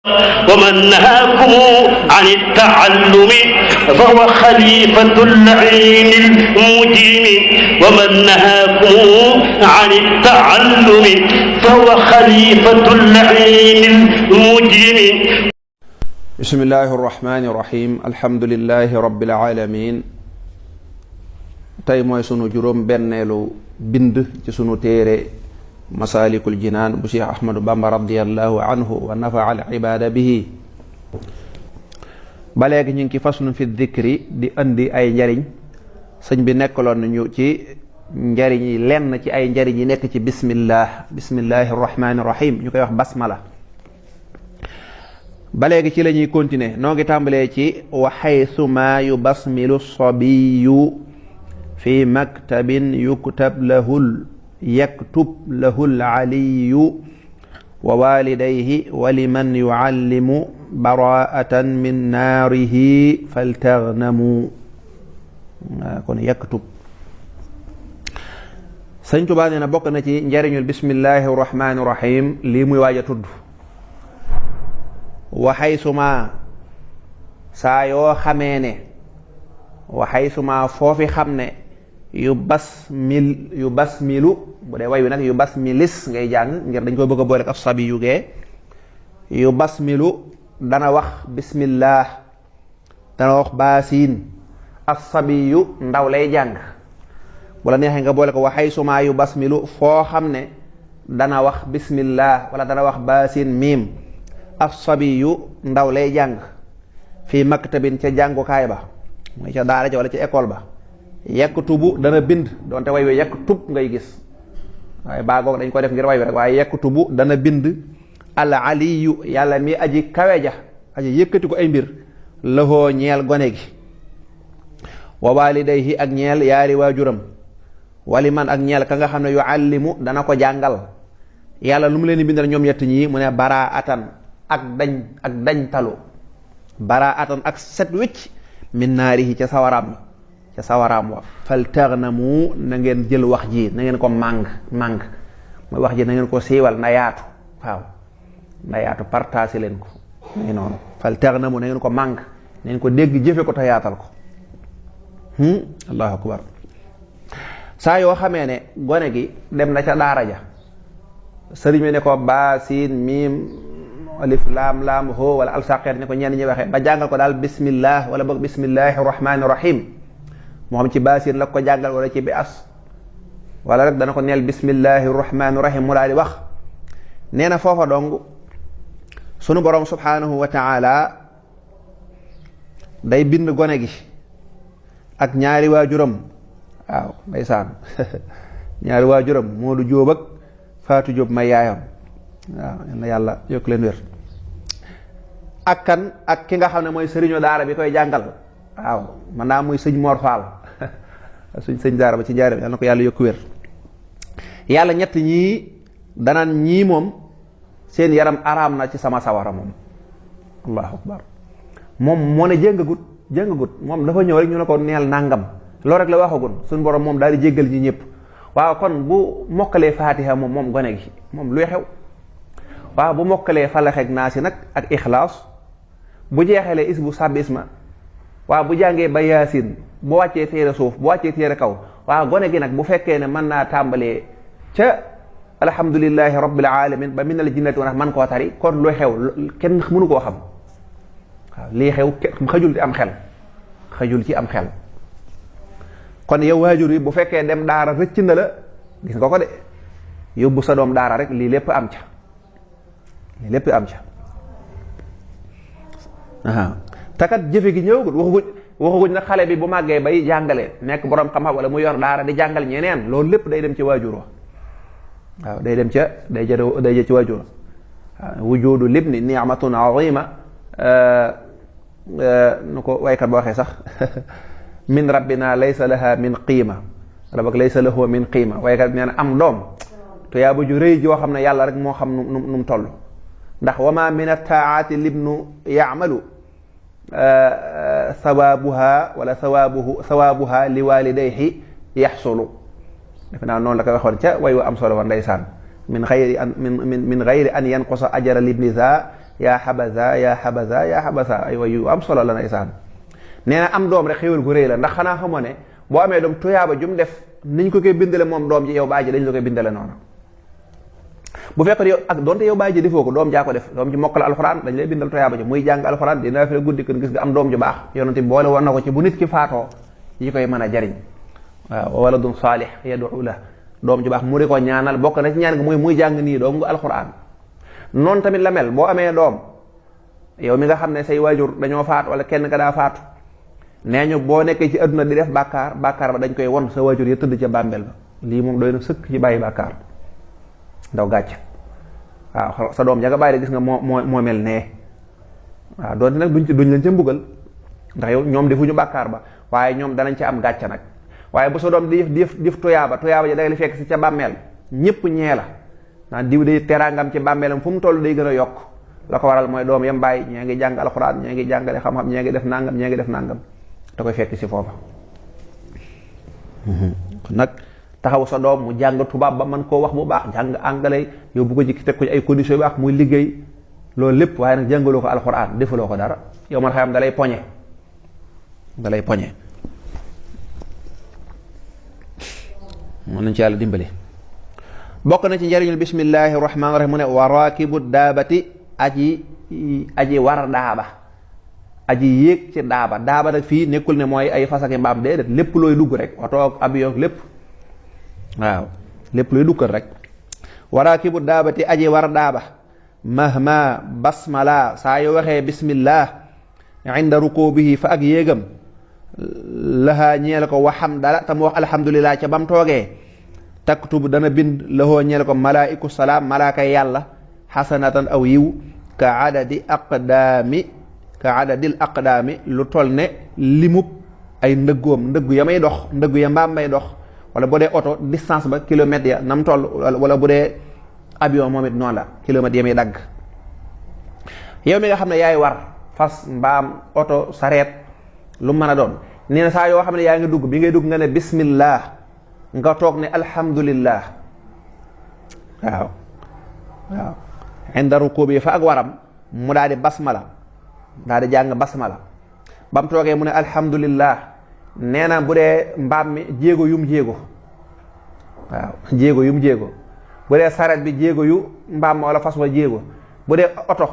ومن نهاكم عن التعلم فهو خليفة اللعين المجرم ومن نهاكم عن التعلم فهو خليفة اللعين المجرم. بسم الله الرحمن الرحيم. الحمد لله رب العالمين. tey mooy sunu juróom benneelu bind ci sunu téere Masaalikul Jinaan bu Cheikh Ahmadu Bamba radiyallahu anhu wa nafa'a al ibaada bihi. ba léegi ñu ngi ci faslun fi dikri di andi ay njariñ. sëñ bi nekkaloon nañu ci njariñ yi lenn ci ay njariñ yi nekk ci bismillahi rahmaani rahim ñu koy wax basmala. ba léegi ci la ñuy continuer noo ngi tàmbalee ci wa haythuma yubasmilu sabiyu fi maktabin yaktub lahul aliyu wa walidayhi wa liman yuallimu baraatan min naarihi faltaghnamu. kon yaktub. Sëñ Tuubaa nee na bokk na ci njariñul bismillahi rahmaani rahim lii muy waaj a tudd. waxay suma saa yoo xamee ne waxay suma foofi xam ne yu basmilu bu dee way wi nag yu basmilis ngay jàng ngir dañ koy bëgg a boole ak sabi yu gee yu basmilu dana wax bismillah dana wax baasiin as sabi yu ndaw lay jàng bu la neexee nga boole ko waxay suma yu basmilu foo xam ne dana wax bismillah wala dana wax baasiin miim as sabi yu ndaw lay jàng fii maktabin ca jàngukaay ba mooy ca daara ja wala ca école ba yaktubu dana bind doonte way wi yaktub ngay gis waaye baagoog dañ ko def ngir way wi rek waaye yaktubu dana bind al aliyu yàlla mi aji kawe ja aji yëkkati ko ay mbir lahoo ñeel gone gi wa walidayhi ak ñeel yaari waajuram wali man ak ñeel ka nga xam ne yu allimu dana ko jàngal yàlla lu mu leen di bindal ñoom ñett ñii mu ne baraatan ak dañ talu baraatan ak set wicc min naarihi ca sawaraam wa faltaghnamu na ngeen jël wax ji na ngeen ko màng mooy wax ji na ngeen ko siiwal na yaatu waaw na yaatu partagé leen ko ngi noonu faltaghnamu na ngeen ko màng na ngeen ko dégg jëfe ko te yaatal ko allahu akbar. saa yoo xamee ne gone gi dem na ca daara ja sëriñ mi ne ko baa siin miim alif laam laam ho wala alsaqeet ni ko ñenn ñi waxee ba jàngal ko daal bismillah wala boog bismillahi rahmaani rahim moo xam ci baasiin la ko jàngal wala ci bi as wala rek dana ko neel bismillahi rahmaani rahim mu daal di wax. nee na foofa dong sunu borom subhanahu wa taala day bind gone gi ak ñaari waajuram waaw ndeysaan ñaari waajuram Moodu Jóob ak Faatu Jóob may yaayam waaw na yàlla yokk leen wér ak kan ak ki nga xam ne mooy sëriñu daara bi koy jàngal waaw man naa muy sëñ Mor Fall sëñ daara ba ci njaaram yàlla na ko yàlla yokk wér. yàlla ñett ñii danaan ñii moom seen yaram araam na ci sama sawara moom allahu akbar. moom moo ne jëngagut moom dafa ñëw rek ñu ne ko neel nàngam loolu rek la waxagun suñu borom moom daal di jéggal ñi ñëpp. waaw kon bu mokkalee faatiha moom gone gi moom luy xew. waaw bu mokkalee falaxeeg naasi nag ak ixlaas bu jeexalee isbu sàbbi isma waaw bu jàngee ba yaasin bu wàccee téere suuf bu wàccee téere kaw waaw gone gi nag bu fekkee ne mën naa tàmbalee ca alhamdulillahi rabbil alamin ba minal jinnati wa man koo tari kon luy xew kenn mënu koo xam. waaw lii xew xajul ci am xel kon yow waajur yi bu fekkee dem daara rëcc na la gis nga ko de yóbbu sa doom daara rek lii lépp am ca takat jëfe gi ñëwagul waxaguñ nag xale bi bu màggee bay jàngale nekk borom xam-xam wala mu yor daara di jàngal ñeneen loolu lépp day dem ci waajur wa waaw day dem ci waajur wa waaw wujudu libni ni'matun azima nu ko waykat ba waxee sax min rabbina laysa laha min qiima wala boog laysa lahu min qiima waykat nee na am doom to yaa ba ju rëy joo xam ne yàlla rek moo xam nu mu toll ndax wama min attaati libnu yaamalu sawaabuha li walidayhi yaxsulu defe naa noonu la koy waxoon ca way wa am solo war ndeysaan min xayri an yanqusa ajra libni za yaa xabasa yaa xabasa yaa xabasa ay way yu am solo la ndeysaan. nee na am doom rek xéwal gu rëy la ndax xanaa xamoo ne boo amee doom tuyaaba jum def niñ ko koy bindale moom doom ji yow baay ji dañ la koy bindale noonu. bu fekkoon yow ak donte yow baay ji defoo ko doom jaa ko def doom ji mokkal alxuraan dañ lay bindal tuyaaba ji muy jàng alxuraan dina fi la guddi kon gis nga am doom ju baax yonent bi boole woon na ko ci bu nit ki faatoo yi koy mën a jariñ waaw waladun saalih yad'u la doom ju baax mu di ko ñaanal bokk na ci ñaan nga muy jàng nii doom nga alxuraan. noonu tamit la mel boo amee doom yow mi nga xam ne say waajur dañoo faatu wala kenn ka daa faatu nee ñu boo nekkee ci adduna di def bàkkaar ba dañ koy won sa waajur ya tëdd ca bàmbeel ba lii moom doy na sëkk ci bàyyi bàkkaar ndaw gàcc waaw sa doom ja nga bàyyi gis nga moo mel nee waaw doonte nag duñ leen ca mbugal ndax yow ñoom defuñu bàkkaar ba waaye ñoom danañ ca am gàcc nag waaye bu sa doom di def tuyaaba ja day li fekk si ca bàmmeel ñépp ñee la naan diw day teraangam ci bàmmeelam fu mu toll day gën a yokk la ko waral mooy doom yam bàyyi ñee ngi jàng alxuraan ñee ngi jàngale xam-xam ñee ngi def nangam da koy fekk si foofa. kon nag taxaw sa doom mu jàng tubaab ba mën koo wax bu baax jàng anglais yow bu ko jikki teg ko ci ay conditions yu baax muy liggéey loolu lépp waaye nag jàngaloo ko alxuraan defaloo ko dara yow man xam da lay poñe mën nañ ci yàlla dimbali. bokk na ci njariñul bismillahi rahmaani rahim mu ne wa raakibu daabati aji war daaba aji yéeg ci daaba nag fii nekkul ne mooy ay fas ak mbaam déedéet lépp looy dugg rek oto ak avion lépp waaw lépp looy duggal rek wa raakibu daabati aji war daaba mahma basmala saa yoo waxee bismillah inda rukubihi fa ak yéegam lahaa ñeel ko waxam dala tam wax alhamdulillah ca bam toogee taktub dana bind lahoo ñeel ko malaa'iku salaam malaaka yàlla xasanatan aw yiw ka adadil aqdaami lu toll ne limub ay ndëggu ya may dox ndëggu ya mbaam may dox wala bu dee oto distance ba kilomètres ya nam toll wala bu dee avion moom it noonu la kilomètres ya may dagg yow mi nga xam ne yaay war fas mbaam oto sareet lu mën a doon nee na saa yoo xam ne yaa ngi dugg bi ngay dugg nga ne bismillah nga toog ne alhamdulillah waaw inda rukubi fa ak waram mu daal di basmala daal di jàng basmala ba mu toogee mu ne alhamdulillah nee na bu dee mbaam mi jéego yum jéego bu dee saret bi jéego yu mbaam ma wala fas wa jéego bu dee oto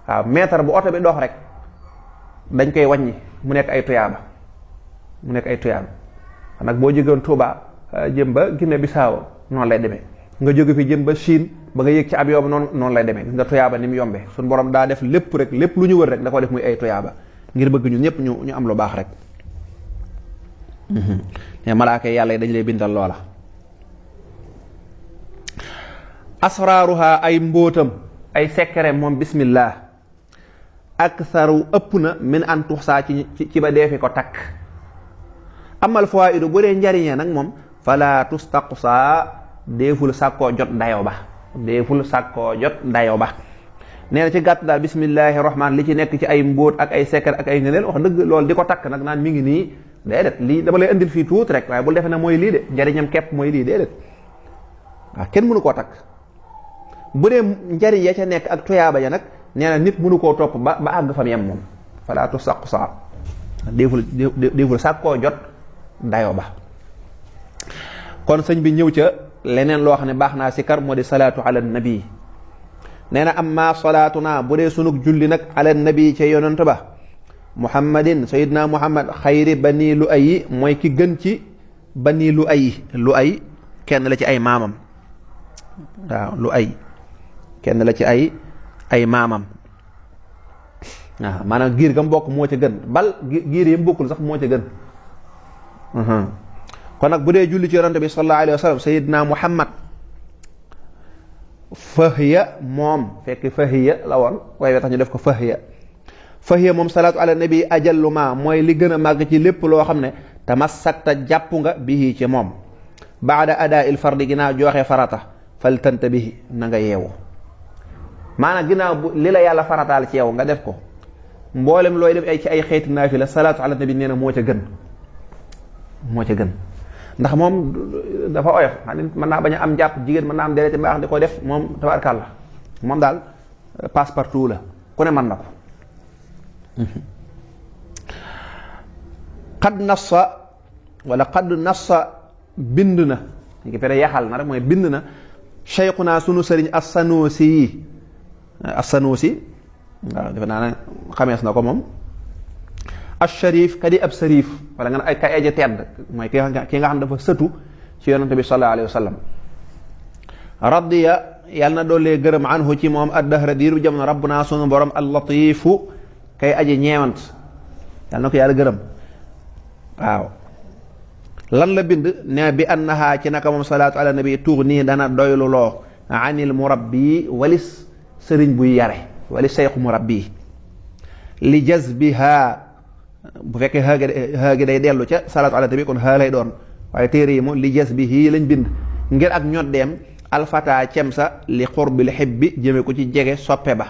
waaw mètre bu oto bi dox rek dañ koy wàññi mu nekk ay tuyaaba nag boo jógewoon Touba jëm ba Guinée Bissau noonu lay demee nga jóge fi jëm ba Chine ba nga yéeg ci avion bi noonu lay demee gis nga tuyaaba ni mu yombee suñu borom daa def lépp lu ñu wër rek da ko def muy ay tuyaaba ngir bëgg ñun ñëpp ñu am lu baax rek mais malaaka yàlla yi dañ lay bindal loola. asraaruha ay mbóotam ay secret moom bismillah aksaru ëpp na min an tuxsaa ci ba deefi ko takk. amal fawaidu bu dee njariñee nag moom fala tustaqsa deeful sàkkoo jot dayo ba nee na ci gàtt daal bismillahi rahmaan li ci nekk ci ay mbóot ak ay secret ak ay ngëneel wax dëgg loolu di ko takk nag naan mi ngi nii déedéet lii dama lay indil fii tuuti rek waaye bul defe ne mooy lii de njariñam képp mooy lii déedéet waaw kenn mënu koo takk bu dee njariñ ya ca nekk ak tuyaaba ya nag nee na nit mënu koo topp ba àgg fam yem moom fala tustaqsa deeful sàkkoo jot dayo ba. kon sëñ bi ñëw ca leneen loo xam ne baax naa sikar moo di salaatu ala nabi nee na amma salaatuna bu dee sunug julli nag ala nabi ca yonent ba muhammadin sayidna muhammad xayri bani lu ayi mooy ki gën ci bani lu ay kenn la ci ay maamam waaw lu ay kenn la ci ay maamam waaw maanaam giir gam bokk moo ca gën bal giir yi mu bokkul sax moo ca gën kon nag bu dee julli ci yonante bi sallallahu alayhi wa sallam sayidna muhammad fahiya moom fekk fahiya la woon waaye tax ñu def ko fahiya moom salaatu ala nabi ajallu ma mooy li gën a màgg ci lépp loo xam ne tamassakta jàpp nga bihi ci moom baada adaa il fardi ginnaaw joxe farata fal tanta bihi na nga yeewu maanaam ginnaaw li la yàlla farataal ci yow nga def ko mboolem looy def ay ci ay xeeti naafila salaatu ala nabi nee na moo ca gën ndax moom dafa oyof mën naa bañ a am jàpp jigéen mën naa am deret baax di ko def moom tabaarkàlla moom daal passe partout la ku ne mën na ko. xad nassa wala xad nassa bind na ñu ngi fere yaxal na rek mooy bind na cheikhuna sunu sëriñ as-Sanusi yi as-Sanusi waaw defe naa ne xamees na ko moom ash-Sharif kadi ab sharif wala nga ne ay kay aja tedd mooy ki nga xam dafa sëtu ci yonante bi sallallahu alayhi wa sallam radiya yàlla na doolee gërëm anhu ci moom ad-dahra diiru jamono rabbuna sunu borom al-latifu kay aji ñeewant yàlla na ko yàlla gërëm waaw lan la bind ne bi annaha ci naka moom salaatu ala nabi tuur nii dana doylu loo anil murabbi walis sëriñ buy yare walis seyxu murabbi li jazbiha bu fekkee xaagi day dellu ca salaatu ala nabi kon xaa lay doon waaye téere yi moom li jazbihi lañ bind ngir ak ñoddeem alfata cem sa li xurbil xibbi jëme ko ci jege soppe ba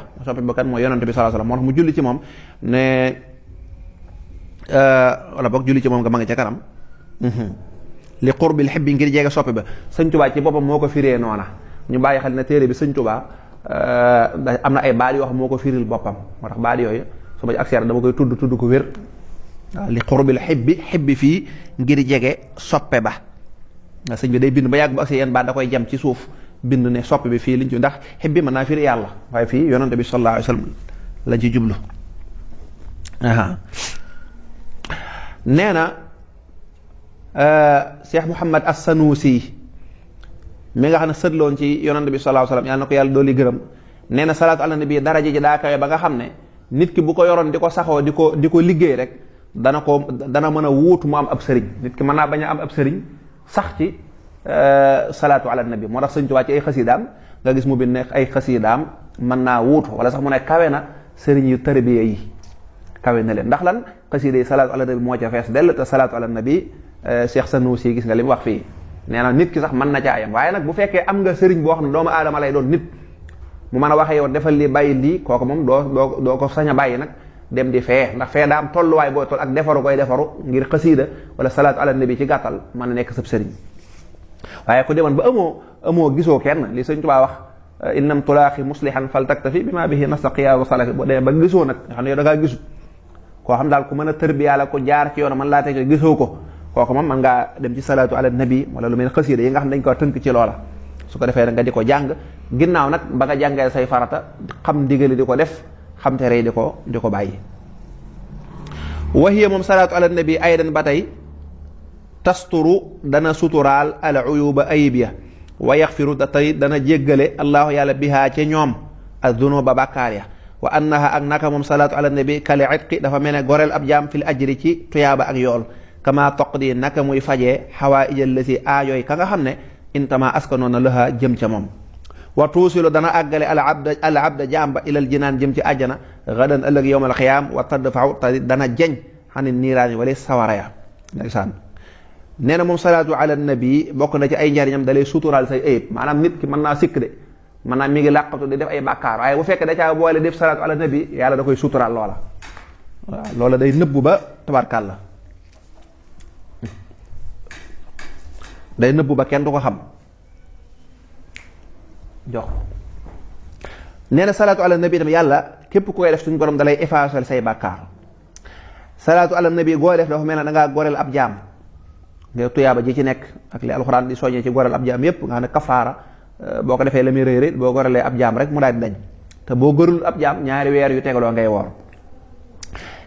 kan mooy yonante bi sallallahu alayhi wasallam moo tax mu julli ci moom ne wala boog julli ci moom nga ma nga ca kanam li qurbil xibbi ngir jege soppi ba sëñ Tuubaa ci boppam moo ko firee noona ñu bàyyi xel ne téere bi sëñ Tuubaa am na ay baat yoo xam moo ko firil boppam moo tax baat yooyu su ma ci accès dama koy tudd ko wér waaw li qurbil xibbi fii ngir jege soppe ba sëñ bi day bind ba yàgg bu accès yenn baat da koy jam ci suuf bind ne soppe bi fii liñ ci ndax xibbi mën naa firi yàlla waaye fii yonante bi sallallahu alayhi wasallam lañ ci jublu nee na Cheikh Mouhamad as-Sanusi mi nga xam ne sëtloon ci yonante bi sallallahu alayhi wasallam yàlla na ko yàlla dooli gërëm nee na salaatu ala nabi daraja ji daa kawe ba nga xam ne nit ki bu ko yoroon di ko saxoo di ko liggéey rek dana mën a wuutu mu am ab sëriñ nit ki mën naa bañ a am ab sëriñ sax ci salaatu ala nabi moo tax sëñ Tuubaa ci ay xasiidaam nga gis mu bind ne ay xasiidaam mën naa wuutu wala sax mu ne kawe na sëriñ yu tarbiya yi kawe na leen ndax lan xasiida yi salaatu ala nabi moo ca fees dell te salaatu ala nabi Cheikh Sanusi gis nga li mu wax fii nee na nit ki sax mën na caa yam waaye nag bu fekkee am nga sëriñ boo xam ne doomu aadama lay doon nit mu mën a waxee yow defal lii bàyyi lii kooku moom doo ko sañ a bàyyi nag dem di fee ndax fee daa am tolluwaay booy toll ak defaru koy defaru ngir xasiida wala salaatu ala nabi ci gàttal mën na nekk sab sëriñ waaye ku demoon ba amoo gisoo kenn li sëñ Tuubaa wax innam tulaaxi muslihan fal taktafi bi ma bihi nastaqiya wa salafi boo demee ba gisoo nag nga xam ne yow da ngaa gisu koo xam daal ku mën a tërbiya la ko jaar ci yoon man laa teg gisoo ko kooku moom man ngaa dem ci salaatu ala nabi wala lu mel ne xasiida yi nga xam ne dañ ko tënk ci loola su ko defee nag nga di ko jàng ginnaaw nag ba nga jàngee say farata xam ndigali di ko def xam tere yi di ko bàyyi wahiya moom salaatu ala nabi aydan ba tey tasturu dana suturaal al uyuba ayib ya wa yaxfiru da tey dana jéggale allahu yàlla bihaa ca ñoom adunuba bàkkaar ya wa annaha ak naka moom salaatu ala nabi kali itqi dafa mel ne goreel ab jaam fil ajri ci tuyaaba ak yool kama toqdi naka muy fajee xawaa ijal la si aajooy ka nga xam ne intama askanoon na laha jëm ca moom wa tuusilu dana àggale al abda jaam ba ilal jinaan jëm ci àjjana gadan ëllëg yowmal xiyaam wa tadfau te dana jeñ xani niiraani wala sawara ya ndeysaan nee na moom salaatu ala nabi bokk na ci ay njariñam dalay suturaal say ayib maanaam nit ki mën naa sikk de maanaam mi ngi làqatu di def ay bàkkaar waaye bu fekkee da caa boole def salaatu ala nabi yàlla da koy suturaal loola waaw loola day nëbbu ba tabarkàlla day nëbbu ba kenn du ko xam jox nee na salaatu ala nabi tam yàlla képp ku koy def suñu borom dalay effacer say bàkkaar salaatu ala nabi goo def dafa mel ne da ngaa goreel ab jaam nga tuyaaba ji ci nekk ak li alxuraan di soññee ci goreel ab jaam yépp nga xam ne kafaara boo ko defee la muy rëy boo gorelee ab jaam rek mu daal di dañ te boo gorul ab jaam ñaari weer yu tegaloo ngay woor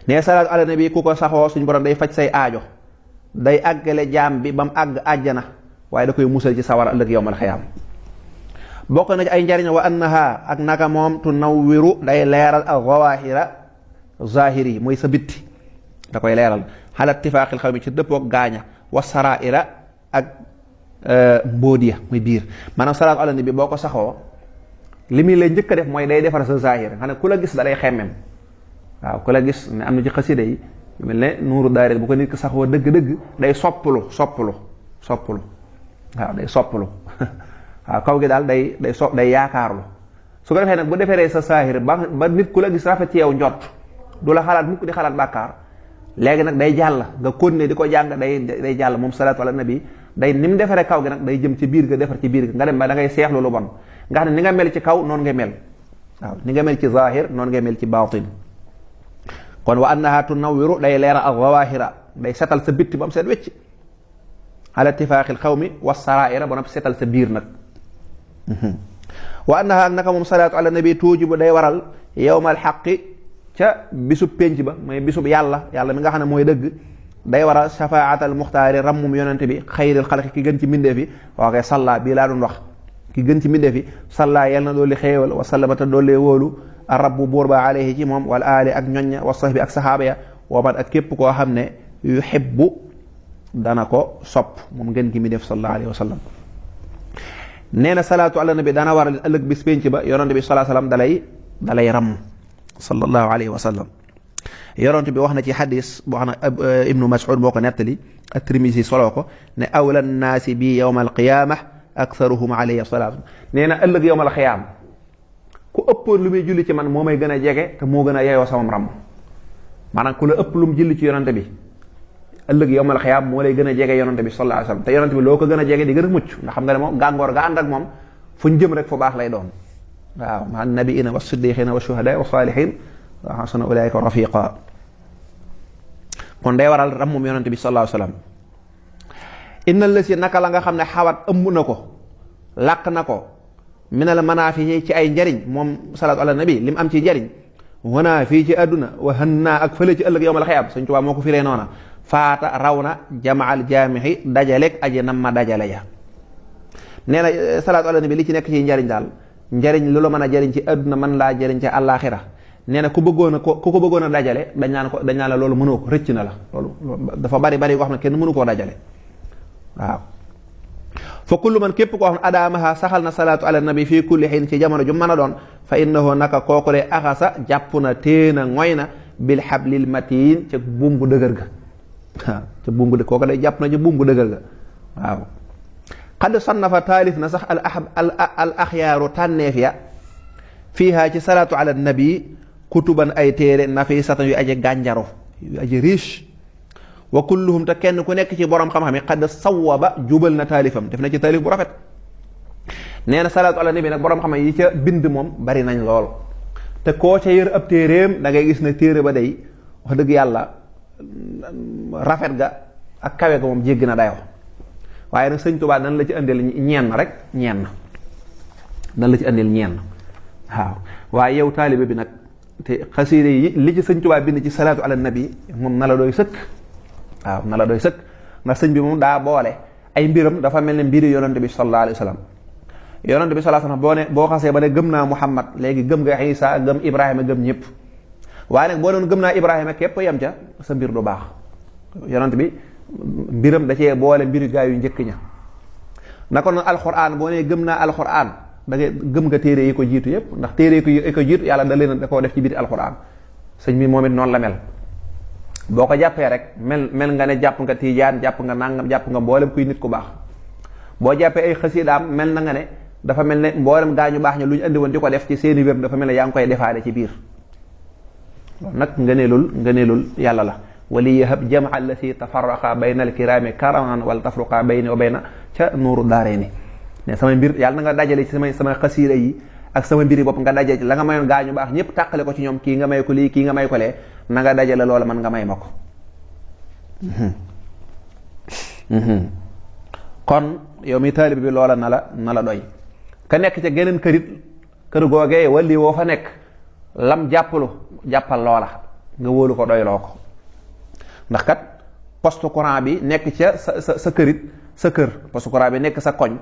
nee salaatu ala nabi ku ko saxoo suñu borom day faj say aajo day àggale jaam bi ba mu àgg àjjana waaye da koy musal ci sawar ëllëg yowmal xiyaam bokk na ci ay njariñ wa annaha ak naka moom tunawwiru day leeral ak zawahira zahiri mooy sa bitti da koy leeral xala ittifaaqil xaw mi ci dëppook gaaña wa saraira ak mbóodiya muy biir maanaam salaatu ala nabi boo ko saxoo li muy lay njëkk a def mooy day defar sa zahir xam ne ku la gis da lay xemmem waaw ku la gis ne am na ci xasida yi mel ne nuuru daare bu ko nit ki saxoo dëgg-dëgg day soppulu waaw day soppulu waaw kaw gi daal day yaakaarlu su ko defee nag bu deferee sa saahir ba nit ku la gis rafet ci yow njott du la xalaat mukk di xalaat bàkkaar léegi nag day jàll nga continuer di ko jàng day jàll moom salaatu ala nabi day ni mu defaree kaw gi nag day jëm ci biir ga defar ci biir ga nga dem ba da ngay seexlu lu bon nga xam ne ni nga mel ci kaw noonu ngay mel waaw ni nga mel ci zahir noonu nga mel ci baatin kon wa annaha tunawwiru day leera al zawahira day setal sa bitti ba mu seet wecc ala ittifaqil xawmi wa saraira ba noppi setal sa biir nag wa annaha ak naka moom salaatu ala nabi tuujibu day waral yawmal xaqi ca bisub pénc ba mooy bisub yàlla mi nga xam ne mooy dëgg day waral shafaatal muxtaari rammum yonente bi xayril xalqi ki gën ci mbindeef yi waxe salla bii laa doon wax ki gën ci mbindeef yi salla yal na dooli xéewal wa sallamata doollee wóolu a rabbu buur ba alayhi ci moom wal aali ak ñoñña wa sahbi ak saxaaba ya wa man ak képp koo xam ne yuhibbu dana ko sopp moom ngeen gi mi def sallallahu alayhi wa sallam nee na salaatu ala nabi dana waral ëllëg bis pénc ba yonente bi sallallahu alayhi wa sallam dalay ram sallallahu alayhi wa sallam yonente bi wax na ci xadis boo xam ne ibnu mas'ud moo ko nettali at-Tirmisi soloo ko ne awla nnaasi bi yawma alqiyama aktharuhum alayhi salaatu nee na ëllëg yawma alqiyaama ku ëppoon lu muy julli ci man moo may gën a jege te moo gën a yeyoo sama ram maanaam ku la ëpp lu mu julli ci yonente bi ëllëg yawmal xiyaam moo lay gën a jege yonante bi sallallahu alayhi wasallam te yonante bi loo ko gën a jege di gën a mucc ndax xam nga ne moom gàngoor ga ànd ak moom fu ñu jëm rek fu baax lay doon waaw ma nabiina wa siddiqina wa shuhada wa salihin wa hasuna ulaika rafiqa kon day waral rammum yonante bi sallallahu alayhi wasallam innal la si naka la nga xam ne xawat ëmb na ko làq na ko minal manaafi ci ay njariñ moom salaatu ala nabi lim am ci njariñ wana fii ci àdduna wa hannaa ak fële ci ëllëg yawmal xiyaam Sëñ Tuubaa moo ko firee noona faata raw na jamaal jaamixi dajaleeg aji nam ma dajale ya nee na salaatu ala nabi li ci nekk ci njariñ daal njariñ lu la mën a jariñ ci àdduna mën laa jariñ ci àllaaxira nee na ku ko bëggoon a dajale dañ naan la loolu mënoo ko rëcc na la loolu dafa bari bari wax na kenn mënu koo dajale waaw fa kullu man képp koo xam ne adaamaha saxal na salaatu ala nabi fii kulli xiin ci jamono ju mën a doon fa innahu naka kooku de axasa jàpp na téena ngoy na bil hablil matiin ca buum bu dëgër ga waaw ca buum bu kooku de jàpp na ca buum bu dëgër ga waaw xad sannafa taalif na sax al axyaaru tànneef ya fiiha ci salaatu ala nabi kutuban ay téere nafisatan yu aji gànjaro yu aji riche wa kulluhum te kenn ku nekk ci borom xam-xam yi xad sawwaba jubal na taalifam def na ci taalif bu rafet nee na salaatu ala nabi nag borom xam yi ca bind moom bari nañ lool te koo ca yër ab téeréem da ngay gis ne téere ba day wax dëgg yàlla rafet ga ak kawe ga moom jéggi na dayoo waaye nag Sëñ Tuubaa nan la ci andil ñenn rek ñenn nan la ci andil ñenn waaw waaye yow taalibe bi nag te xasiide yi li ci Sëñ Tuubaa bind ci salaatu ala nabi moom na la doy sëkk waaw na la doy sëkk ndax sëñ bi moom daa boole ay mbiram dafa mel ne mbiri yonante bi sallallahu alayhi wa sallam yonante bi sallallahu alayhi wa sallam boo xasee ba ne gëm naa Muhammad léegi gëm nga Isa gëm Ibrahima gëm ñëpp waaye nag boo doon gëm naa Ibrahima képp yem ca sa mbir du baax yonante bi mbiram da cee boole mbiri gaa yu njëkk ña naka noonu alquran boo nee gëm naa alquran da ngay gëm nga téere yi ko jiitu yëpp ndax téere yi ko jiitu yàlla da koo def ci biir alquran sëñ bi moom it noonu la mel boo ko jàppee rek mel nga ne jàpp nga tiijaan jàpp nga nangam jàpp nga mboolem kuy nit ku baax boo jàppee ay xasiidaam mel na nga ne dafa mel ne mboolem gaañu baax ña lu ñu andi woon di ko def ci seeni wér dafa mel ne yaa ngi koy defaale ci biir loolu nag ngëneelul yàlla la wali yahab jamaa allati tafarraqa bayna alkiraami karaman wala tafruqa bayni wa bayna ca nuuru daarayni ne sama mbir yàlla na nga dajale ci sama xasiida yi ak sama mbiri bopp nga dajale ci la nga mayoon gaañu baax ñëpp tàqale ko ci ñoom kii nga may ko lii kii nga may ko lee na nga dajale loola man nga may ma ko kon yow mi taalib bi loola na la doy ka nekk ca geneen kër googee wali woo fa nekk lam jàppal loola nga wóolu ko doyloo ko ndax kat poste courant bi nekk ca sa kër poste courant bi nekk sa koñ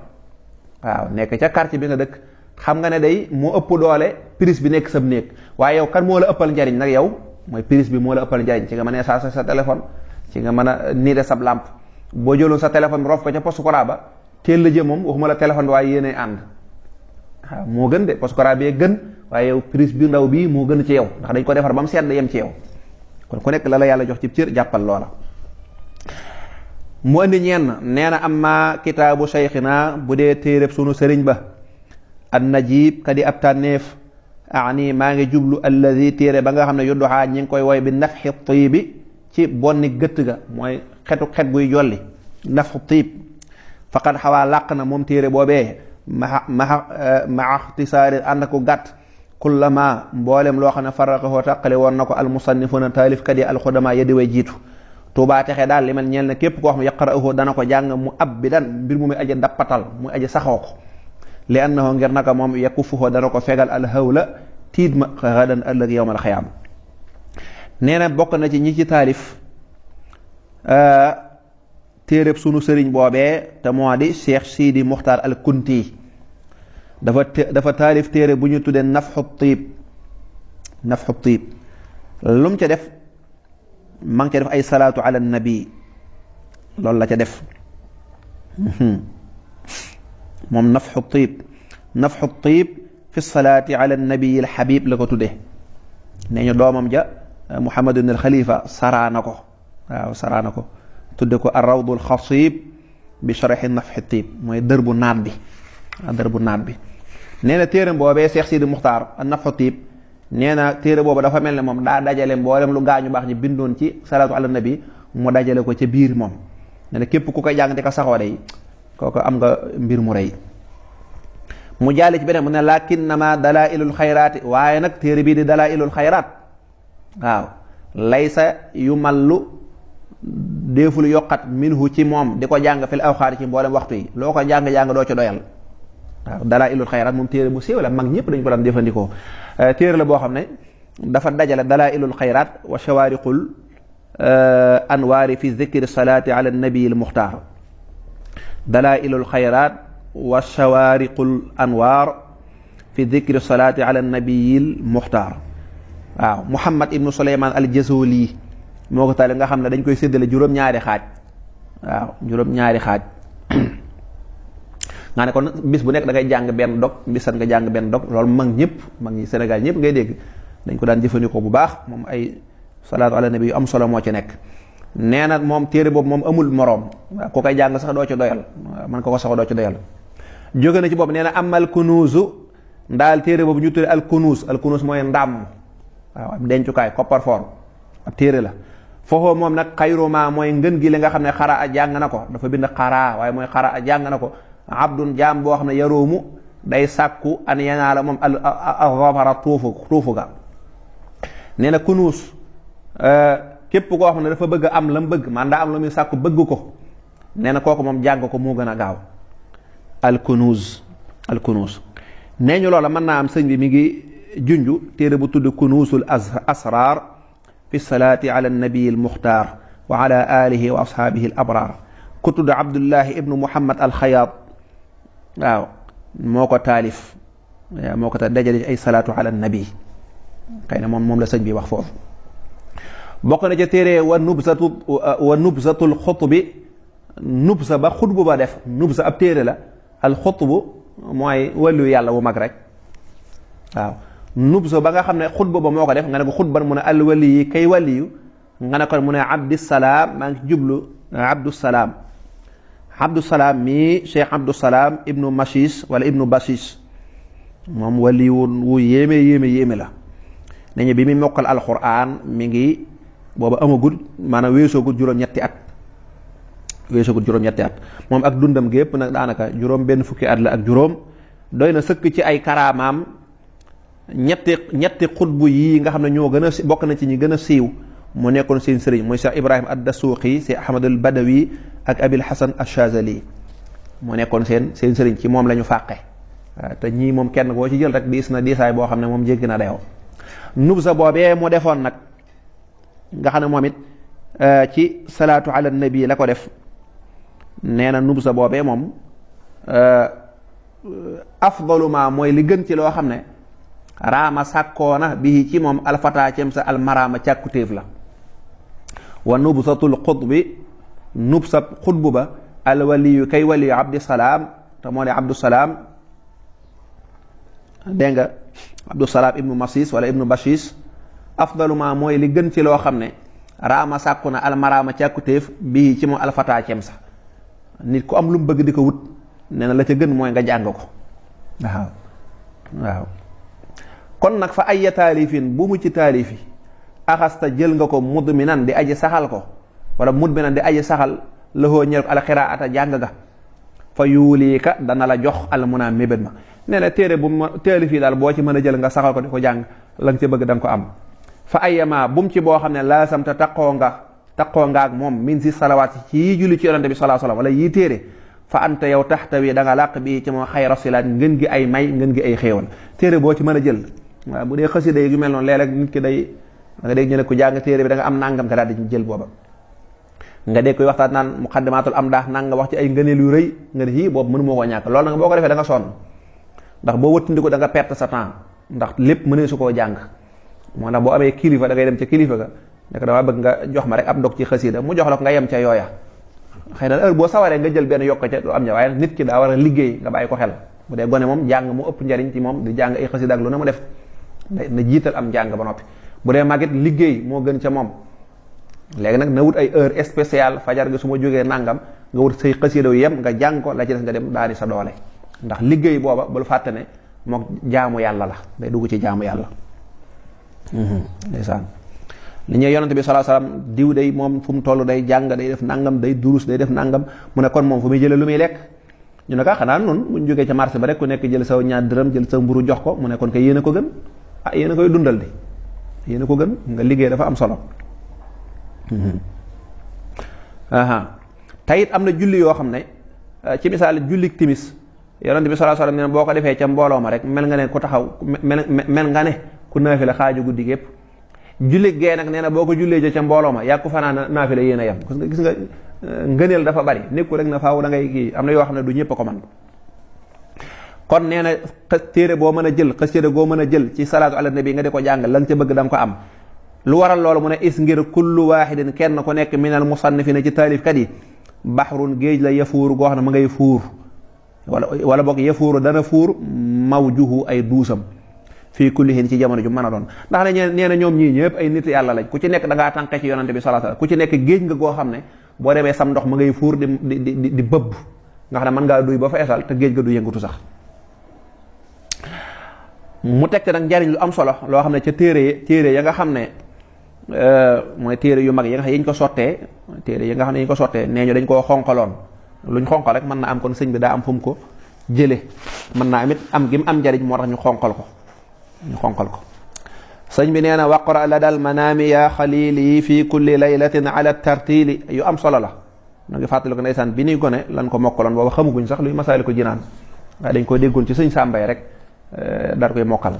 waaw nekk ca quartier bi nga dëkk xam nga ne day moo ëpp doole prise bi nekk sa néeg waaye yow kan moo la ëppal njariñ nag yow mooy prise bi moo la ëppal njariñ ci nga mën a charger sa téléphone ci nga mën a niide sab lampe boo jëloon sa téléphone bi rof ko ca poste courant ba teel la jëm moom waxuma la téléphone bi waaye yéenay ànd waaw moo gën de poste courant bee gën waaye yow prise bi ndaw bii moo gën ci yow ndax dañ ko defar ba mu sedd yem ci yow kon ku nekk la yàlla jox ci cër jàppal loola mu andi ñenn nee na amma kitaabu sayxina bu dee téeréb sunu sëriñ ba an najib ka di ab tànneef ani maa ngi jublu alladi téere ba nga xam ne yudduxaa ñi ngi koy woy bi nafxi tiibi ci bonni gëtt ga mooy xet guy jolli nafxu tiib faqad xawaa làq na moom téere boobee maa ixtisaari ànd ko gàtt kullama mboolem loo xam ne farraqahu taqale woon na ko almusannifuna taalifkat yi alxudama yedi way jiitu tuubaa texe daal li man ñeel na képp koo xam ne yaqra'uhu dana ko jàng mu abbidan mbir mu muy aji dappatal muy aji saxoo ko li annahu ngir naka moom yakufuhu dana ko fegal alhawla tiit ma gadan ëllëg yawmal xiyaama nee na bokk na ci ñi ci taalif téeréb sunu sëriñ boobee te moo di Cheikh Sidi Muxtaar al Kunti dafa taalif téere bu ñu tuddee nafxu tiib lu mu ca def ma ngi ca def ay salaatu ala nabi loolu la ca def moom nafxu tiib fi salaati ala nabi al xabib la ko tuddee nee ñu doomam ja Muhammad ibn al Xalifa saraana ko tudde ko ar-rawdul xasib bi sharhi nafxi tiib mooy dër bu naat bi nee na téere boobee Cheikh Sidi Muxtaar a nafxu tiib nee na téere boobu dafa mel ne moom daa dajale mboolem lu gaañu baax ñi bindoon ci salaatu ala nabi mu dajale ko ca biir moom nee na képp ku koy jàng di ko saxoo day kooku am nga mbir mu rëy mu jaale ci beneen mu ne lakinnama dalailul xayraati waaye nag téere bii di dalailul xayraat waaw laysa yu mallu déeful yokkat minhu ci moom di ko jàng fil awxaari ci mboolem waxtu yi loo ko jàng-jàng doo ci doyal waaw dalailul xayraat moom téere bu siiw la mag ñëpp dañ ko daan jëfandikoo téere la boo xam ne dafa dajale dalailul xayraat wa shawaariqul anwaari fi zikri salaati ala nabi al muxtaar dalailul xayraat wa shawaariqul anwaar fi dikri salaati ala nabiyil muxtaar waaw Muhammad ibnu Suleymaan al Jazuli moo ko taale nga xam ne dañ koy séddale juróom-ñaari xaaj nga ne kon bis bu nekk da ngay jàng benn dog bisan nga jàng benn dog loolu mag ñi Sénégal ñëpp ngay dégg dañ ko daan jëfandikoo bu baax moom ay salaatu ala nabi yu am solo moo ci nekk nee na moom téere boobu moom amul moroom waaw ku koy jàng sax doo ci doyal man ko sax doo ci doyal jóge na ci boobu nee na amal kunuusu ndaal téere boobu ñu tudde al kunuus mooy ndàmm waaw ab dencukaay coffre-fort ab téere la foofu moom nag xayruma mooy ngën gi li nga xam ne xara a jàng na ko dafa bind xaraa waaye mooy xara a jàng na ko abdun jaam boo xam ne yaroomu day sàkku an yanaala moom al tuufu ga nee na kunuus képp koo xam ne dafa bëgg am la mu bëgg man daa am la muy sàkku bëgg ko nee na kooku moom jàng ko moo gën a gaaw al kunuus nee ñu loola mën naa am sëñ bi mi ngi junju téere bu tudd kunuusul asraar fi salaati ala nabi al muxtaar wa ala alihi wa ashaabihi al abraar ku tudd Abdullahi ibnu Muhammad al Xayaat waaw moo ko taalif dajale ay salaatu ala nabi xëy na moom la sëñ bi wax foofu bokk na ca téere wa nubzatul xutbi nubza ba xutbu ba def nubza ab téere la al xutbu mooy wàllu yàlla wu mag rek waaw nubza ba nga xam ne xutbu ba moo ko def nga ne ko xutban mu ne al wali yi kay waliyu nga ne ko mu ne abdusalaam maa ngi jublu abdusalaam mii cheikh abdusalaam ibnu machis wala ibnu bachis moom wali wu yéeme la nañu bi muy mokkal alquran mi ngi booba amagul maanaam weesoogul juróom-ñetti at moom ak dundam gépp nag daanaka juróom benn fukki at la ak juróom doy na sëkk ci ay karaamaam ñetti xutbu yi nga xam ne ñoo gën a bokk na ci ñi gën a siiw mu nekkoon seen sëriñ mooy Cheikh Ibrahim ad-Dasuuqi Cheikh Ahmad al-Badawi ak Abil Hasan ash-Shazali mu nekkoon seen sëriñ ci moom la ñu fàqe waaw te ñii moom kenn koo ci jël rek diis na diisaay boo xam ne moom jéggi na dayoo nubza boobee mu defoon nag nga xam ne moom it ci salaatu ala nabi la ko def nee na nubza boobee moom afdalu ma mooy li gën ci loo xam ne raama sàkkoona bii ci moom alfata cem sa almaraama càkkutéef la wa nubsatul xutbi nubsab xutbu ba alwaliyu kay waliyu abdusalaam te moo ne abdusalaam dégg nga abdusalaam ibnu masis wala ibnu bashis afdalu ma mooy li gën ci loo xam ne raama sàkku na almaraama càkkutéef bii ci moom alfata cem sa nit ku am lu mu bëgg di ko wut nee na la ca gën mooy nga jàng ko waaw kon nag fa ay taalifin bu mu ci taalifi axasta jël nga ko mudminan di aji saxal ko wala mudminan di aji saxal lahoo ñel ko alxiraata jàng ga fa yuuliika dana la jox almunaa mébét ma. nee na téere bu ma téeli fii daal boo ci mën a jël nga saxal ko di ko jàng la nga ci bëgg da nga ko am. fa ayama bu mu ci boo xam ne laasamta taqoo nga ak moom min si salawaat ci yii julli ci yonante bi sallallahu alayhi wasallam wala yii téere fa anta yow taxtawi da nga làq bii ci moom xayra silaat ngën gi ay may ngën gi ay xéewal. téere boo ci mën a jël waaw bu dee xasida yu mel noonu léeg-léeg nit ki da nga dégg ñu ne ku jàng téere bi da nga am nangam te daal di jël booba nga dégg koy waxtaan naan muqaddimatul am daax nang nga wax ci ay ngëneel yu rëy nga ne yii boobu mënu moo koo ñàkk loolu nag boo ko defee da nga sonn ndax boo wëttandiko da nga perte sa temps ndax lépp mënee su koo jàng moo tax boo amee kilifa da ngay dem ca kilifa ga nekk dama bëgg nga jox ma rek ab dog ci xasida mu jox la ko nga yem ca yooya xëy na heure boo sawaree nga jël benn yokk ca du am ña waaye nit ki daa war a liggéey nga bàyyi ko xel bu dee gone moom jàng mu ëpp njariñ ci moom di jàng ay xasida ak lu ne mu def na jiital am jàng ba noppi bu dee màggit liggéey moo gën ca moom léegi nag na wut ay heure spéciale fajar gi su ma jógee nangam nga wut say xasida yu yem nga jàng ko la ci des nga dem daani sa doole ndax liggéey booba bul fàtte ne mook jaamu yàlla la day dugg ci jaamu yàlla ndeysaan li ñuy yonante bi sallallahu alayhi wasallam diw day moom fu mu toll day jàng day def nangam day durus day def nangam mu ne kon moom fu muy jëlee lu muy lekk ñu ne ko xanaa noonu bu ñu jógee ca marché ba rek ku nekk jël sa ñaar dërëm jël sa mburu jox ko mu ne kon kay yéen a ko gën ah yéen a koy dundal di yéen a ko gën nga liggéey dafa am solo tayit am na julli yoo xam ne ci misaal julli timis yonante bi sallallahu alayhi wasallam ne boo ko defee ca mbooloo ma rek mel nga ne ku taxaw mel nga ne ku naafila xaaju guddi gépp julli gee nag nee na boo ko jullee ca mbooloo ma yaa ko fanaan naafila yéen a yem gis nga ngëneel dafa bari nekku rek na faaw da ngay kii am na yoo xam ne du ñëpp a ko man kon nee na téere boo mën a jël xasida goo mën a jël ci salaatu ala nabi nga di ko jàng la nga ca bëgg da nga ko am lu waral loolu mu ne is ngir kullu waaxidin kenn ku nekk minal musannifina ci taalifkat yi baxrun géej la yafuuru goo xam ne ma ngay fuur wala boog yafuuru dana fuur mawjuhu ay duusam fii kullihin ci jamono ju mën a doon ndax ne nee na ñoom ñii ñëpp ay nit yàlla lañ ku ci nekk da ngaa tànqe ci yonante bi sallallahu alayhi wasallam ku ci nekk géej nga goo xam ne boo demee sam ndox ma ngay fuur di bëbb nga xam ne mën ngaa duy ba fa esal te géej ga du yëngatu sax mu teg nag njariñ lu am solo loo xam ne ca téere ya nga xam ne mooy téere yu mag yi nga xam ne yiñ ko sottee téere yi nga xam ne yiñ ko sottee nee ñu dañ koo xonqaloon luñ xonqal rek mën na am kon sëñ bi daa am fu mu ko jële mën naa amit am gi mu am njariñ moo tax ñu xonqal ko sëñ bi nee na waqra la dal manaami ya xalili fi kulli laylatin ala tartili yu am solo la na ngi fàttali ko ndeysaan bi nuy gone lan ko mokkaloon booba xamuguñ sax luy masaali ko jinaan waaye dañ ko déggoon ci sëñ Sàmbay rek dar koy mokkal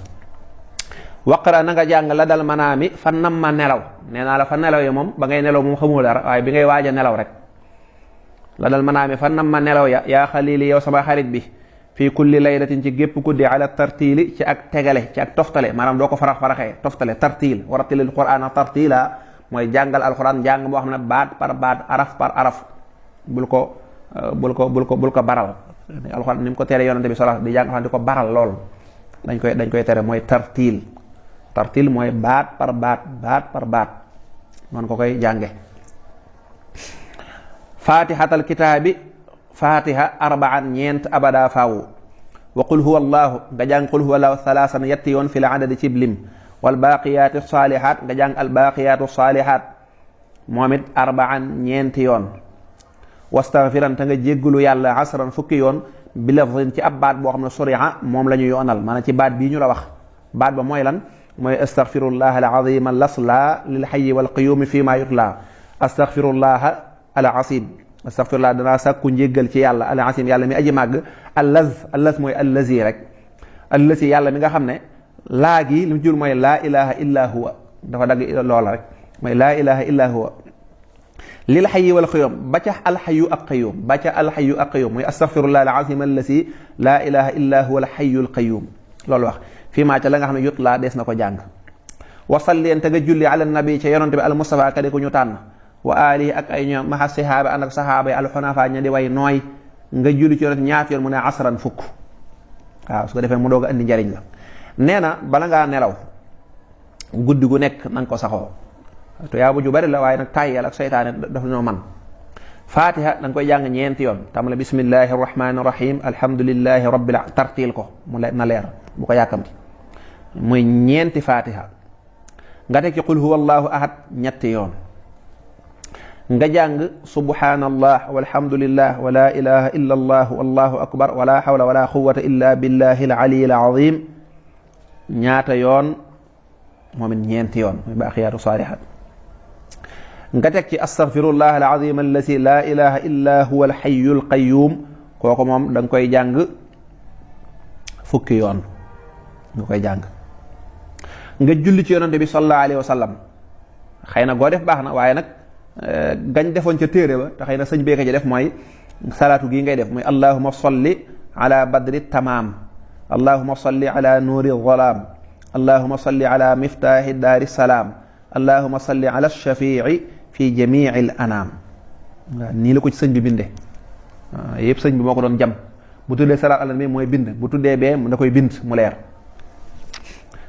waqra na nga jàng la dal manaami fa nam ma nelaw nee naa la fa nelaw yi moom ba ngay nelaw moom xamoo dara waaye bi ngay waaj a nelaw rek la dal manaami fa nam ma nelaw yaa xalili yow sama xarit bi fii kulli laylatin ci gépp guddi ala tartiili ci ak tegale ci ak toftale maanaam doo ko faraxee toftale tartiil wa rattilil qur'aana tartiila mooy jàngal alquran jàng boo xam ne baat par baat araf par araf bul ko baral alquran ni mu ko tere yonante bi sallallahu di jàng alquran di ko baral lool dañ koy tere mooy tartiil mooy baat par baat noonu ko koy jànge fatihatal kitaabi fatiha arbaan ñeent abada faawu wa qul huwa allahu nga jàng qul huwa allahu thalaasan yetti yoon fi l adadi cib lim wal baaqiyaatu saalihaat nga jàng al baaqiyaatu saalihaat moom it arbaan ñeenti yoon wastaghfiran te nga jéggulu yàlla asran fukki yoon bi lafzin ci ab baat boo xam ne suriha moom la ñu yoonal maanaam ci baat bii ñu la wax baat ba mooy lan mooy astaghfirullah al azim lasla lil hayyi wal qayyum fi ma yutla astaghfirullah al azim astaghfirullah danaa sàkku njéggal ci yàlla al azim yàlla mi aji màgg allaz mooy allazi rek allazi yàlla mi nga xam ne laa gi li mu jur mooy laa ilaha illa huwa dafa dagg loola rek mooy laa ilaha illa huwa lil hayyi wal qayyum ba ca alxayu ak qayyum ba ca alxayu ak qayyum mooy astaghfirullah al azim allazi laa ilaha illa huwa al hayyul qayyum loolu wax fii maa ca la nga xam ne yut laa dees na ko jàng wasalleen te nga julli ala nabi ca yonante bi al mustafa kadi ku ñu tànn wa alihi ak ay ñoom maxa sahaaba ànd ak sahaaba yi alxunafa ña di way nooy nga julli ci yonante ñaata yoon mu ne asran fukk waaw su ko defee mu doog a andi njariñ la nee na bala ngaa nelaw guddi gu nekk na nga ko saxoo to yaa bu ju bari la waaye nag tàyyeel ak seytaane dafa ñoo man fatiha da nga koy jàng ñeenti yoon tamale bismillahi rahmani rahim alhamdulillahi rabbil tartiil ko mu na leer bu ko yàkkamti muy ñeenti fatiha nga teg ci qul huwa allahu ahad ñetti yoon nga jàng subhanallah walhamdulillah wa la ilaha illa allah wallahu akbar wala hawla wala quwwata illa billahi al-ali al-azim ñaata yoon moom it ñeenti yoon muy baaqiyaatu saalihaat nga teg ci astaghfirullah al-azim allati la ilaha illa huwa al-hayyul qayyum kooku moom da nga koy jàng fukki yoon nga koy jàng nga julli ci yonante bi sallallahu alayhi wa sallam xëy na goo def baax na waaye nag gañ defoon ca téere ba te xëy na sëñ beeka ci def mooy salaatu gii ngay def mooy allahuma salli ala badri tamaam allahuma salli ala nuuri zalaam allahuma salli ala miftaahi daari salaam allahuma salli ala shafii fi jamii al anaam waaw nii la ko ci sëñ bi binde waaw yëpp sëñ bi moo ko doon jam bu tuddee salaat ala nabi mooy bind bu tuddee bee da koy bind mu leer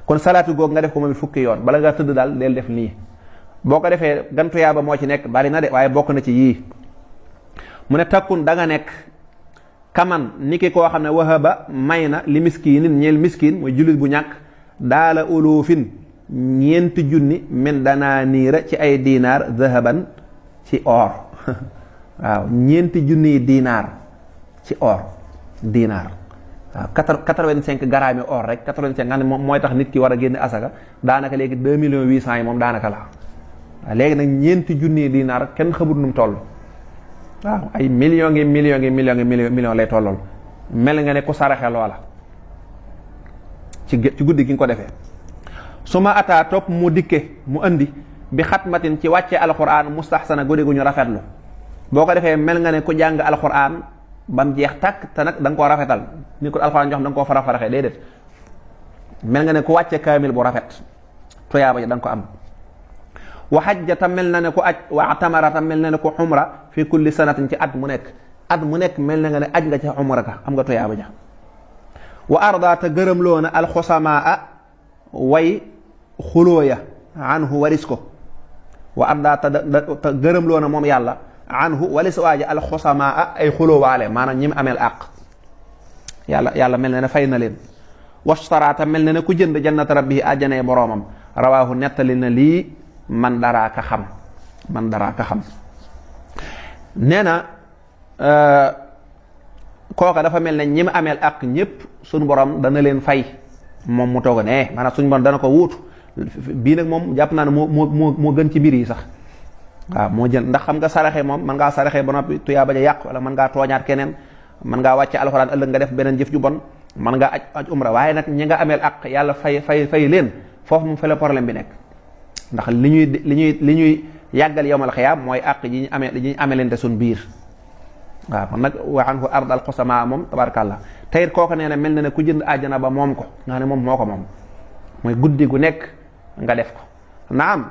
kon salaatu googu nga def ko moom fukki yoon bala nga tëdd daal del def nii boo ko defee gantu yaaba moo ci nekk bari na de waaye bokk na ci yii mu ne takkun da nga nekk kaman ni ki koo xam ne wahaba may na li miskiinin ñeel miskiin mooy jullit bu ñàkk daala ulufin ñeenti junni min danaa niira ci ay diinaar zahaban ci or waaw ñeenti junni diinaar ci or diinaar waaw 85 grammes yi or rek 85 nga ne moom mooy tax nit ki war a génne asaka daanaka léegi 2 millions 800 yi moom daanaka la waaw léegi nag ñeenti junni diinaar kenn xamul nu mu toll waaw ay millions millions lay tollool mel nga ne ku saraxe loola ci guddi gi nga ko defee su ma ataa topp mu dikke mu andi bi xatmatin ci wàcce alquran mustahsana guddi gu ñu rafetlu boo ko defee mel nga ne ku jàng alquran ba mu jeex tàkk te nag da nga koo rafetal ni ko alquran jox da nga koo faraxee déedéet mel nga ne ku wàcce kaamil bu rafet tuyaaba ja da nga ko am wa hajja tam mel na ne ku aj wa atamara tam mel na ne ku umra fi kulli sanatin ci at mu nekk mel na nga ne aj nga ca umra ka am nga tuyaaba ja wa arda te gërëm loona alxusamaa way xulooya anhu walis ko wa arda te gërëm loona moom yàlla anhu walis waaja alxusamaa ay xuloowaale maanaam ñi mu ameel àq yàlla mel na ne fay na leen washtaraata mel na ne ku jënd jannata rabbihi àjjanay boroomam rawaahu nettali na lii man daraa ka xam nee na kooka dafa mel ne ñi mu ameel ak ñëpp suñu borom dana leen fay moom mu toog ne maanaam suñu borom dana ko wuutu bii nag moom jàpp naa ne moo gën ci mbir yi sax waaw moo jël ndax xam nga saraxe moom mën ngaa saraxe ba noppi tuyaa bañ a yàq wala mën ngaa tooñaat keneen mën ngaa wàcce alxuraan ëllëg nga def beneen jëf ju bon mën ngaa aj umra waaye nag ñi nga ameel ak yàlla fay leen foofu mu fele problème bi nekk ndax li ñuy yàggal yowmal xiyaam mooy àq yi ñu amelente suñ biir waaw kon nag waxaan ko ard al xusama moom tabarakallah tayit kooku nee na mel na ne ku jënd àjjana ba moom ko nga xam ne moom moo ko moom mooy guddi gu nekk nga def ko naam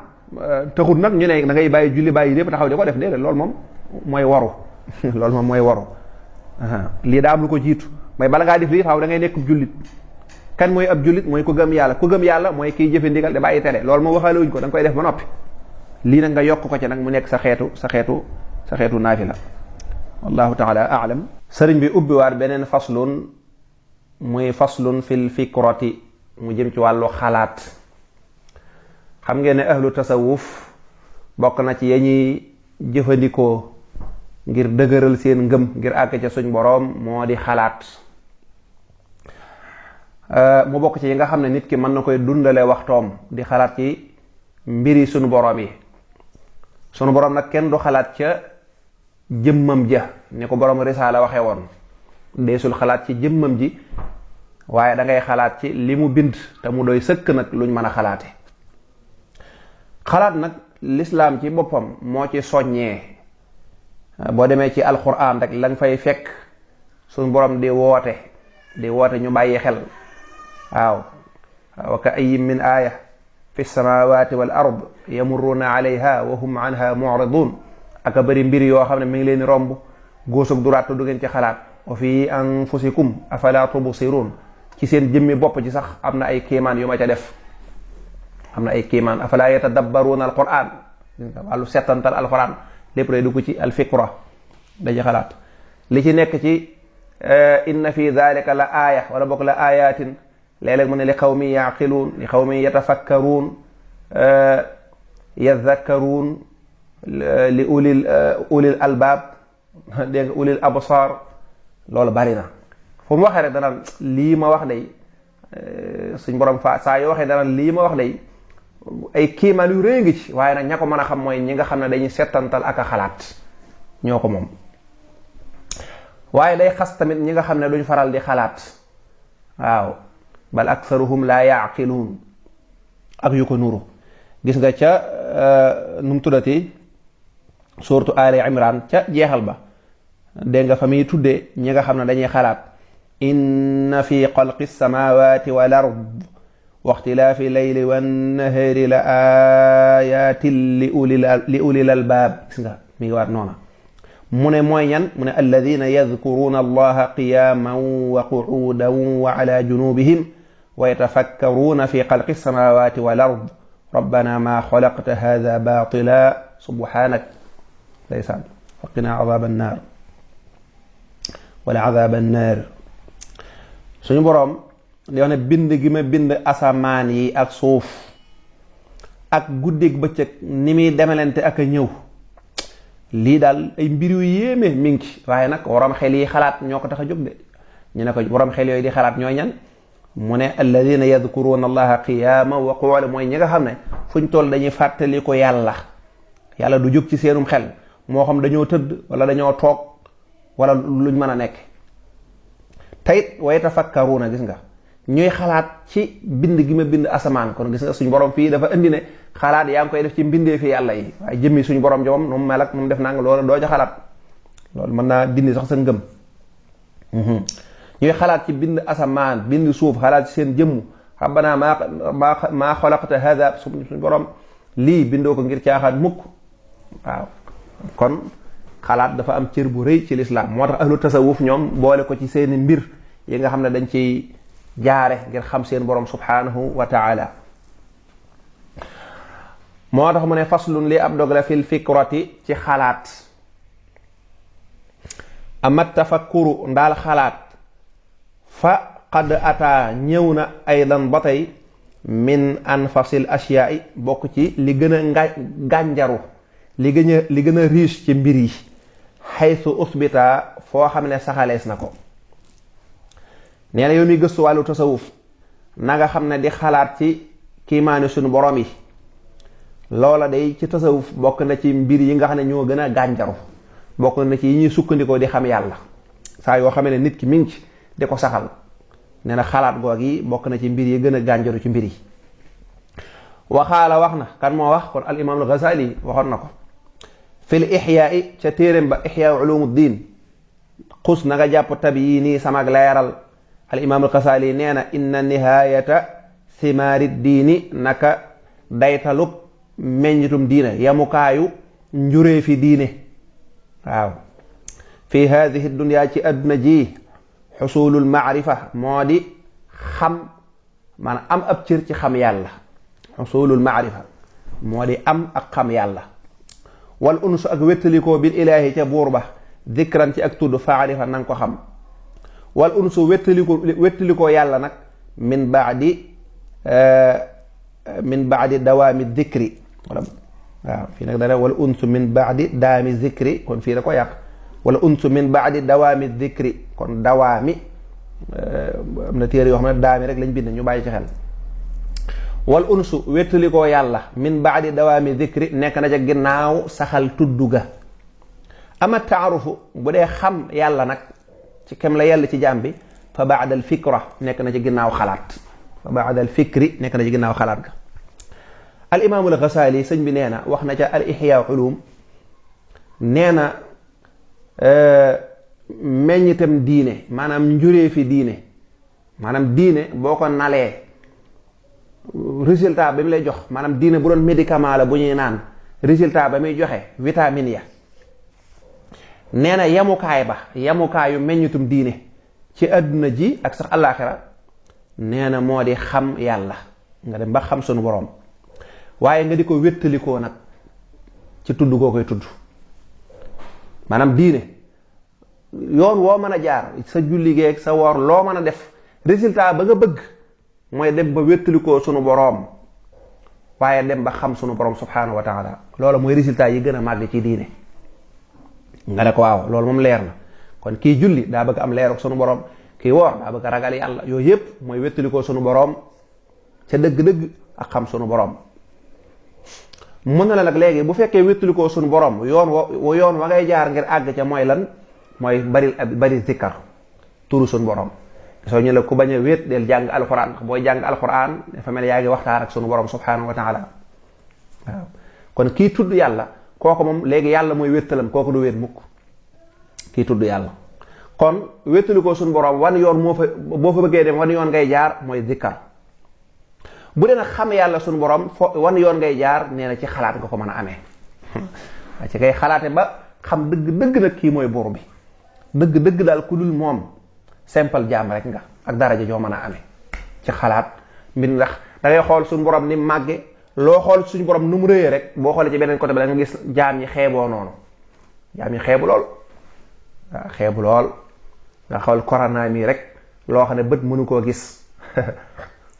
taxut nag ñu ne da ngay bàyyi julli bàyyi lépp taxaw di ko def déedéet loolu moom mooy waru loolu moom mooy waru lii daa am lu ko jiitu mooy bala ngaa def lii faaw da ngay nekk jullit kan mooy ab jullit mooy ku gëm yàlla mooy kiy jëfe ndigal da bàyyi tere loolu moom waxaale wuñ ko da nga koy def ba noppi lii nag nga yokk ko ci nag mu nekk sa xeetu naafila wallahu taala aalam sëriñ bi ubbiwaat beneen faslun muy faslun fil fikrati mu jëm ci wàllu xalaat xam ngeen ne ahlu tasawuf bokk na ci yañuy jëfandikoo ngir dëgëral seen ngëm ngir àgg ca suñ boroom moo di xalaat mu bokk ci yi nga xam ne nit ki mën na koy dundale waxtoom di xalaat ci mbiri sunu boroom yi sunu boroom nag kenn du xalaat ca jëmmam ja ni ko boroom risaala waxee woon deesul xalaat ci jëmmam ji waaye da ngay xalaat ci li mu bind te mu doy sëkk nag luñ mën a xalaate xalaat nag lislaam ci boppam moo ci soññee boo demee ci alquran rek lañ fay fekk suñu borom di woote ñu bàyyi xel waaw wa ka ayyin min aaya fi samawati wal ard yamurruuna alayha wa hum anha mu'ridun aka bëri mbir yoo xam ne mi ngi leen di romb góosug duraat du ngeen ci xalaat wa fi anfusikum afala tubsirun ci seen jëmmi bopp ci sax am na ay kéemaan yu ma ca def am na ay kéemaan afala yatadabbaruuna alquran wàllu settantal alquran lépp lay dugg ci alfikra dañu xalaat li ci nekk ci inna fi dhalika la aaya wala bokk la ayatin léeg-léeg mu ne li qawmi yaqiluun li qawmi yatafakkaruun yadhakkaruun li ulil albaab dégg nga ulil absar loolu bari na fu mu waxee rek danaan lii ma wax day suñ borom saa yoo waxee danaan lii ma wax day ay kiimaan yu rëy ngi ci waaye nag ña ko mën a xam mooy ñi nga xam ne dañuy settantal ak a xalaat ñoo ko moom. waaye day xas tamit ñi nga xam ne duñ faral di xalaat waaw bal aktharuhum laa yaaqiluun ak yu ko nuru gis nga ca nu mu tuddati suuratu Ali Imran ca jeexal ba dégg nga fa muy tuddee ñi nga xam ne dañuy xalaat inna fi xalqi samawati wal ard wa ixtilaafi layli wan nahaari la ayatin li ulil albaab gis nga mi ngi waat noona mu ne mooy ñan mu ne alladina yadkuruuna allaha qiyaman wa qu'uudan wa ala junubihim wa yatafakkaruuna fi xalqi samawati wal ard rabbana ma xalaqta hada batila subhanak ndeysaan waqina adab annaar wala adab annaar suñu boroom di wax ne bind gi ma bind asamaan yi ak suuf ak guddeeg bëccëg ni muy demelante ak a ñëw lii daal ay mbir yu yéeme mi ngi ci waaye nag waroom xel yi xalaat ñoo ko tax a jóg de ñu ne ko waroom xel yooyu di xalaat ñooy ñan mu ne alladina yadkuruuna allaha qiyaama wa qu'uudan mooy ñi nga xam ne fuñ toll dañuy fàttali ko yàlla du jóg ci seenum xel moo xam dañoo tëdd wala dañoo toog wala luñ mën a nekk tayit wa yatafakkaruuna gis nga ñuy xalaat ci bind gi ma bind asamaan kon gis nga suñu borom fii dafa indi ne xalaat yaa ngi koy def ci mbindee fi yàlla yi waaye jëmmi suñu borom jomam nu mu mel ak nu mu def naa nga loolu doo ca xalaat loolu mën naa dindi sax sa ngëm ñuy xalaat ci bind asamaan bind suuf xalaat ci seen jëmm rabbana maa xalaqta hada suñu borom lii bindoo ko ngir caaxaan mukk waaw kon xalaat dafa am cër bu rëy ci lislaam moo tax ahlu tasawuf ñoom boole ko ci seeni mbir yi nga xam ne dañ ciy jaare ngir xam seen borom subhanahu wa taala moo tax mu ne faslun li ab dog la fil fikrati ci xalaat amat tafakkuru ndaal xalaat fa qad ata ñëw na aydan ba tey min anfasil asyaai bokk ci li gën a gànjaru li gën a riche ci mbir yi xaytu usbita foo xam ne saxalees na ko nee na yow mi gëstu wàllu tasawuf na nga xam ne di xalaat ci kiimaani suñu borom yi loola day ci tasawuf bokk na ci mbir yi nga xam ne ñoo gën a gànjaru bokk na ci yi ñuy sukkandikoo di xam yàlla saa yoo xam ne nit ki mi ngi ci di ko saxal nee na xalaat goog yi bokk na ci mbir yi gën a gànjaru ci mbir yi waxaala wax na kan moo wax kon al imam al Ghazali waxoon na ko fil ixyaai ca téeréem ba ixyaa ulumuddin xus na nga jàpp tab yi nii samag leeral al imam al Ghazali nee na inna nihayata simaari diini naka daytalub meññitum diine yamukaayu njuree fi diine waaw fi hadihi dunya ci adduna ji xusulul maarifa moo di xam maanaam am ab cër ci xam yàlla xusulul maarifa moo di am ak xam yàlla wal unsu ak wéttalikoo bil ilaahi ca buur ba dikran ci ak tudd faarifa nanga ko xam wal unsu wéttalikoo yàlla nag min baadi dawaami dikri waaw fii nag dara wal unsu min baadi daami dikri kon fii da ko yàq wala unsu min baadi dawaami dikri kon dawaami am na téere yoo xam ne daami rek lañ bind ñu bàyyi ci xel wal unsu wéttalikoo yàlla min baadi dawaami dikri nekk na ca ginnaaw saxal tuddu ga ama taarufu bu dee xam yàlla nag ci kem la yàlla ci jaam bi fa baada al fikra nekk na ci ginnaaw xalaat fa baada al fikri nekk na ci ginnaaw xalaat ga al imaamu al Ghazali sëñ bi nee na wax na ca al ihya ulum nee na meññitam diine maanaam njuree fi diine maanaam diine boo ko nalee résultat ba mu lay jox maanaam diine bu doon médicament la bu ñuy naan résultat ba muy joxe vitamine ya nee na yamukaayu meññitum diine ci àdduna ji ak sax àllaaxira nee na moo di xam yàlla nga dem ba xam sunu boroom waaye nga di ko wéttalikoo nag ci tudd koo koy tudd maanaam diine yoon woo mën a jaar sa julli geeg sa woor loo mën a def résultat ba nga bëgg mooy dem ba wéttalikoo sunu boroom waaye dem ba xam sunu borom subhanahu wa taala. loolu mooy résultat yi gën a màgg ci diine. nga ne ko waaw loolu moom leer na kon kii julli daa bëgg am leeruk sunu borom, kii woor daa bëgg a ragal yàlla. yooyu yëpp mooy wéttalikoo sunu borom ca dëgg-dëgg ak xam sunu borom. mun na la nag léegi bu fekkee wéttalikoo sunu borom yoon wa ngay jaar ngir àgg ca mooy lan, mooy bari zikkar turu sunu borom. soo ñu la ku bañ a wéet del jàng alquran, booy jàng alquran dafa mel yaa ngi waxtaan ak sunu borom subhanahu wa taala. waaw kon kii tudd yàlla kooku moom léegi yàlla mooy wéttalam, kooku du wéet mukk kii tudd yàlla. kon wéttalikoo sunu borom wan yoon boo fa bëggee dem wan yoon ngay jaar mooy zikkar. bu dee nag xam yàlla sunu borom wan yoon ngay jaar nee na ci xalaat nga ko mën a amee ci ngay xalaate ba xam dëgg nag kii mooy buur bi dëgg daal ku dul moom simple jaam rek nga ak daraja joo mën a amee ci xalaat mbir. ndax da ngay xool suñu borom ni màgge, loo xool suñu borom nu mu rëyee rek boo xoolee ci beneen côté bi da nga gis jaam ñi xeeboo noonu, jaam ñi xeebu lool. waaw xeebu lool nga xool corona mii rek loo xam ne bët mënu koo gis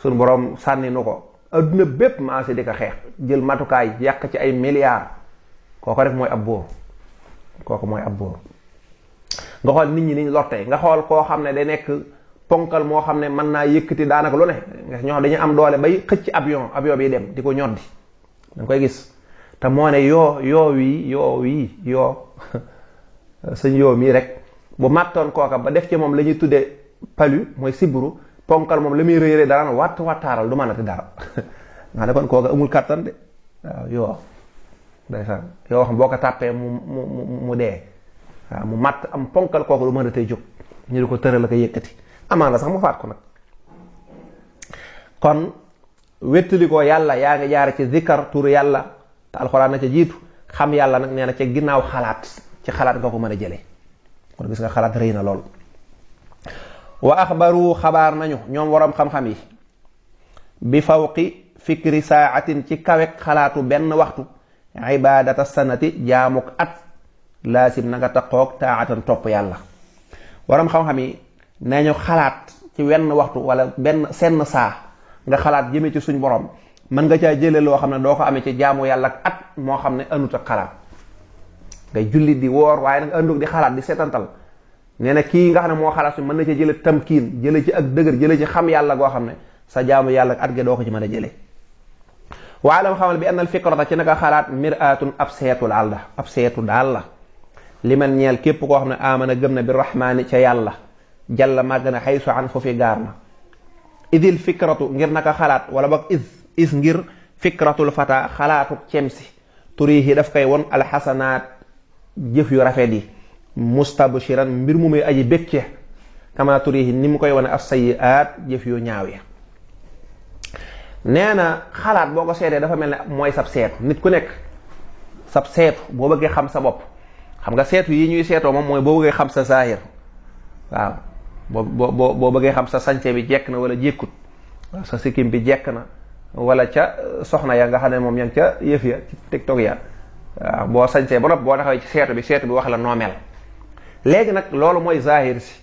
suñu borom sànni nu ko adduna bépp maase di ko xeex, jël matukaay yàq ci ay milliards. kooku rek mooy ab buur, kooku mooy ab buur. nga xool nit ñi niñ lottee, nga xool koo xam ne day nekk ponkal moo xam ne mën naa yëkkati daanaka lu ne, ñoo xam dañu am doole bay xëcc avion bi dem di ko ñoddi da nga koy gis. te moo ne yoo sëñ yoo mii rek bu màttoon kooka ba def ci moom la ñuy tuddee palu mooy sibru, ponkal moom la muy rëy dara wattaaral du mënati dara nga ne kon kooka amul kattan de. waaw yoo xam boo ko tàppee mu dee. waaw mu matt am ponkal kooku du mën a tey jóg ñu di ko tëral ak a yëkkati, amaana sax mu faat ko nag. kon wéttali ko yàlla yaa ngi jaare ci zikkar turu yàlla te alxuraan na ca jiitu. xam yàlla nag nee na ca ginnaaw xalaat, ci xalaat nga ko mën a jëlee. kon gis nga xalaat rëy na lool. wa axbaru xabaar nañu ñoom waroom xam-xam yi bi fawqi fikri saatin ci kawek xalaatu benn waxtu ibadata sanati jaamuk at laasim na nga taqoog taatan topp yàlla. waram xam-xam yi nee ñu xalaat ci wenn waxtu wala senn saa nga xalaat jëme ci suñ borom mën nga caa jële loo xam ne doo ko amee ci jaamu yàlla ak at moo xam ne andut ak xalaat. ngay julli di woor waaye nag andut di xalaat di seetantal. nee na kii nga xam ne moo xalaat su mën na ci jële tamkiin, jële ci ak dëgër, jële ci xam yàlla goo xam ne sa jaamu yàlla ak at ga doo ko ci mën a jële. waalam xamal bi annal fikrata ci naka xalaat miraatun ab seetu daal la li man ñeel képp koo xam ne amana gëm na bi rahmaani ca yàlla jalla màgg na xaysu an foofi gaar na. idil fikratu ngir naka xalaat wala boog is ngir fikratul fata xalaatu cemsi turihi daf koy won alxasanaat jëf yu rafet yi mustabshiran mbir mu muy aji bécce kama turihi ni mu koy wone as-sayyi'aat jëf yu ñaaw ya. nee na xalaat boo ko seetee dafa mel ne mooy sab seetu. nit ku nekk sab seetu boo bëggee xam sa bopp, xam nga seetu yi ñuy seetoo moom mooy boo bëggee xam sa zaahir. waaw boo bëggee xam sa sañse bi jekk na wala jekkut, waaw sa sikkim bi jekk na wala ca soxna ya nga xam ne moom yaa ngi ca yëf ya ci tiktok ya. waaw boo sañsee ba noppi boo taxawee ci seetu bi wax la noo mel. léegi nag loolu mooy zaahir si.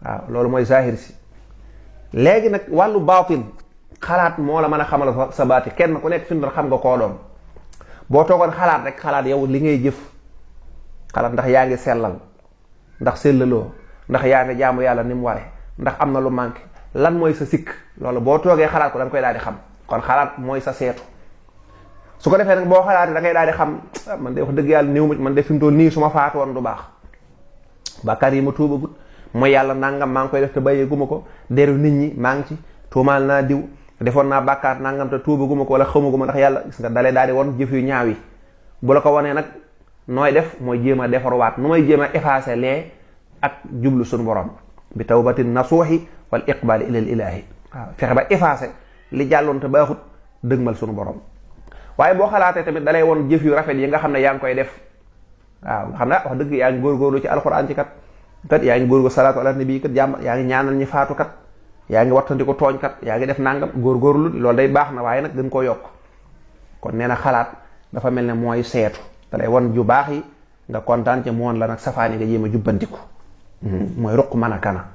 waaw loolu mooy zaahir si. léegi nag wàllu baatin xalaat moo la mën a xamal sa baati. kenn ku nekk fi mu xam nga koo doon boo toogoon xalaat rek xalaat yow li ngay jëf, xalaat ndax yaa ngi sellal, ndax sellaloo, ndax yaa ngi jaamu yàlla ni mu ware, ndax am na lu manqué, lan mooy sa sikk. loolu boo toogee xalaat ko da nga koy daal di xam. kon xalaat mooy sa seetu. su ko defee nag boo xalaatee da ngay daal di xam man de wax dëgg yàlla néew man de fi mu toll nii su ma faatu woon du baax. bàkkaar yi ma tuubagut, mooy yàlla nangam maa ngi koy def te bàyyeeguma ko, deru nit ñi maa ngi ci, tuumaal naa diw, defoon naa bàkkaar nangam te tuubaguma ko wala xamaguma ndax yàlla gis nga dalee daal di won jëf yu ñaaw yi. bu la ko wanee nag nooy def mooy jéem a defaruwaat. nu may jéem a effacer lee ak jublu suñu borom bi tawbatin nasuuhi wal iqbal ilal ilaahi. waaw fexe ba effacer li jàlloon te baaxut dëgmal suñu borom. waaye boo xalaatee tamit dalay won jëf yu rafet yi nga xam ne yaa ngi koy def. waaw nga xam ne wax dëgg yaa ngi góorgóorlu ci alxuraan ci kat yaa ngi góorgóorlu salaatu ala nabi kat jàmm yaa ngi ñaanal ñi faatu kat yaa ngi wattandiko tooñ kat yaa ngi def nangam góorgóorlu loolu day baax na waaye nag gën koo yokk. kon nee na xalaat dafa mel ne mooy seetu dalay won ju baax yi nga kontaan ci mu won la nag safaani nga jéem a jubbantiku. mooy ruq mën a kana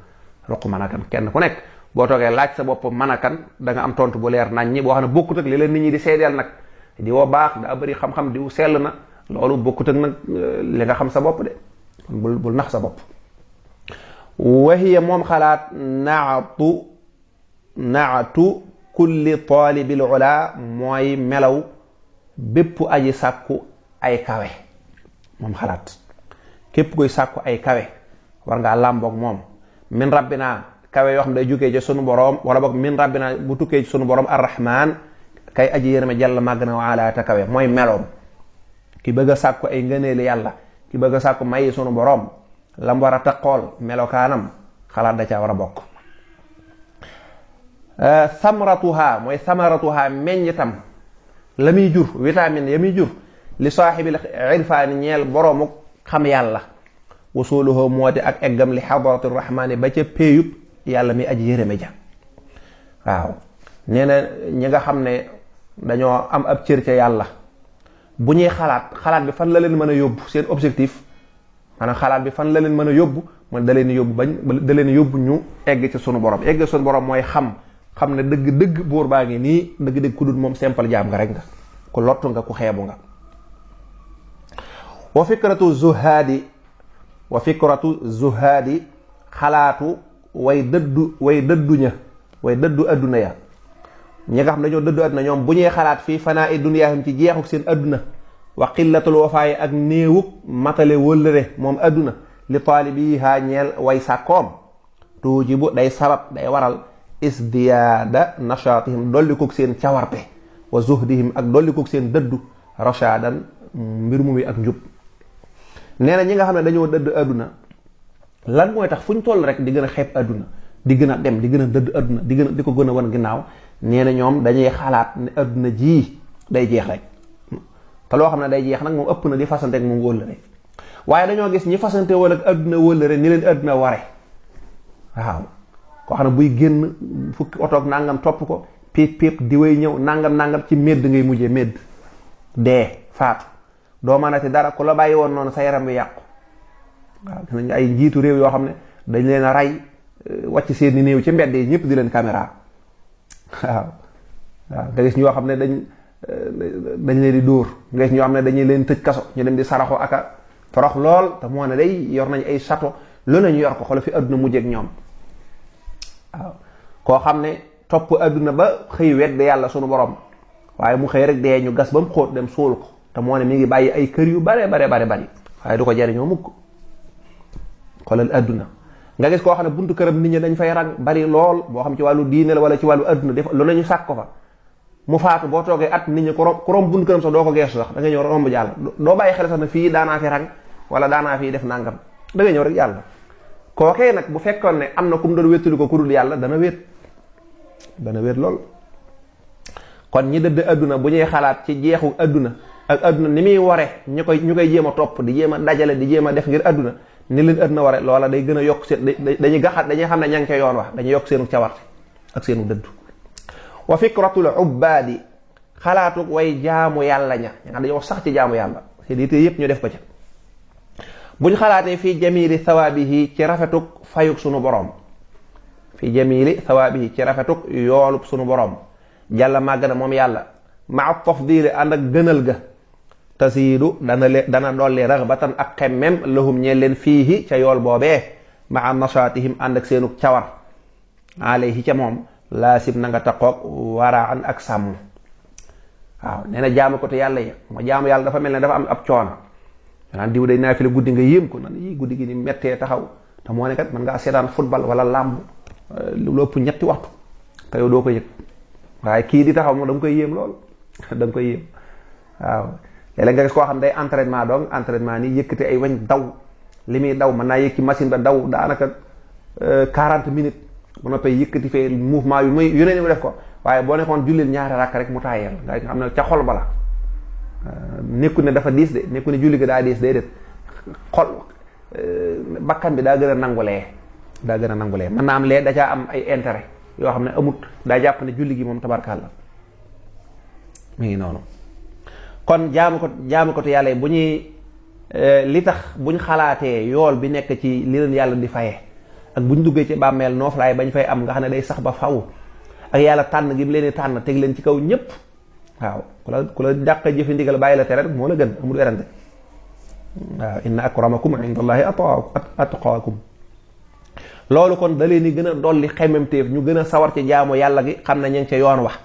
kenn ku nekk boo toogee laaj sa bopp mën a kan da nga am tontu bu leer nañ ñi boo xam ne bokkut ak li leen nit ñi di seedeel nag di woo baax daa bëri xam-xam diw sell na loolu bokkut ak nag li nga xam sa bopp de kon bul nax sa bopp. wahiya moom xalaat naatu kulli taalibil ula mooy melaw bépp aji sàkku ay kawe. moom xalaat képp koy sàkku ay kawe war ngaa làmboog moom min rabbina kawe yoo xam ne day jógee ci sunu boroom wala boog min rabbina bu tukkee ci sunu boroom arrahman kay aji yërëme jàll màgg na waala ta kawe mooy meloom. ki bëgg a sàkku ay ngëneeli yàlla ki bëgg a sàkku mayi sunu boroom lam war a taqool melokaanam xalaat da caa war a bokk. samratuha mooy samaratuha meññitam la muy jur vitamine ya muy jur li saaxibil irfaani ñeel boroomu xam yàlla wasuluhu moo di ak eggam li xadarati rahmaani ba ca péeyub yàlla mi aji yërëme ja. waaw nee na ñi nga xam ne dañoo am ab cër ca yàlla bu ñuy xalaat bi fan la leen mën a yóbbu seen objectif maanaam xalaat bi fan la leen mën a yóbbu man da leen yóbbu ñu egg ci sunu borom egg ci sunu borom mooy xam ne dëgg buur baa ngi nii dëgg ku dul moom simple jaam nga rek nga ku lottu nga ku xeebu nga. wa fikratu zuhaadi xalaatu way dëddu adduna ya ñi nga xam dañoo dëddu adduna ñoom bu ñuy xalaat fii fanaa i dunyaahum ci jeexuk seen adduna wa qillatul wafaayi ak néewuk matale wëllëre moom adduna li taalibiha ñeel way sàkkoom tuujibu day sabab day waral isdiyaada nashaatihim dolli koog seen cawarte wa zuhdihim ak dolli koog seen dëddu rashadan mbir mu mi ak njub. nee na ñi nga xam ne dañoo dëdd adduna lan mooy tax fu ñu toll rek di gën a xeeb adduna di gën a dem di gën a dëdd adduna di ko gën a wan ginnaaw nee na ñoom dañuy xalaat ne adduna ji day jeex rek te loo xam ne day jeex nag moom ëpp na di fasante ak moom wóllëre waaye dañoo gis ñi fasante wala ak adduna wóllëre ni leen adduna ware waaw koo xam ne buy génn fukki otoog nangam topp ko péep di way ñëw nangam ci médd ngay mujjee médd dee faatu doo mënati dara ku la bàyyi woon noonu sa yaram bi yàqu. waaw gis nañ ay njiitu réew yoo xam ne dañ leen a rey wàcc seeni néew ci mbedd yi ñëpp di leen caméra waaw nga gis ñoo xam ne dañ leen di dóor nga gis ñoo xam ne dañuy leen tëj kaso ñu dem di saraxo aka torox lool te moo ne day yor nañ ay château loolu ñu yor ko xoolal fi adduna mujjeek ñoom. waaw koo xam ne topp adduna ba xëy wedd yàlla sunu borom waaye mu xëy rek dee ñu gas ba mu xóot dem suul ko te moo ne mi ngi bàyyi ay kër yu bare bari waaye du ko jariñoo mukk. xoolal adduna nga gis koo xam ne buntu këram nit ñi dañ fay rang bari lool boo xam ci wàllu diine la wala ci wàllu adduna def loolu ñu sàkk ko fa mu faatu boo toogee at nit ñi ku romb buntu këram sax doo ko geesu sax da nga ñëw romb jàll doo bàyyi xel sax ne fii daanaa fi rang wala daanaa fii def nangam da nga ñëw rek yàlla. kookee nag bu fekkoon ne am na ku mu doon wéttali ko ku dul yàlla dana wét lool. kon ñi dëdd adduna bu ñuy xalaat ci jeexu adduna ak adduna ni muy ware ñu koy jéem a topp di jéem a dajale di jéem a def ngir adduna ni leen adduna ware loola day gën a yokk seen dañuy xam ne ña ngi ca yoon wax dañuy yokk seenu cawarte ak seenu dëddu. wa fikratul ubbaadi xalaatu way jaamu yàlla ña nga xam dañoo sax ci jaamu yàlla seen yitte yépp ñu def ko ca buñ xalaatee fii jamili thawaabihi ci rafetuk fayuk sunu borom fii jamili thawaabihi ci rafetuk yoolub sunu borom jàlla màgg na moom yàlla maa tafdili ànd ak gënal ga tasiidu dana dolli ragbatan ak xemmem lahum ñeen leen fiihi ca yool boobee maa nashaatihim ànd ak seenu cawar alayhi ca moom laasib na nga taqoog waraan ak sàmm. waaw nee na jaamu ko te yàlla yi ma jaamu yàlla dafa mel ne dafa am ab coono naan diw day naafila guddi nga yéem ko nan yi guddi gi ni mettee taxaw te moo ne kat mën ngaa seetaan football wala làmb lu ëpp ñetti waxtu te yow doo ko yëg waaye kii di taxaw moom da nga koy yéem lool da nga koy yéem. waaw léeg-léeg nga gis koo xam day entraînement donc entraînement ni yëkkati ay wañ daw li muy daw mën naa yëg ci machine ba daw daanaka 40 minutes bu noppee yëkkati fee mouvement yu muy yu ne ni mu def ko waaye boo nekkoon jullil ñaari rakk rek mu taayeel nga xam ne ca xol bala nekku ne dafa diis de nekku ne julli gi daa diis day def xol bakkan bi daa gën a nangulee mën naa am lee da caa am ay intérêt yoo xam ne amut daa jàpp ne julli gi moom tabarkàlla mi ngi noonu. kon jaamu ko te yàlla bu ñuy li tax buñ xalaatee yool bi nekk ci li leen yàlla di faye ak buñ duggee ci bàmmeel nooflaay bañ fay am nga xam ne day sax ba faw ak yàlla tànn gi mu leen di tànn teg leen ci kaw ñëpp waaw ku la dàq jëfi ndigal bàyyi la tere rek moo la gën amul werante waaw inna akramakum indallahi atqaakum loolu kon da leen di gën a dolli xemmemteef ñu gën a sawar ci jaamu yàlla gi xam na ña ngi ca yoon wax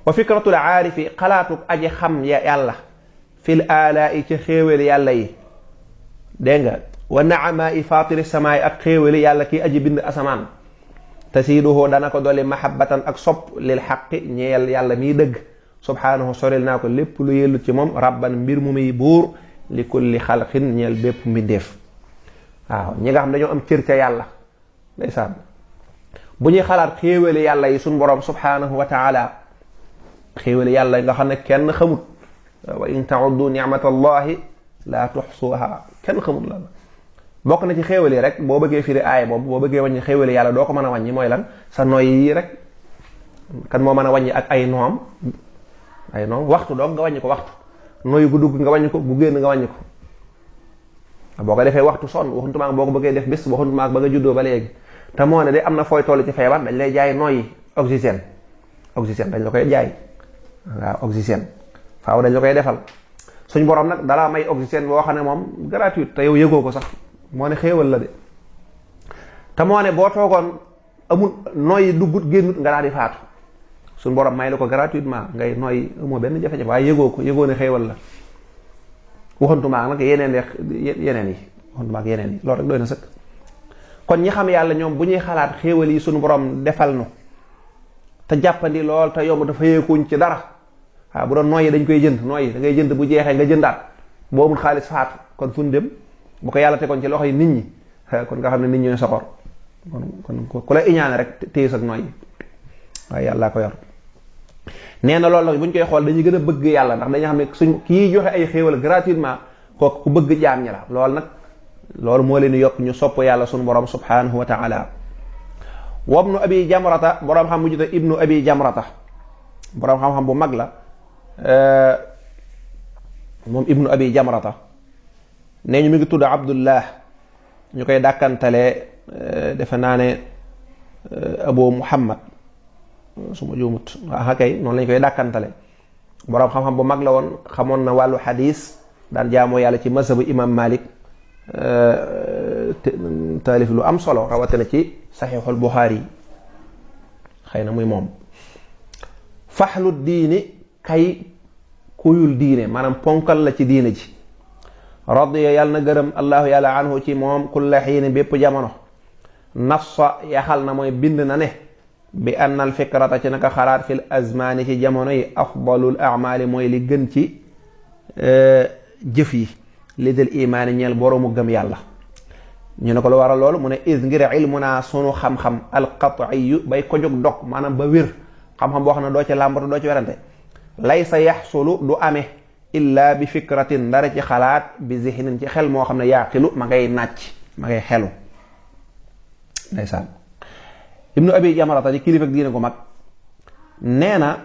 wa fikratul aarifi xalaatu aji xam yàlla fil alaa'i ca xéewali yàlla yi dégg nga wa naama i fatiri samaay ak xéewali yàlla kii aji bind asamaan tasiiduhu dana ko dolli mahabbatan ak sopp lil xaqi ñeel yàlla miy dëgg subhaanahu soril naa ko lépp lu yellut ci moom rabban mbir mu muy buur li kulli xalqin ñeel bépp mbindeef waaw ñi nga xam dañoo am cër ca yàlla ndeysaan bu ñuy xalaat xéewali yàlla yi suñ boroom subhaanahu wa taala xéewali yàlla nga xam ne kenn xamut wa in ta'uddu ni'matallahi la tuxsuha kenn xamut la bokk na ci xéewali rek boo bëggee firi aaya boobu boo bëggee wàññi xéewali yàlla doo ko mën a wàññi mooy lan sa noy yi rek kan moo mën a wàññi ak ay noom waxtu doog nga wàññi ko waxtu noy gu dugg nga wàññi ko gu génn nga wàññi ko boo ko defee waxtu sonn waxuntuma boo ko bëggee def bis waxuntuma ba nga juddoo ba léegi te moo ne de am na fooy toll ci feebar dañ lay jaay noyyi oxygène dañ la koy jaay waaw oxygène faaw dañ la koy defal suñ borom nag dalaa may oxygène boo xam ne moom gratuite te yow yëgoo ko sax moo ne xéewal la de te moo ne boo toogoon amul noyyi duggut génnut nga daal di faatu suñ borom may la ko gratuitement ngay noyyi amoo benn jafe-jafe waaye yëgoo ne xéewal la waxantumaak nag yeneen yi waxantumaak yeneen yi loolu rek doy na sëkk kon ñi xam yàlla ñoom bu ñuy xalaat xéewal yi suñu borom defal nu te jàppandi lool te yomb dafa yeekuñ ci dara waaw bu doon noyyi dañ koy jënd noyyi da ngay jënd bu jeexee nga jëndaat boo amul xaalis faatu kon fu ñu dem bu ko yàlla tegoon ci loxo yi nit ñi kon nga xam ne nit ñooy soxor kon ku la iñaane rek téye sag noyyi waaye yàlla ko yor nee na loolu nag bu ñu koy xool dañuy gën a bëgg yàlla ndax dañuy xam ne suñ kii joxe ay xéewal gratuitement kooku ku bëgg jaam ñi la loolu nag loolu moo leen yokk ñu sopp yàlla suñu borom subhanahu wa taala wabnu abi jamrata borom xam mujjuta ibnu abi jamrata borom xam-xam bu mag la moom ibnu abi jamrata nee ñu mi ngi tudd abdullah ñu koy dàkkantalee defe naa ne abu muhammad su ma juumut waaw kay noonu lañ koy dàkkantale boroom xam-xam bu mag la woon xamoon na wàllu xadis daan jaamoo yàlla ci mazhabu imam malik taalif lu am solo rawatina ci saxiixul buxaari xëy na muy moom faxlu diini kay kuyul diine maanaam ponkal la ci diine ji radiya yàlla na gërëm allahu yàlla anhu ci moom kulla xiini bépp jamono nafsa yaxal na mooy bind na ne bi anna al fikrata ci naka xalaat fil azmaani ci jamono yi afdalul amaali mooy li gën ci jëf yi li del imaani ñeel boroomu gëm yàlla ñu ne ko lu waral loolu mu ne is ngir ilmu naa sunu xam-xam alqatiyu bay ko jóg dog maanaam ba wér xam-xam boo xam ne doo ci làmbatu doo ci werante laysa yaxsulu du amee illa bi fikratin ndara ci xalaat bi zihnin ci xel moo xam ne yaaqilu ma ngay nàcc ma ngay xelu ndeysaan ibnu abi jamrata di kilifa ak diine ko mag nee na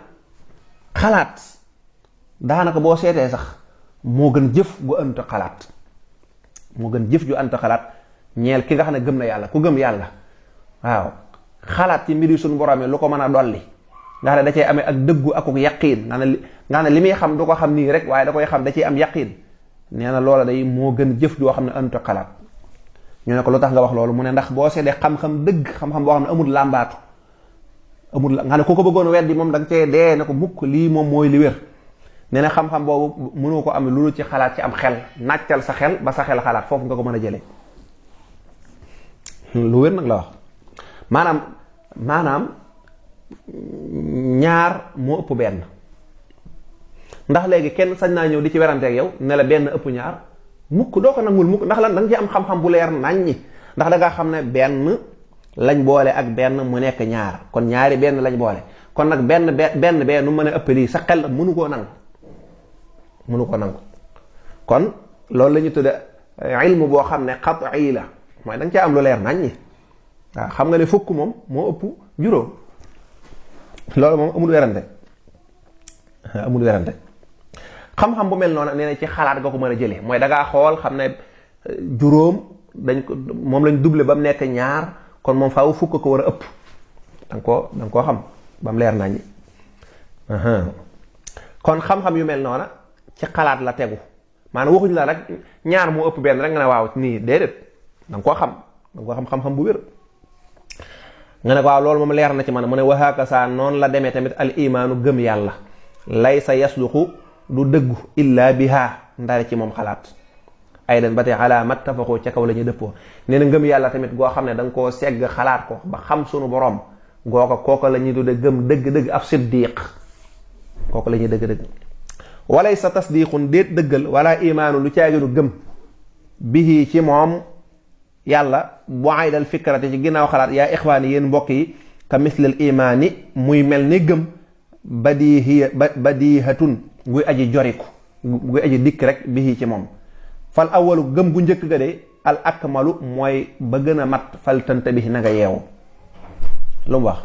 xalaat daanaka boo seetee sax moo gën jëf gu ënt xalaat moo gën jëf ju ënt xalaat ñeel ki nga xam ne gëm na yàlla ku gëm yàlla waaw xalaat ci mbiri suñu borom lu ko mën a dolli nga xam ne da cay amee ak dëggu akuk yaqiin nga xam ne li muy xam du ko xam nii rek waaye da koy xam da ciy am yaqiin nee na loola day moo gën jëf joo xam ne ënt xalaat ñu ne ko lu tax nga wax loolu mu ne ndax boo seetee xam-xam dëgg xam-xam boo xam ne amul làmbaatu amul nga ne ku ko bëggoon weddi moom da nga cee dee ne ko mukk lii moom mooy li wér nee na xam-xam boobu mënoo ko am loolu ci xalaat ci am xel nàccal sa xel ba sa xel xalaat foofu nga ko mën a jëlee lu wér nag la wax maanaam ñaar moo ëpp benn ndax léegi kenn sañ naa ñëw di ci weranteeg yow ne la benn ëpp ñaar mukk doo ko nangul mukk ndax lan da nga ci am xam-xam bu leer naññi ndax da nga xam ne benn lañ boole ak benn mu nekk ñaar kon ñaari benn lañ boole kon nag benn bee nu mën a ëpp lii sa xel mënu koo nangu kon loolu la ñu tudde ilmu boo xam ne qat'i la mooy da nga caa am lu leer naññi waaw xam nga ne fukk moom moo ëpp juróom loolu moom amul werante xam-xam bu mel noonu nee na ci xalaat nga ko mën a jëlee mooy da ngaa xool xam ne juróom dañ ko moom lañ doublé ba mu nekk ñaar kon moom faaw fukk ko war a ëpp danga koo xam ba mu leer naññi. kon xam-xam yu mel noona ci xalaat la tegu maanaam waxuñ la rek ñaar moo ëpp benn rek nga ne waaw nii déedéet danga koo xam xam-xam bu wér nga ne ko waaw loolu moom leer na ci man mu ne waxaaka saa noonu la demee tamit al imaanu gëm yàlla laysa yasduqu du dëggu illa biha ndare ci moom xalaat ay den ba tey ala mattafaqu ca kaw la ñu dëppoo nee na ngëm yàlla tamit goo xam ne da nga koo segg xalaat ko ba xam sunu borom kooka la ñuy tudde gëm dëgg-dëgg ab siddiq kooku la ñuy dëgg-dëgg walay sa tasdiqun déet dëggal wala imaanu lu caaginu gëm bihi ci moom yàlla bu aydal fikrati ci ginnaaw xalaat yaa ixwaani yéen mbokk yi ka mislal imaani muy mel ni gëm badihatun guy aji joriku guy aji dikk rek bihi ci moom fal awalu gëm gu njëkk ga de al akmalu mooy ba gën a mat fal tanta bi na nga yeewu lu mu wax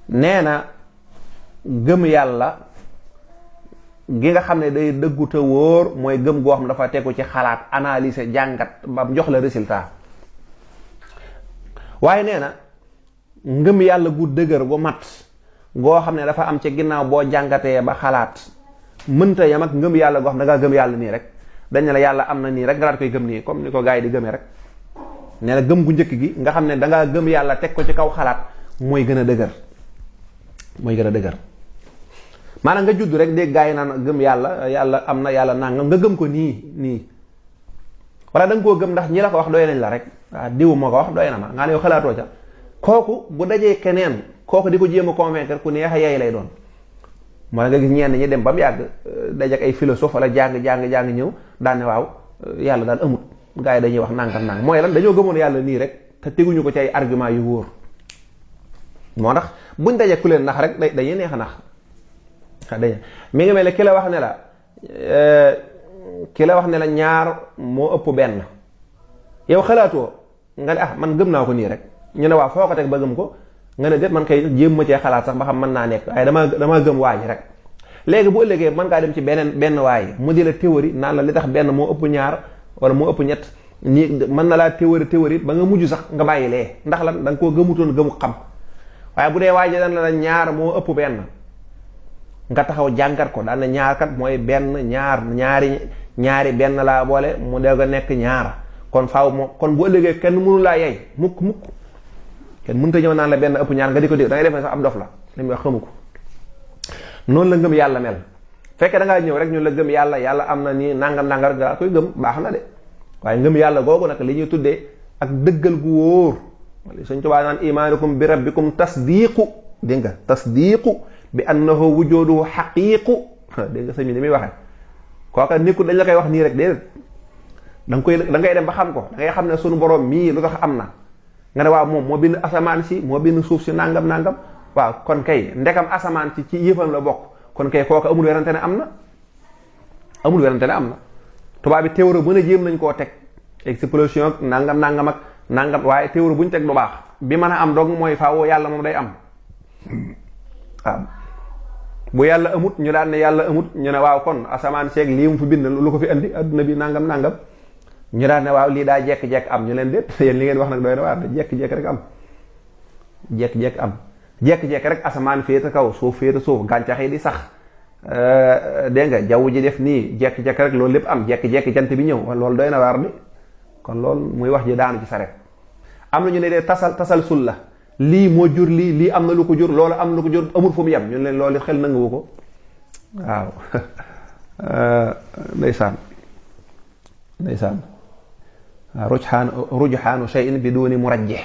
nee na gëm yàlla gi nga xam ne day dëggu te wóor mooy gëm goo xam ne dafa tegu ci xalaat analyser jàngat ba jox la résultat waaye nee na ngëm yàlla gu dëgër gu mat goo xam ne dafa am ci ginnaaw boo jàngatee ba xalaat mënta yam ak ngëm yàlla goo xam ne da ngaa gëm yàlla nii rek dañ ne la yàlla am na nii rek nga daal koy gëm nii comme ni ko gars yi di gëmee rek nee na gëm gu njëkk gi nga xam ne da ngaa gëm yàlla teg ko ci kaw xalaat mooy gën a dëgër maanaam nga judd rek dégg gaa yi naan gëm yàlla am na yàlla nangam nga gëm ko nii wala da nga koo gëm ndax ñi la ko wax doy nañ la rek waaw diw moo ko wax doy na ma nga ne yow xalaatoo ca kooku bu dajee keneen kooku di ko jéem a convaincre ku neex a yey lay doon mooy nga gis ñenn ñi dem ba mu yàgg dajak ay philosophe wala jàng ñëw daan ne waaw yàlla daal amut gaa yi dañuy wax nangam mooy lan dañoo gëmoon yàlla nii rek te teguñu ko ci ay argument yu wóor moo tax buñ dajee ku leen nax rek dañuy neex a nax mi ngi mel ne ki la wax ne la ñaar moo ëpp benn yow xalaatoo nga ne man gëm naa ko nii rek ñu ne waaw foo ko teg ba gëm ko nga ne déet man kay jéem ma cee xalaat sax ba xam mën naa nekk waaye dama gëm waa ji rek léegi bu ëllëgee mën ngaa dem ci benn waay mu di la théorie naan la li tax benn moo ëpp ñaar wala moo ëpp ñett ñi mën na laa théorie ba nga mujj sax nga bàyyi lee ndax lan da nga koo gëmutoon gëmu xam waaye bu dee waa ji daan la ñaar moo ëpp benn nga taxaw jàngat ko daan na ñaar kat mooy benn ñaari benn laa boole mu dee nga nekk ñaar kon faaw moo kon bu ëllëgee kenn mënu laa yey mukk kenn mënut a ñëw naan la benn ëpp ñaar nga di ko dégg da ngay def sax am dof la li muy wax xamu ko noonu la ngëm yàlla mel fekkee da ngaa ñëw rek ñu la gëm yàlla am na nii nangam rek nga koy gëm baax na de waaye ngëm yàlla googu nag li ñuy tuddee ak dëggal gu wóor Sëñ Tuubaa naan imaanukum bi rabbikum tasdiqu dégg nga tasdiqu bi annahu wujuduhu xaqiiqu dégg nga sëñ bi ni muy waxee kooka nekkul dañ la koy wax nii rek déedéet da ngay dem ba xam ko da ngay xam ne sunu borom mii lu tax am na nga ne waaw moom moo bind asamaan si moo bind suuf si nangam waaw kon kay ndekam asamaan si ci yëfam la bokk kon kay kooka amul werante ne am na tubaab bi théorie mën a jéem nañ koo teg explosion ak nangam waaye théorie bu ñu teg du baax bi mën a am dong mooy faaw yàlla moom day am waaw bu yàlla amut ñu daan ne yàlla amut ñu ne waaw kon asamaan seeg lii mu fi bind lu ko fi andi adduna bi nangam ñu daan ne waaw lii daa jekk-jekk am ñu leen déet yéen li ngeen wax nag doy na waar da jekk-jekk rek am jekk-jekk rek asamaan féete kaw suuf féete suuf gàncax yi di sax dégg nga jaww ji def nii jekk-jekk rek loolu lépp am jekk-jekk jant bi ñëw loolu doy na waar bi kon loolu muy wax ji daanu ci saret am na ñu ne dee tasal sul la lii moo jur lii am na lu ko jur loolu am na lu ko jur amul fu mu yem ñu leen loolu xel nanguwu ko waaw ndeysaan rujxaanu shay'in biduni murajjih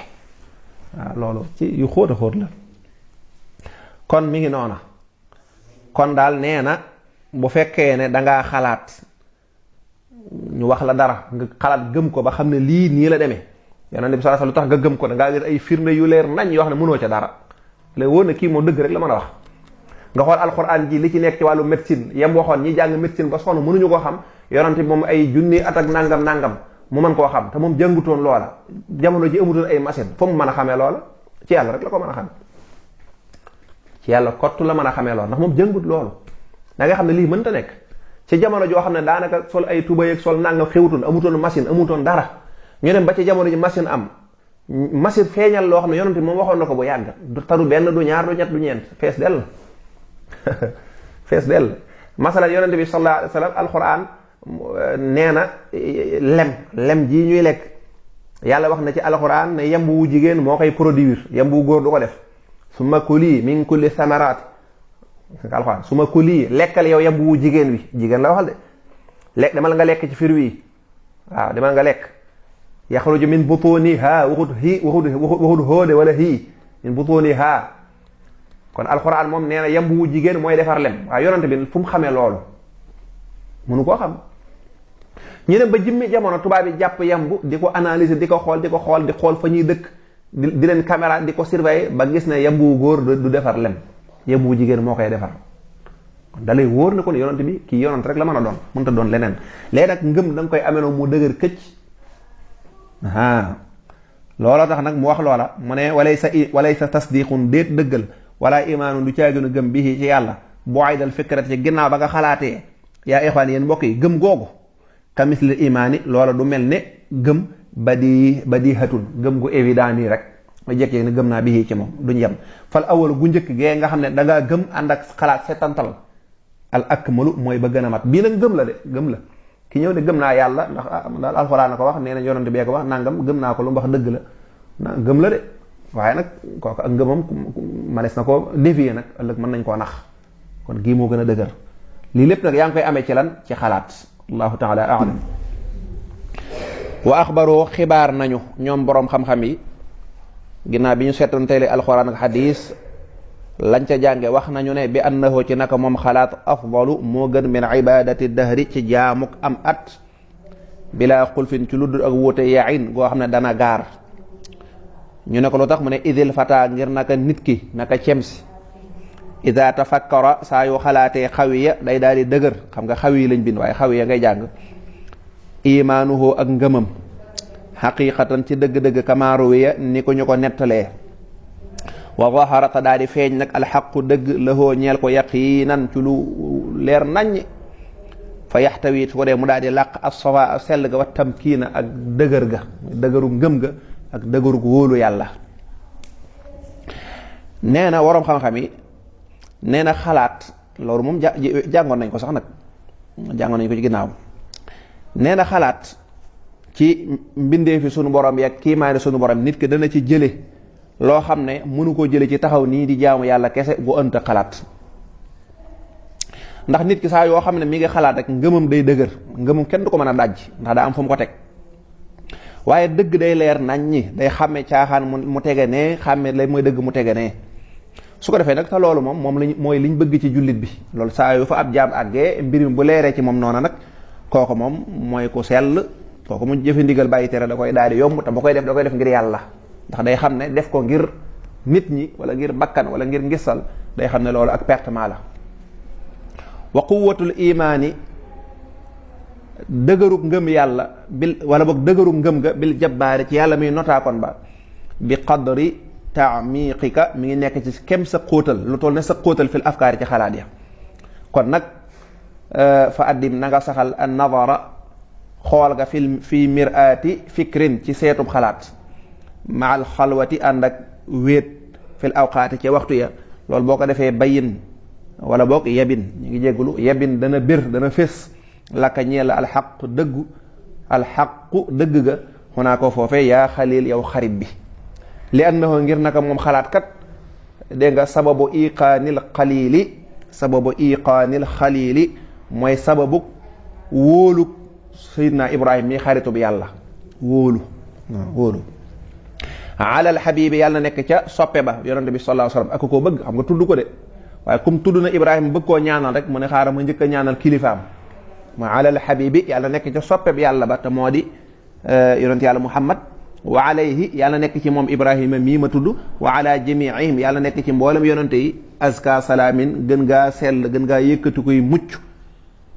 waaw loolu ci yu xóot a xóot la kon mi ngi noona kon daal nee na bu fekkee ne dangaa xalaat ñu wax la dara nga xalaat gëm ko ba xam ne lii nii la demee Yonent bi sallallahu alayhi wasallam lu tax nga gëm ko da ngaa gis ay firnde yu leer nañ yoo xam ne mënoo ca dara léegi wóor na kii moom dëgg rek la mën a wax nga xool alxuraan ji li ci nekk ci wàllu médecine yem waxoon ñi jàng médecine ba sonn mënuñu koo xam Yonent bi moom ay junni at ak nangam mu mën koo xam te moom jàngutoon loola jamono ji amutoon ay machine foo mu mën a xamee loola ci yàlla rek la ko mën a xam ci yàlla kottu la mën a xamee loola ndax moom jàngut loolu da nga xam ne lii mënta nekk ci jamono joo xam ne daanaka sol ay tubay ak sol nangam xewutoon amutoon machine amutoon dara ñu dem ba ci jamono ji machine am, machine feeñal loo xam ne yonent bi moom waxoon na ko bu yàgg, du taru benn du ñaar du ñett du ñeent, fees dell fees dell. masala yonent bi sallallahu alayhi wa sallam alquran nee na lem jii ñuy lekk, yàlla wax na ci alquran ne yemb wu jigéen moo koy produire, yemb wu góor du ko def. summa kuli min kulli samaraat, alquran summa kuli lekkal yow yemb wu jigéen wi, jigéen la waxal de, lekk demal nga lekk ci fir wi, waaw demal nga lekk. yaxruju min butuniha waxut hóode wala hii, min butuniha. kon alquran moom nee na yemb wu jigéen mooy defar lem, waaye yonent bi fu mu xamee loolu mënu koo xam. ñu dem ba jimmi jamono tubaab yi jàpp yemb di ko analyser di ko xool di xool fa ñuy dëkk di leen caméra di ko surveiller ba gis ne yemb wu góor du defar lem, yemb wu jigéen moo koy defar. kon da lay wóor na kon yonent bi kii yonent rek la mën a doon, mënta doon leneen. léegi nag ngëm da nga koy amee noonu mu dëgër këcc. loola tax nag mu wax loola mu ne walaysa tasdiqun déet dëggal wala imaanu du caaginu gëm bii ci yàlla boo ay dal fikrat ci ginnaaw ba nga xalaatee yaa ixwaan yéen mbokk yi gëm googu ka misli imaani loola du mel ne gëm badi hatun gëm gu évident nii rek ma jekkee ne gëm naa bii ci moom duñ yem. fal awal gu njëkk gee nga xam ne da ngaa gëm ànd ak xalaat setantal al akmalu mooy ba gën a mat, bii nag gëm la de, gëm la. ki ñëw ne gëm naa yàlla ndax daal alxuraan na ko wax, nee na yonent bee ko wax nangam, gëm naa ko lu mu wax dëgg la gëm la de, waaye nag kooku ak ngëmam manes na ko dévier nag ëllëg mën nañ koo nax. kon gii moo gën a dëgër. lii lépp nag yaa ngi koy amee ci lan, ci xalaat. allahu taala aalam. wa axbaroo xibaar nañu ñoom boroom xam-xam yi ginnaaw bi ñu seetoon tey alxuraan ak xadiis lañ ca jànge wax nañu ne bi annahu ci naka moom xalaat afdalu moo gën min ibadati dahri ci jaamuk am at bila xulfin ci luddul ak wuute yain goo xam ne dana gaar. ñu ne ko lu tax mu ne idil fata ngir naka nit ki naka cemsi ida tafakkara saa yu xalaatee xawiya day daal di dëgër, xam nga xawi lañ bind waaye xawiya ngay jàng. imaanuhu ak ngëmam xaqiqatan ci dëgg-dëgg kamaaruwiya ni ko ñu ko nettalee. wa zaharata daal di feeñ nag alxaqu dëgg lahoo ñeel ko yaqiinan ci lu leer naññ. fa yaxtawi su ko dee mu daal di làq as-safa sell ga wa tamkiina ak dëgër ga, dëgëru ngëm ga ak dëgëru wóolu yàlla. nee na waroom xam-xam yi nee na xalaat loolu moom jàngoon nañ ko sax nag, jàngoon nañ ko ci ginnaaw. nee na xalaat ci mbindee fi sunu borom yak kii maa ne sunu borom nit ki dana ci jële loo xam ne mënu koo jële ci taxaw nii di jaamu yàlla kese gu ënta xalaat. ndax nit ki saa yoo xam ne mi ngi xalaat rek ngëmam day dëgër, ngëmam kenn du ko mën a dajj ndax daa am fu mu ko teg. waaye dëgg day leer nañ ñi, day xàmme caaxaan mu tege nee, xàmme lay mooy dëgg mu tege nee. su ko defee nag te loolu moom lañ mooy liñ bëgg ci jullit bi. loolu saa yu fa ab jaam àggee mbir mi bu leeree ci moom noona nag kooku moom mooy ku sell, kooku mu jëfe ndigal bàyyi tere da koy daal di yomb te ba koy def da koy def ngir yàlla. ndax day xam ne def ko ngir nit ñi wala ngir bakkan wala ngir ngisal day xam ne loolu ak pertement la. wa quwwatul imaani dëgërug ngëm yàlla wala boog dëgërug ngëm ga bil jabbaari ci yàlla muy notaakoon ba bi qadri taamiqika mi ngi nekk ci kem sa xóotal lu toll ne sa xóotal fil afkaari ci xalaat ya. kon nag fa addim na nga saxal an nadara xool nga fi miraati fikrin ci seetub xalaat ma al xalwati ànd ak wéet fil awqaati ci waxtu ya. loolu boo ko defee bayin wala boog yabin ñu ngi jéggulu yabin dana bir dana fés laka ñeel alxaqu dëgg ga xunaa ko foofee yaa xalil yow xarit bi. li annahu ngir naka moom xalaat kat dégg nga sababu iqaanil xalili mooy sababu wóolu sayidna ibrahim mi xaritu bi yàlla wóolu alal xabibi yàlla nekk ca soppe ba yonente bi sallallahu alayhi wasallam ak koo bëgg xam nga tudd ko de waaye comme tudd na ibrahima bëgg koo ñaanal rek mu ne xaaral ma njëkk a ñaanal kilifaam mooy alal xabibi yàlla nekk ca soppe bi yàlla ba te moo di yonent yàlla muhammad wa alayhi yàlla nekk ci moom ibrahima mii ma tudd wa ala jamiihim yàlla nekk ci mboolem yonente yi aska salaamin gën ngaa sell gën ngaa yëkkati koy mucc.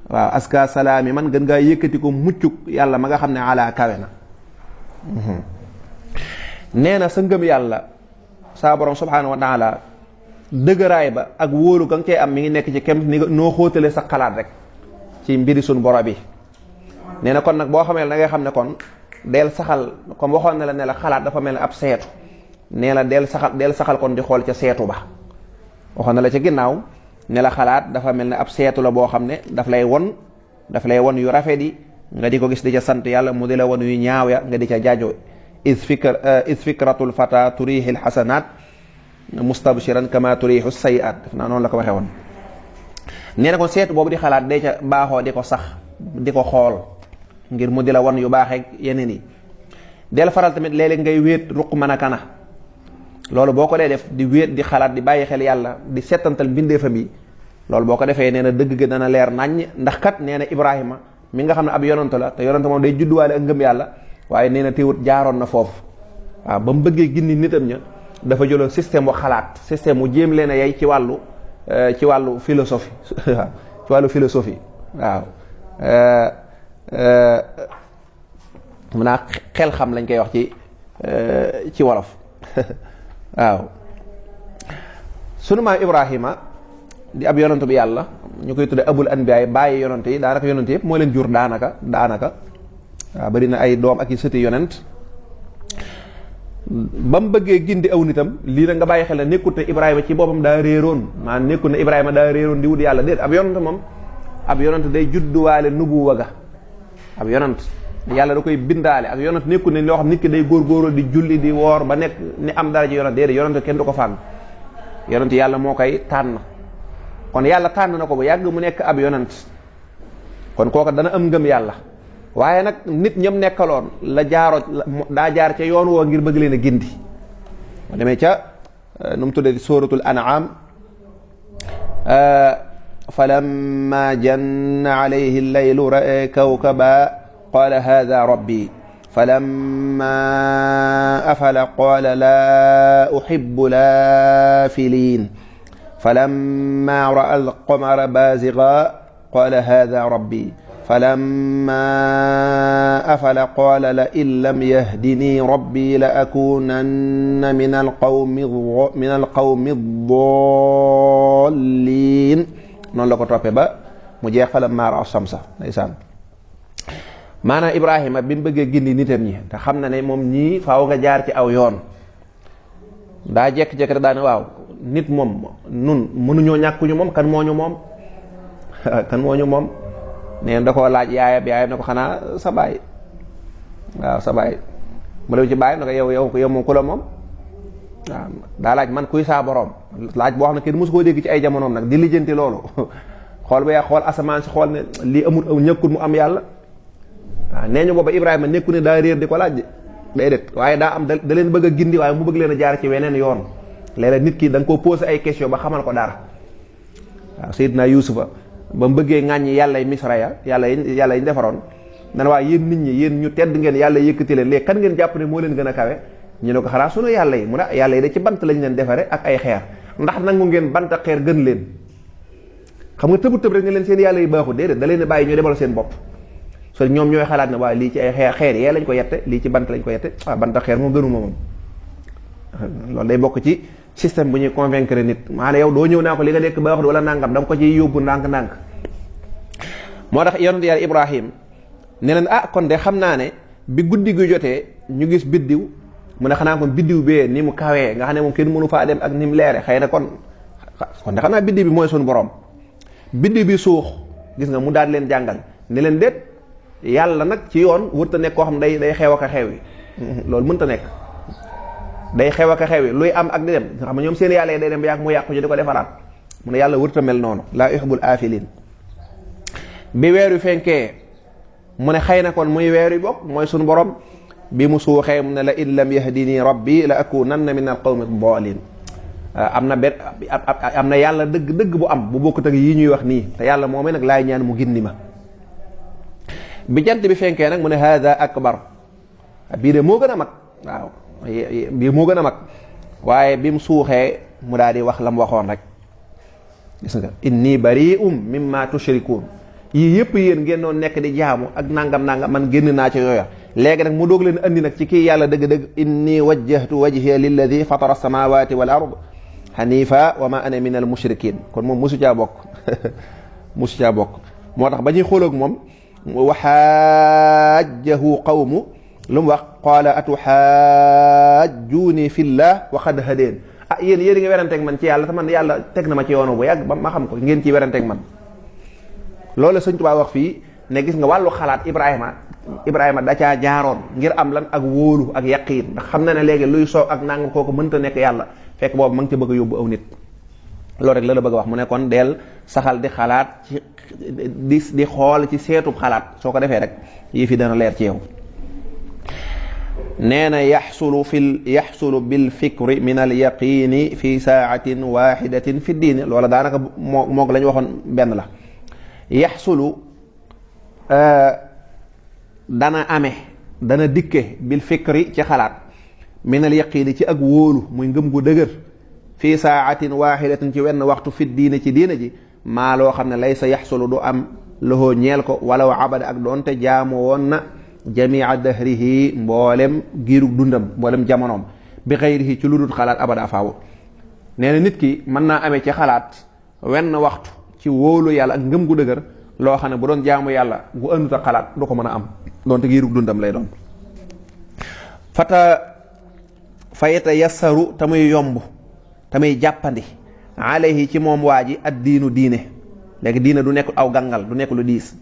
waaw aska salaami man gën ngaa yëkkati ko muccuk yàlla ma nga xam ne ala kawe na. nee na sa ngëm yàlla saa borom subhanahu wa taala dëgëraay ba ak wóolu ga nga cee am mi ngi nekk ci kem ni noo xóotale sa xalaat rek ci mbiri suñ boro bi. nee na kon nag boo xamee da ngay xam ne kon del saxal comme waxoon na la ne la xalaat dafa mel ne ab seetu nee la del saxal kon di xool ca seetu ba. waxoon na la ca ginnaaw ne la xalaat dafa mel ne ab seetu la boo xam ne daf lay won yu rafet yi nga di ko gis di ca sant yàlla, mu di la won yu ñaaw ya nga di ca jaajoo. is fikratul fata turihil xasanaat mustabshiran kama turihu sayiat, def naa noonu la ko waxee woon. nee na kon seetu boobu di xalaat day ca baaxoo di ko sax di ko xool ngir mu di la won yu baaxee yeneen yi. del faral tamit léeg-léeg ngay wéet ruq mën a kana, loolu boo ko dee def di wéet di xalaat di bàyyi xel yàlla di settantal mbindeefam yi, loolu boo ko defee nee na dëgg ga dana leer naññ. ndax kat nee na Ibrahima mi nga xam ne ab yonant la te yonant moom day judduwaale ak ngëm yàlla, waaye nee na teewut jaaroon na foofu. waaw ba mu bëggee gindi nitam ña dafa jëloon système bu xalaat, système mu jéem leen a yey ci wàllu philosophie waaw ci wàllu philosophie waaw mun naa xel xam lañ koy wax ci wolof waaw. sunu maam Ibrahima di ab yonantu bi yàlla, ñu koy tudde abul anbiyaay, bàyyi yonante yi, daanaka yonante yëpp moo leen jur daanaka waaw bari na ay doom ak i sëti yonent. ba mu bëggee gindi aw nitam lii nag nga bàyyi xel ne nekkut ne Ibrahima ci boppam daa réeroon, maanaam nekkut ne Ibrahima daa réeroon di wut yàlla déet. ab yonant moom ab yonant day judduwaale nubuwa ga. ab yonant yàlla da koy bindaale. ak yonant nekkut ne loo xam nit ki day góorgóorlu di julli di woor ba nekk ni am dara ji yonant déedéet. yonant kenn du ko fànn, yonant yàlla moo koy tànn. kon yàlla tànn na ko bu yàgg mu nekk ab yonant, kon kooka dana am ngëm yàlla. waaye nag nit ñam nekkaloon daa jaar ca yoon woo ngir bëgg leen a gindi. ma demee ca nu mu tuddee suratul an'am, falamma janna alayhi allaylu ra'a kawkaba qala hadha rabbi falamma afala qala la uhibbu lafilin falamma ra'a alqamara bazigha qala hadha rabbi falamma afala qala la in lam yahdini rabbi la akunanna min alqawmi ddallin. noonu la ko toppee ba mu jeex falamma ra'a shamsa. ndeysaan maanaam Ibrahima bi mu bëggee gindi nitam ñi te xam na ne moom ñii faaw nga jaar ci aw yoon, daa jekk-jekk rek daane waaw nit moom nun mënuñoo ñàkkuñu moom, kan moo ñu moom kan moo ñu moom. nee da koo laaj yaayam ne ko xanaa sa baay, waaw sa baay. mu dem ci baay ne ko yow moom ku la moom. waaw daa laaj man kuy saa borom, laaj boo xam ne kenn mosu koo dégg ci ay jamonoom nag di lijjanti loolu. xool ba yaa xool asamaan si xool ne lii amul ñëkkul mu am yàlla. waaw nee ñu booba Ibrahima nekku ne daa réer di ko laaj déedéet, waaye daa am da leen bëgg a gindi, waaye mu bëgg leen a jaar ci weneen yoon. léeg-léeg nit ki da nga koo posé ay question ba xamal ko dara. waaw Seydina Yuusufa ba mu bëggee ŋàññi yàlla yi misra ya yàlla yi ñu defaroon dana waa yéen nit ñi yéen ñu tedd ngeen yàlla yëkkati leen léegi kan ngeen jàpp ne moo leen gën a kawe. ñu ne ko xanaa sunu yàlla yi mu ne yàlla yi de ci bant lañ leen defare ak ay xeer, ndax nangu ngeen bant ak xeer gën leen. xam nga tëbu tëb rek ne leen seen yàlla yi baaxul déedéet, da leen a bàyyi ñu demal seen bopp. so ñoom ñooy xalaat ne waa lii ci ay xeer yee lañ ko yette, lii ci bant lañ ko yette, waaw bant ak xeer moom gënuma moom. loolu day bokk ci système bu ñuy convaincre nit, maanaam yow doo ñëw naa ko li nga nekk baaxul wala nangam, da nga ko ciy yóbbu ndànk-ndànk. moo tax yonent yàlla Ibrahim ne leen kon de xam naa ne bi guddi gi jotee ñu gis biddiw, mu ne xanaa kon biddiw bee ni mu kawee nga xam ne moom kenn mënu faa dem ak ni mu leere, xëy na kon de xam naa biddiw bi mooy suñu borom. biddiw bi suux gis nga mu daal leen jàngal ne leen déet yàlla nag ci yoon wërta nekk koo xam day xew ak a xew yi loolu mënta nekk. day xew ak a xew yi luy am ak di dem nga xam ne ñoom seen yàlla yi day dem ba yàgg mu yàqu ñu di ko defaraat. mu ne yàlla wërta mel noonu, laa yuhibbul aafiliin. bi weer wi fenkee mu ne xëy na kon muy weer wi bokk mooy sunu borom. bi mu suuxee mu ne la in lam yahdini rabbi la akunanna min alqawmi ddaalin. am na yàlla dëgg bu am bu bokkut ak yii ñuy wax nii, te yàlla moomee nag laay ñaan mu gindi ma. bi jant bi fenkee nag mu ne hada akbar, bii de moo gën a mag. waaw bii moo gën a mag, waaye bi mu suuxee mu daal di wax la mu waxoon rek. gis nga inni bari'um mimma tushrikun, yii yëpp yéen ngeen doon nekk di jaamu ak nangam man génn naa ci yooya. léegi nag mu doog leen andi nag ci kii yàlla dëgg-dëgg inni wajjahtu wajhiya lilladi fatara samawati wal ard hanifa wa ma ana min al mushrikin. kon moom musu caa bokk musu caa bokk. moo tax ba ñuy xooloog moom wa hajjahu qawmu lu mu wax qaala atuxaajjuuni fillah wa qad hadeen yéen a ngi weranteeg man ci yàlla te man yàlla teg na ma ci yoonu bu yàgg ba ma xam ko ngeen ciy weranteeg man. loolu Sëñ Tuubaa wax fii ne gis nga wàllu xalaat Ibrahima da caa jaaroon ngir am lan ak wóolu ak yaqiin ndax xam na ne léegi luy soow ak nangam kooku mënta nekk yàlla fekk boobu ma ngi ci bëgg a yóbbu aw nit. loolu rek la bëgg a wax mu ne kon deel saxal di xalaat ci di xool ci seetub xalaat soo ko defee rek yii fi dana leer ci yow. nee na yaxsulu bil fikri min al yaqini fi saatin waxidatin fi diini loola daanaka moog la ñu waxoon benn la. yaxsulu dana dikke bil fikri ci xalaat min al yaqini ci ak wóolu muy ngëm gu dëgër fii saatin waxidatin ci wenn waxtu fi diine ci diine ji maa loo xam ne laysa yaxsulu du am loxoo ñeel ko wala wa abada ak doonte jaamu woon na jamia dahrihi mboolem giirug dundam mboolem jamonoom bi xayrihi ci lu dul xalaat abada faaw. nee na nit ki mën naa amee ci xalaat wenn waxtu ci wóolu yàlla ak ngëm gu dëgër loo xam ne bu doon jaamu yàlla gu ëndut a xalaat du ko mën a am doonte giirug dundam lay doon. fayata yassaru tamuy yomb tamuy jàppandi alayhi ci moom waa ji ad diinu diine léegi diine du nekk aw gàngal du nekk lu diis.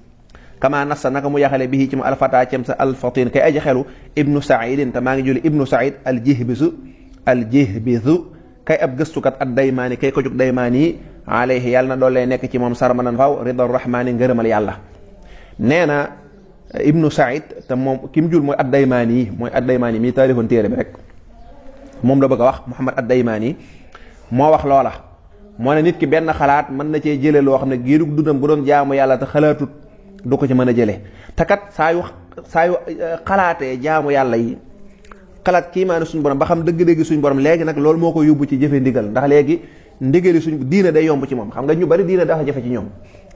kama nassa naka mu yaxale bi ci mu alfata cem sa alfatin kay aji xelu ibnu saidin te maa ngi julli ibnu said aljihbisu kay ab gëstukat ad daymaani kay ko jug daymaani yi alayhi yàlla na doole nekk ci moom sarmanan faw ridar rahmaani ngërëmal yàlla. nee na ibnu said te moom ki mu jul mooy ad daymaani yi mooy ad daymaani mii taalifoon téere bi rek moom la bëgg a wax muhammad ad daymaani moo wax loola moo ne nit ki benn xalaat mën na cee jële loo xam ne giirug dundam bu doon jaamu yàlla te xalaatut du ko ci mën a jëlee te kat saa yu xalaatee jaamu yàlla yi xalaat kii maa ne suñu borom ba xam dëgg-dëgg suñu borom léegi nag loolu moo ko yóbbu ci jëfe ndigal ndax léegi ndigali suñ diine day yomb ci moom xam nga ñu bari diine dafa jafe ci ñoom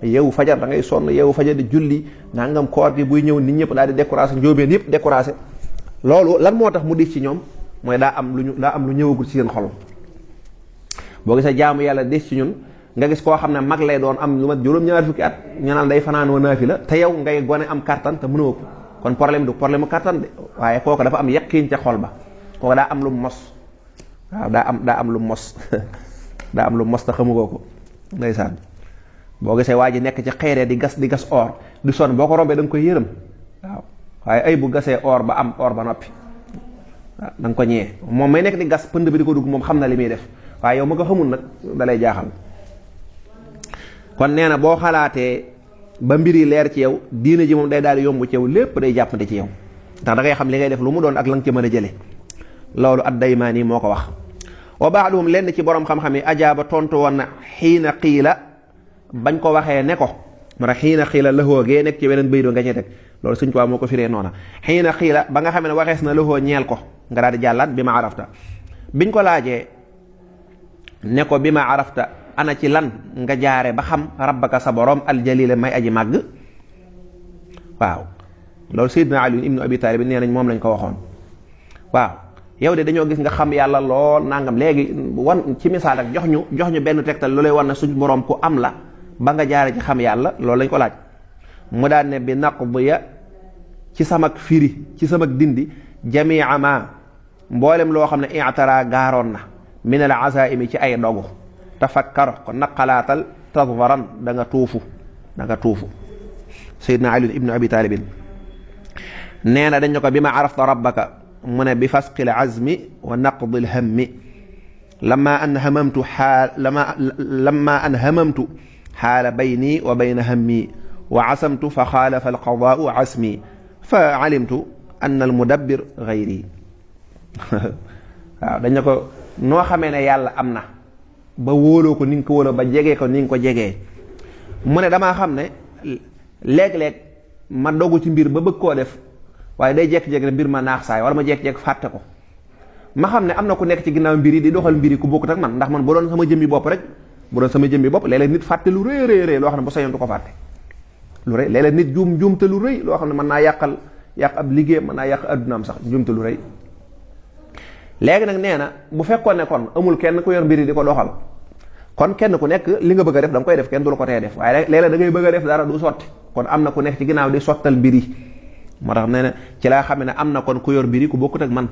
yeewu fajar da ngay sonn yeewu fajar di julli nangam koor gi buy ñëw nit ñëpp daal di découragé njóobeen yëpp découragé loolu lan moo tax mu dis ci ñoom mooy daa am lu ñëwagul ci seen xol boo gisee jaamu yàlla dis ci ñun nga gis koo xam ne mag lay doon am lu mat juróom-ñaar fukki at ñu naan day fanaanoo naafila te yow ngay gone am kattan te mënoo ko kon problème du problème mu kattan de waaye kooku dafa am yaqiin ca xol ba kooku daa am lu mos waaw daa am lu mos daa am lu mos te xamugoo ko ndeysaan boo gisee waa ji nekk ci xeeree di gas or di sonn boo ko rombee da nga koy yërëm waaw waaye ay bu gasee or ba am or ba noppi waaw da nga ko ñëwee moom may nekk di gas pënd bi di ko dugg moom xam na li muy def waaye yow ma ko xamul nag da lay jaaxal. kon nee na boo xalaatee ba mbir yi leer ci yow diine ji moom day daal yomb ci yow lépp day jàppante ci yow ndax da ngay xam li ngay def lu mu doon ak la nga ci mën a jële loolu ad-Daymaani moo ko wax. wa baaduhum lenn ci borom xam-xam yi ajaaba tontu woon na xiina xiila bañ ko waxee ne ko ma xiina xiila lahoo gee nekk ci weneen baydo nga ci teg loolu Sëñ Tuubaa moo ko firee noona xiina xiila ba nga xam ne waxees na lahoo ñeel ko nga daal di jàllaat bi ma arafta biñ ko laajee ne ko bi ma arafta ana ci lan nga jaare ba xam rabbaka sa borom aljalila may aji màgg waaw loolu Seydina Ali ibnu Abi Talib nee nañ moom lañ ko waxoon waaw yow de dañoo gis nga xam yàlla lool nangam léegi wan ci misaal rek jox ñu benn tegtal lu lay wan ne suñ borom ku am la ba nga jaare ci xam yàlla loolu lañ ko laaj mu daan ne bi naqdiya ci samak firi ci samak dindi jamia ma mboolem loo xam ne i'tara gaaroon na min al azaimi ci ay dogu tafakkar ko naqalaatal tadvaran da nga tuufu Seydina Ali ibnu Abi Talibin nee na dañ ko bi ma arafta rabbaka mu ne bi fasqil azmi wa naqdil hammi lamma an hamamtu xaala bayni wa bayna hammi wa asamtu fa xaalafa alqadaau asmi fa alimtu anna almudabbir gayri waaw dañ ko noo xamee ne yàlla am na ba wóoloo ko ni nga ko wóoloo ba jegee ko ni nga ko jegee mu ne damaa xam ne léeg-léeg ma dogu ci mbir ba bëgg koo def waaye day jekk-jekk ne mbir ma naax saay wala ma jekk-jekk fàtte ko ma xam ne am na ku nekk ci ginnaaw mbir yi di doxal mbir yi ku bokkut ak man ndax man bu doon sama jëmmi bopp rek léeg-léeg nit fàtte lu rëy rëy loo xam ne bu sañoon du ko fàtte lu rëy léeg-léeg nit juum te lu rëy loo xam ne mën naa yàq ab liggéey mën naa yàq addunaam sax juum te lu rëy léegi nag nee na bu fekkoon ne kon amul kenn ku yor mbir yi di ko doxal kon kenn ku nekk li nga bëgg a def da nga koy def kenn du la ko tee def waaye léeg-léeg da ngay bëgg a def dara du sotti kon am na ku nekk ci ginnaaw di sottal mbir yi moo tax nee na ci laa xam ne am na kon ku yor mbiri ku bokkut ak man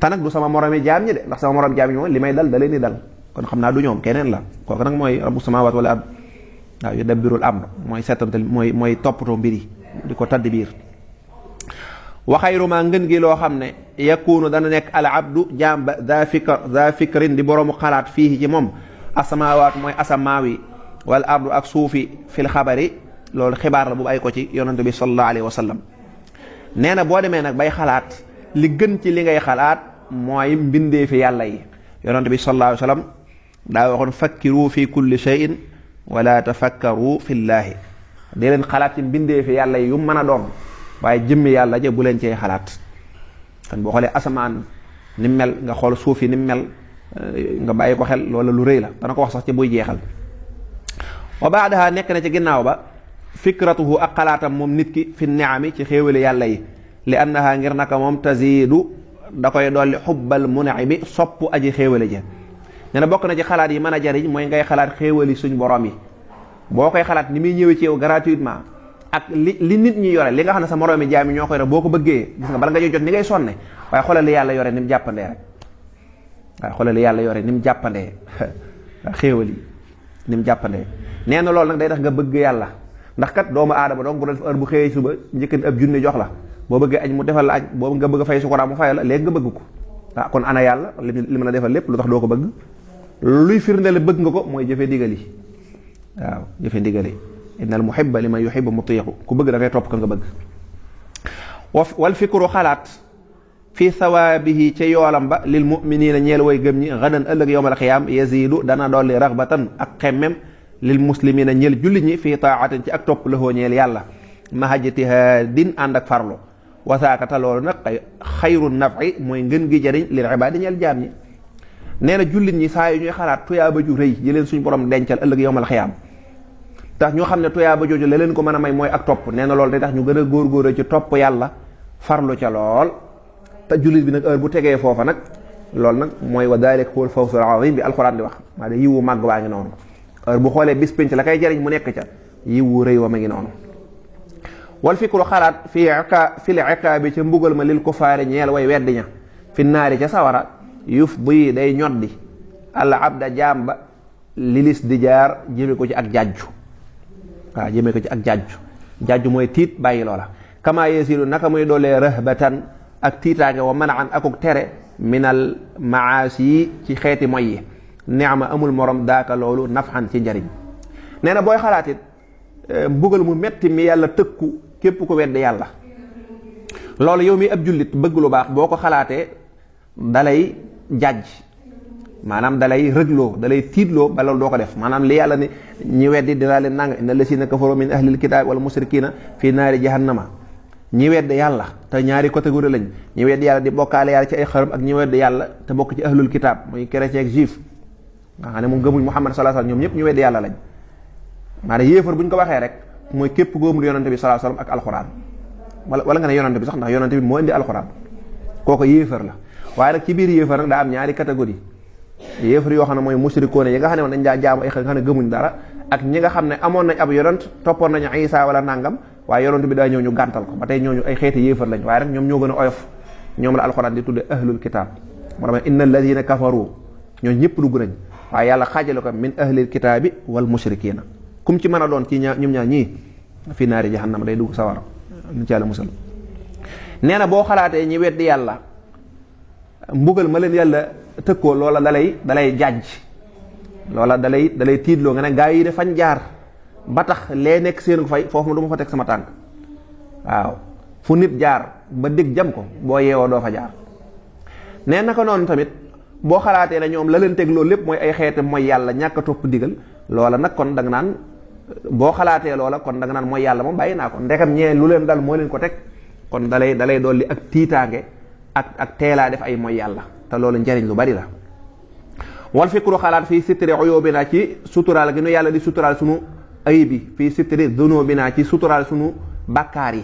te nag du sama moromi jaam ñi de ndax sama morom jaam ñi moom li may dal da leen di dal kon xam naa du ñoom keneen la kooku nag mooy rabbu samaawaat wala ard waaw yudabbirul amr mooy settantal mooy toppatoo mbiri di ko tadd biir wa xayru ma ngën gi loo xam ne yakunu dana nekk al abdu jaam ba daa fikrin di boroomu xalaat fii ci moom asamaawaat mooy asamaawi wal ardu ak suufi fil xabari loolu xibaar la bu ay ko ci yonante bi sallallahu alayhi wa sallam nee na boo demee nag bay xalaat li gën ci li ngay xalaat mooy mbindee fi yàlla yi yonante bi sallallahu alayhi wa sallam daa waxoon fakkiru fi kulli shay'in wala tafakkaru fillaahi dee leen xalaat ci mbindee fi yàlla yi yu mën a doon waaye jëmmi yàlla ja bu leen cee xalaat kon boo xoolee asamaan ni mel nga xool suuf yi ni mel nga bàyyi ko xel loola lu rëy la dana ko wax sax ci buy jeexal wa baadaha nekk na ci ginnaaw ba fikratuhu ak xalaatam moom nit ki fi niami ci xéewali yàlla yi li annaha ngir naka moom tazidu da koy dolli xubbal mun'imi sopp aji xéewali ja nee na bokk na ci xalaat yi mën a jariñ mooy ngay xalaat xéewali suñ borom yi boo koy xalaat ni muy ñëwee ci yow gratuitement ak li nit ñi yore li nga xam ne sa moroomi jaam yi ñoo koy def boo ko bëggee gis nga bala nga jot ni ngay sonne waaye xoolal li yàlla yore ni mu jàppandee rek waaye xoolal li yàlla yore ni mu jàppandee xéewal yi ni mu jàppandee nee na loolu nag day tax nga bëgg yàlla ndax kat doomu aadama donc bu doon heure bu xëyee suba njëkk ab junni jox la boo bëggee añ mu defal la añ boobu nga bëgg fay sukuraam mu fay la léegi nga bëgg ko kon ana yàlla li mën a defal lépp lu tax doo ko bëgg luy firndeel bëgg nga ko mooy jëfe ndigal yi waaw jëfe ndigal yi innal muhibba liman yuhibbu mutii'u ku bëgg da ngay topp ka nga bëgg wal fikru xalaat fii sawaabihi ca yoolam ba lil mu'miniina ñeel way gëm ñi gadan ëllëg yawmal qiyaam yaziidu dana dolli ragbatan ak xemmem lil muslimiina ñeel jullit ñi fii taatin ci ak topp lahoo ñeel yàlla mahajtihaadin ànd ak farlu wasaakata loolu nag xayru nafi mooy ngën gi jariñ lil ibaadi ñeel jaam ñi nee na jullit ñi saa yu ñuy xalaat tuyaaba ju rëy ji leen suñu borom dencal ëllëg yawmal qiyaam tax ñu xam ne tuyaaba jooju la leen ko mën a may mooy ak topp nee na loolu day tax ñu gën a góorgóorlu ci topp yàlla farlu ca lool te jullit bi nag heure bu tegee foofa nag loolu nag mooy wa daalika huwal fawzul aziim bi alxuraan di wax maa de yiwu màgg baa ngi noonu heure bu xoolee bis penc la koy jariñ mu nekk ca yiwu rëy wa ma ngi noonu wal fikru xalaat fil iqaabi ca mbugal ma lil kufaari ñeel way weddi ña fi naari ca sawara yuf bii day ñoddi al abda jaam ba lilis di jaar jëme ko ci ak jajju waaw jëmee ko ci ak jajju mooy tiit bàyyi loola kama yesilu naka muy doolee rahbatan ak tiitaange wa manaan akuk tere minal maasi yi ci xeeti moy yi neema amul morom daaka loolu nafxan ci njariñ nee na booy xalaatit mbugal mu metti mi yàlla tëkku képp ko weddi yàlla loolu yow mi ab jullit bëgg lu baax boo ko xalaatee dalay jajj maanaam dalay rëgloo dalay tiitloo ba loolu doo ko def maanaam li yàlla ni ñi weddi dinaa leen nanga inna lasina kafaru min ahlil kitaab wal musrikina fi naari jahannama ñi weddi yàlla te ñaari catégorie lañ ñi weddi yàlla di bokkaale yàlla ci ay xërëm ak ñi weddi yàlla te bokk ci ahlul kitaab muy chrétien ak juif nga xam ne moom gëmuñ Muhammad sallallahu alayhi wasallam ñoom ñëpp ñu weddi yàlla lañ maanaam yéefar bu ñu ko waxee rek mooy képp góomul yonante bi sallallahu alayhi wasallam ak alxuraan wala nga ne yonante bi sax ndax yonante bi moo indi alxuraan kooku yéefar la waaye nag ci biir yéefar nag daa am ñaari catégorie yéefar yoo xam ne mooy musrikoone yi nga xam ne dañ daa jaamu ay nga xam ne gëmuñ dara ak ñi nga xam ne amoon nañ ab yonant toppoon nañu Isa wala nangam waaye yonant bi daa ñëw ñu gàntal ko ba tey ñooñu ay xeeti yéefar lañ waaye rek ñoom ñoo gën a oyof ñoom la alxuraan di tudde ahlul kitaab moo tax inna alladina kafaru ñoo ñëpp dugg nañ waaye yàlla xaajale ko min ahlil kitaabi wal musrikiina kum ci mën a doon ci ñoom ñaar ñii fi naari jahannam day dugg sawara ñu ci yàlla musal nee na boo xalaatee ñi weddi yàlla mbugal ma leen yàlla tëkkoo loola dalay jàjj loola dalay tiitloo nga ne gaa yi de fañ jaar ba tax lee nekk seen fay foofu ma du ma fa teg sama tànk waaw fu nit jaar ba dégg jam ko boo yeewoo doo fa jaar nee naka noonu tamit boo xalaatee ne ñoom la leen teg loolu lépp mooy ay xeete mooy yàlla ñàkk a topp digal loola nag kon da nga naan boo xalaatee loola kon da nga naan mooy yàlla moom bàyyi naa ko ndekam ñee lu leen dal moo leen ko teg kon dalay dolli ak tiitaange ak teelaa def ay mooy yàlla te loolu njariñ lu bari la wal fikru xalaat fii sitri uyubina ci suturaal gi nu yàlla di suturaal sunu ayibi fii sitri dunubina ci suturaal sunu bàkkaar yi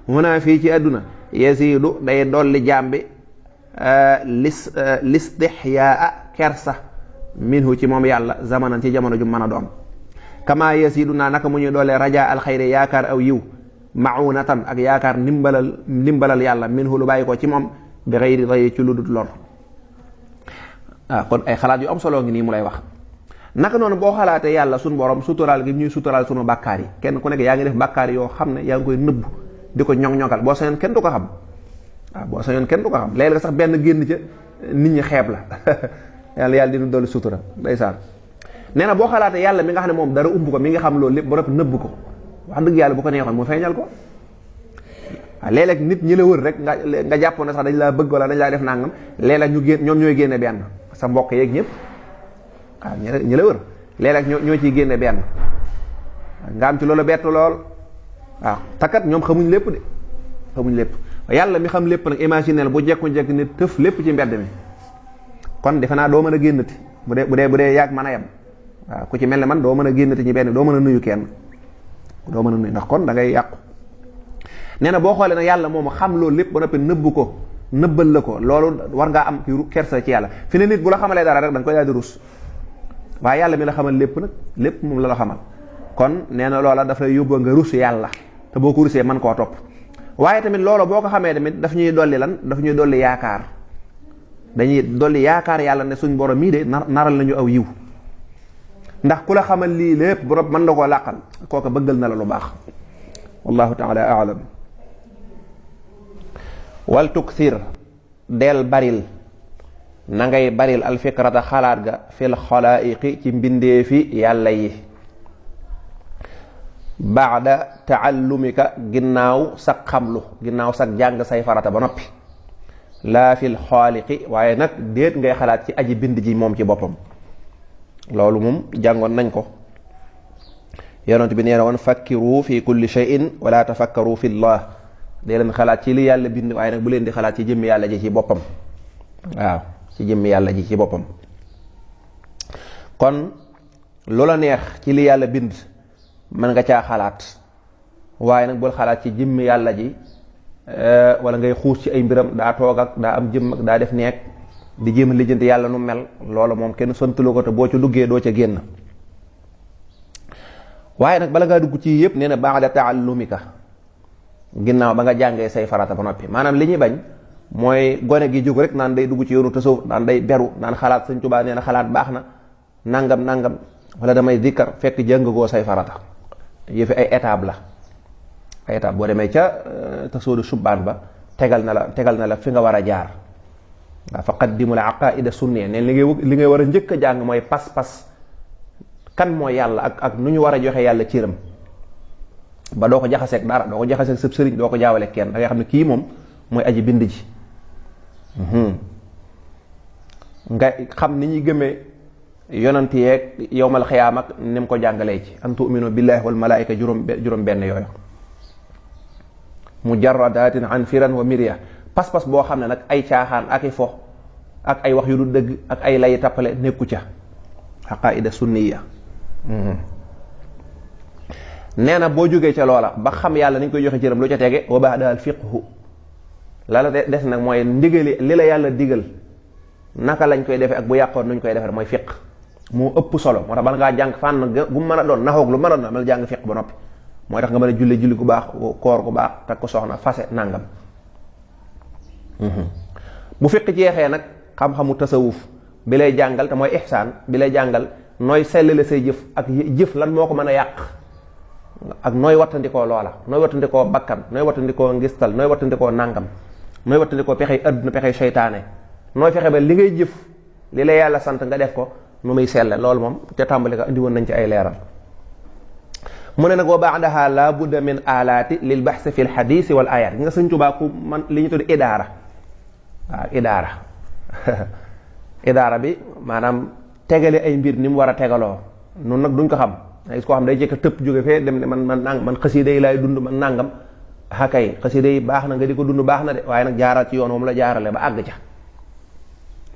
muna fii ci àdduna yasiidu day dolli jàmbi listixyaa kersa minhu ci moom yàlla zamanan ci jamono ju mën a doon kama yasidu naa naka mu ñuy doolee raja alxayri yaakaar aw yiw maunatan ak yaakaar ndimbalal yàlla minhu lu bàyyi ko ci moom bi xayri dayi ci lu dul lor. kon ay xalaat yu am solo ngi nii mu lay wax. naka noonu boo xalaatee yàlla suñu borom suturaal gi ñuy suturaal sunu bàkkaar yi, kenn ku nekk yaa ngi def bàkkaar yoo xam ne yaa ngi koy nëbb di ko ñoŋ-ñoŋal boo sañoon kenn du ko xam. boo sañoon kenn du ko xam léeg-léeg sax benn génn ca nit ñi xeeb la yàlla dina dolli sutura ndeysaan. nee na boo xalaatee yàlla mi nga xam ne moom dara umb ko mi nga xam loolu lépp ba noppi nëbb ko, wax dëgg yàlla bu ko neexoon mu feeñal ko. léeg-léeg nit ñi la wër rek nga jàppoon ne sax dañ laa bëgg wala dañ laa def nangam, léeg-léeg ñoom ñooy génne benn sa mbokk yeeg ñëpp ñi la wër léeg-léeg ñoo ciy génne benn nga am ci loolu bett lool. takkat ñoom xamuñ lépp de xamuñ lépp yàlla mi xam lépp nag imaginer bu jekku-jekk ne tëf lépp ci mbedd mi kon defe naa doo mën a génnati bu dee yàgg mën a yem. ku ci mel ne man doo mën a génnati ñi benn doo mën a nuyu kenn doo mën a nuyu ndax kon da ngay yàqu. nee na boo xoolee nag yàlla moom xam loolu lépp ba noppi nëbb ko nëbbal la ko, loolu war ngaa am kersa ci yàlla. fi ne nit bu la xamalee dara rek da nga koy daal di rus, waaye yàlla mi la xamal lépp nag lépp moom la xamal. kon nee na loola daf lay yóbbu nga rus yàlla te boo ko rusee mën koo topp. waaye tamit loolu boo ko xamee tamit daf ñuy dolli lan, daf ñuy dolli yaakaar. dañuy dolli yaakaar yàlla ne suñ borom mii de naral nañu aw yiw, ndax ku la xamal lii lépp borom mën na koo làqal kooka bëggal na la lu baax. wallahu taala aalam. wal tukthir del baril na ngay baril alfikrata xalaat ga fil xalaayiqi ci mbindeefi yàlla yi baada taallumika ginnaaw sag xamlu, ginnaaw sag jàng say farata ba noppi. laa fil xaaliqi waaye nag déet ngay xalaat ci aji bind ji moom ci boppam. loolu moom jàngoon nañ ko. yonent bi nee na woon fakkiru fi kulli shay'in wala tafakkaru fi llah, dee leen xalaat ci li yàlla bind waaye nag bu leen di xalaat ci jëmmi yàlla ji ci boppam. waaw ci jëmmi yàlla ji ci boppam. kon loola neex ci li yàlla bind mën nga caa xalaat, waaye nag bul xalaat ci jëmmi yàlla ji wala ngay xuus ci ay mbiram daa toog ak daa am jëmm ak daa def neeg di jéem a lijjanti yàlla nu mel. loolu moom kenn santalu ko te boo ca duggee doo ca génn. waaye nag bala ngaa dugg ci yëpp nee na ba'da ta'allumika, ginnaaw ba nga jàngee say farata ba noppi. maanaam li ñuy bañ mooy gone gi jóg rek naan day dugg ci yoonu tasawuf, naan day beru, naan xalaat Sëñ Tuubaa nee na xalaat baax na nangam wala damay dikkar fekk jàngagoo say farata. yëfi ay étape la, ay étape. boo demee ca tasawudu subbaan ba tegal na la fi nga war a jaar. waaw fa qaddimul aqaida sunniya neen li ngay war a njëkk a jàng mooy pas-pas kan mooy yàlla ak nu ñu war a joxe yàlla cëram, ba doo ko jaxaseeg dara, doo ko jaxaseeg sëb sëriñ, doo ko jaawale kenn. da ngay xam ne kii moom mooy aji bind ji. nga xam ni ñuy gëmee yonent yeeg yowmal xiyaam ak ni mu ko jàngalee ci an tu'minu billahi wal malaika juróom benn yooyu. mujarradatin an firan wa mirya, pas-pas boo xam ne nag ay caaxaan ak i fo ak ay wax yu du dëgg ak ay lay tappale nekku ca. aqaida sunniya. nee na boo jógee ca loola ba xam yàlla ni ñu koy joxe cëram lu ca tege wa ba'da al fiqhu, la des nag mooy ndigali li la yàlla digal naka lañ koy defee ak bu yàqoon nuñ koy defee mooy fiq. moo ëpp solo, moo tax bala ngaa jàng fànn gu mën a doon naxoog lu mën a doon mel jàng fiq ba noppi. mooy tax nga mën a julli gu baax, koor gu baax, takk ko soxna, fase nangam. bu fiq jeexee nag xam-xamu tasawuf bi lay jàngal te mooy ihsaan bi lay jàngal nooy sellale say jëf ak jëf lan moo ko mën a yàq ak nooy wattandikoo loola, nooy wattandikoo bakkan, nooy wattandikoo ngistal, nooy wattandikoo nangam, nooy wattandikoo pexey adduna, pexey seytaane, nooy fexe ba li ngay jëf li la yàlla sant nga def ko nu muy selle. loolu moom ca tàmbali ka indi woon nañ ci ay leeral. mu ne nag wa ba'daha la budda min alaati lil bahsi fi l xadisi wal ayat. nga Sëñ Tuubaa ku man li ñu tudd idaara. waaw idaara bi maanaam tegale ay mbir ni mu war a tegaloo noonu nag duñ ko xam. gis koo xam day jëkk tëpp jóge fee dem ne man xasida yi laay dund man nangam. kay xasida yi baax na nga di ko dund baax na de, waaye nag jaaral ci yoon moom la jaarale ba àgg ca.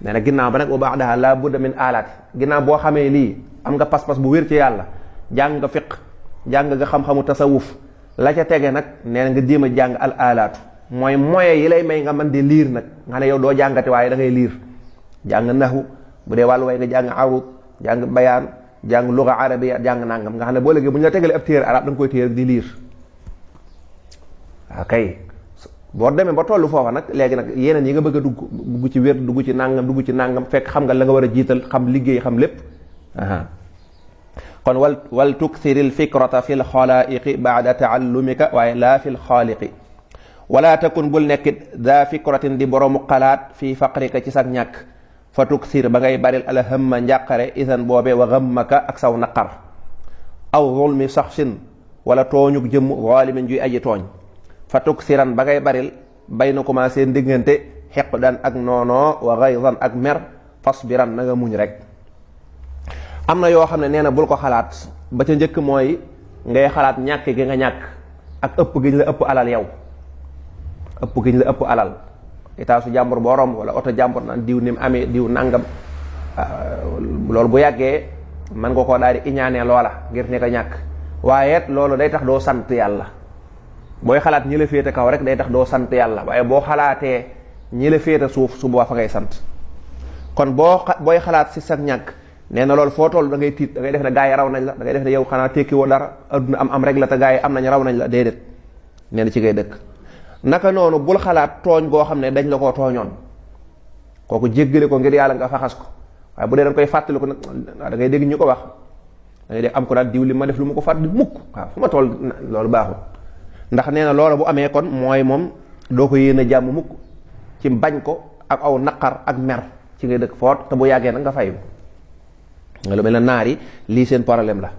nee na ginnaaw ba nag wa ba'daha la budda min alaati, ginnaaw boo xamee lii am nga pas-pas bu wér ci yàlla, jàng nga fiq, jàng nga xam-xamu tasawuf, la ca tege nag nee na nga jéem a jàng al alaatu, mooy moyen yi lay may nga mën di liir nag. nga ne yow doo jàngati waaye da ngay liir. jàng naxu bu dee wàllu way nga jàng arut, jàng bayaan, jàng luga arabiya jàng nangam nga xam ne boo léegi bu ñu la tegalee ab téere arab da nga koy téere di liir waaw kay boo demee ba tollu foofa nag léegi nag yeneen yi nga bëgg a dugg ci wér dugg ci nangam fekk xam nga la nga war a jiital xam liggéey xam lépp kon wal tukthiril fikrata fi lxalaiqi baada taallumika waaye laa fi lxaaliqi wala takun bul nekkit daa fikratin di boroomu xalaat fii faqrika ci sag ñàkk fa tukthir ba ngay baril ala hamma njàqare isan boobee wa gammaka ak saw naqar aw zulmi saxsin wala tooñug jëmm zalimin juy aji tooñ fa tuksiran ba ngay baril bay na commencé seen diggante xiqdan ak noonoo wa gaydan ak mer fasbiran na nga muñ rek. am na yoo xam ne nee na bul ko xalaat ba ca njëkk mooy ngay xalaat ñàkk gi nga ñàkk ak ëpp gi ñu la ëpp alal yow ëpp gi ñu la ëpp alal itaasu jàmbur boo romb wala oto jàmbur naan diw ni mu amee diw nangam loolu bu yàggee mën nga koo daal di iñaanee loola ngir ne ko ñàkk waaye loolu day tax doo sant yàlla booy xalaat ñi la féete kaw rek day tax doo sant yàlla waaye boo xalaatee ñi la féete suuf su boobaa fa ngay sant kon booy xalaat si sa ñàkk nee na loolu foo toll da ngay tiit da ngay def ne gaa yi raw nañ la da ngay def ne yow xanaa tekki woo dara adduna am rek la te gaa yi am nañ raw nañ la déedéet nee na ci ngay dëkk. naka noonu bul xalaat tooñ goo xam ne dañ la koo tooñoon kooku jéggale ko ngir yàlla nga faxas ko waaye bu dee dañ koy fàttali ko nag da ngay dégg ñu ko wax da ngay dégg am ko daal diw li ma def lu ma ko fàttali mukk waaw fu ma toll loolu baaxul ndax nee na loola bu amee kon mooy moom doo ko yéene jàmm mukk ci bañ ko ak aw naqar ak mer ci ngay dëkk foot te bu yàggee nag nga fayu nga lu mel ne naar yi lii seen problème la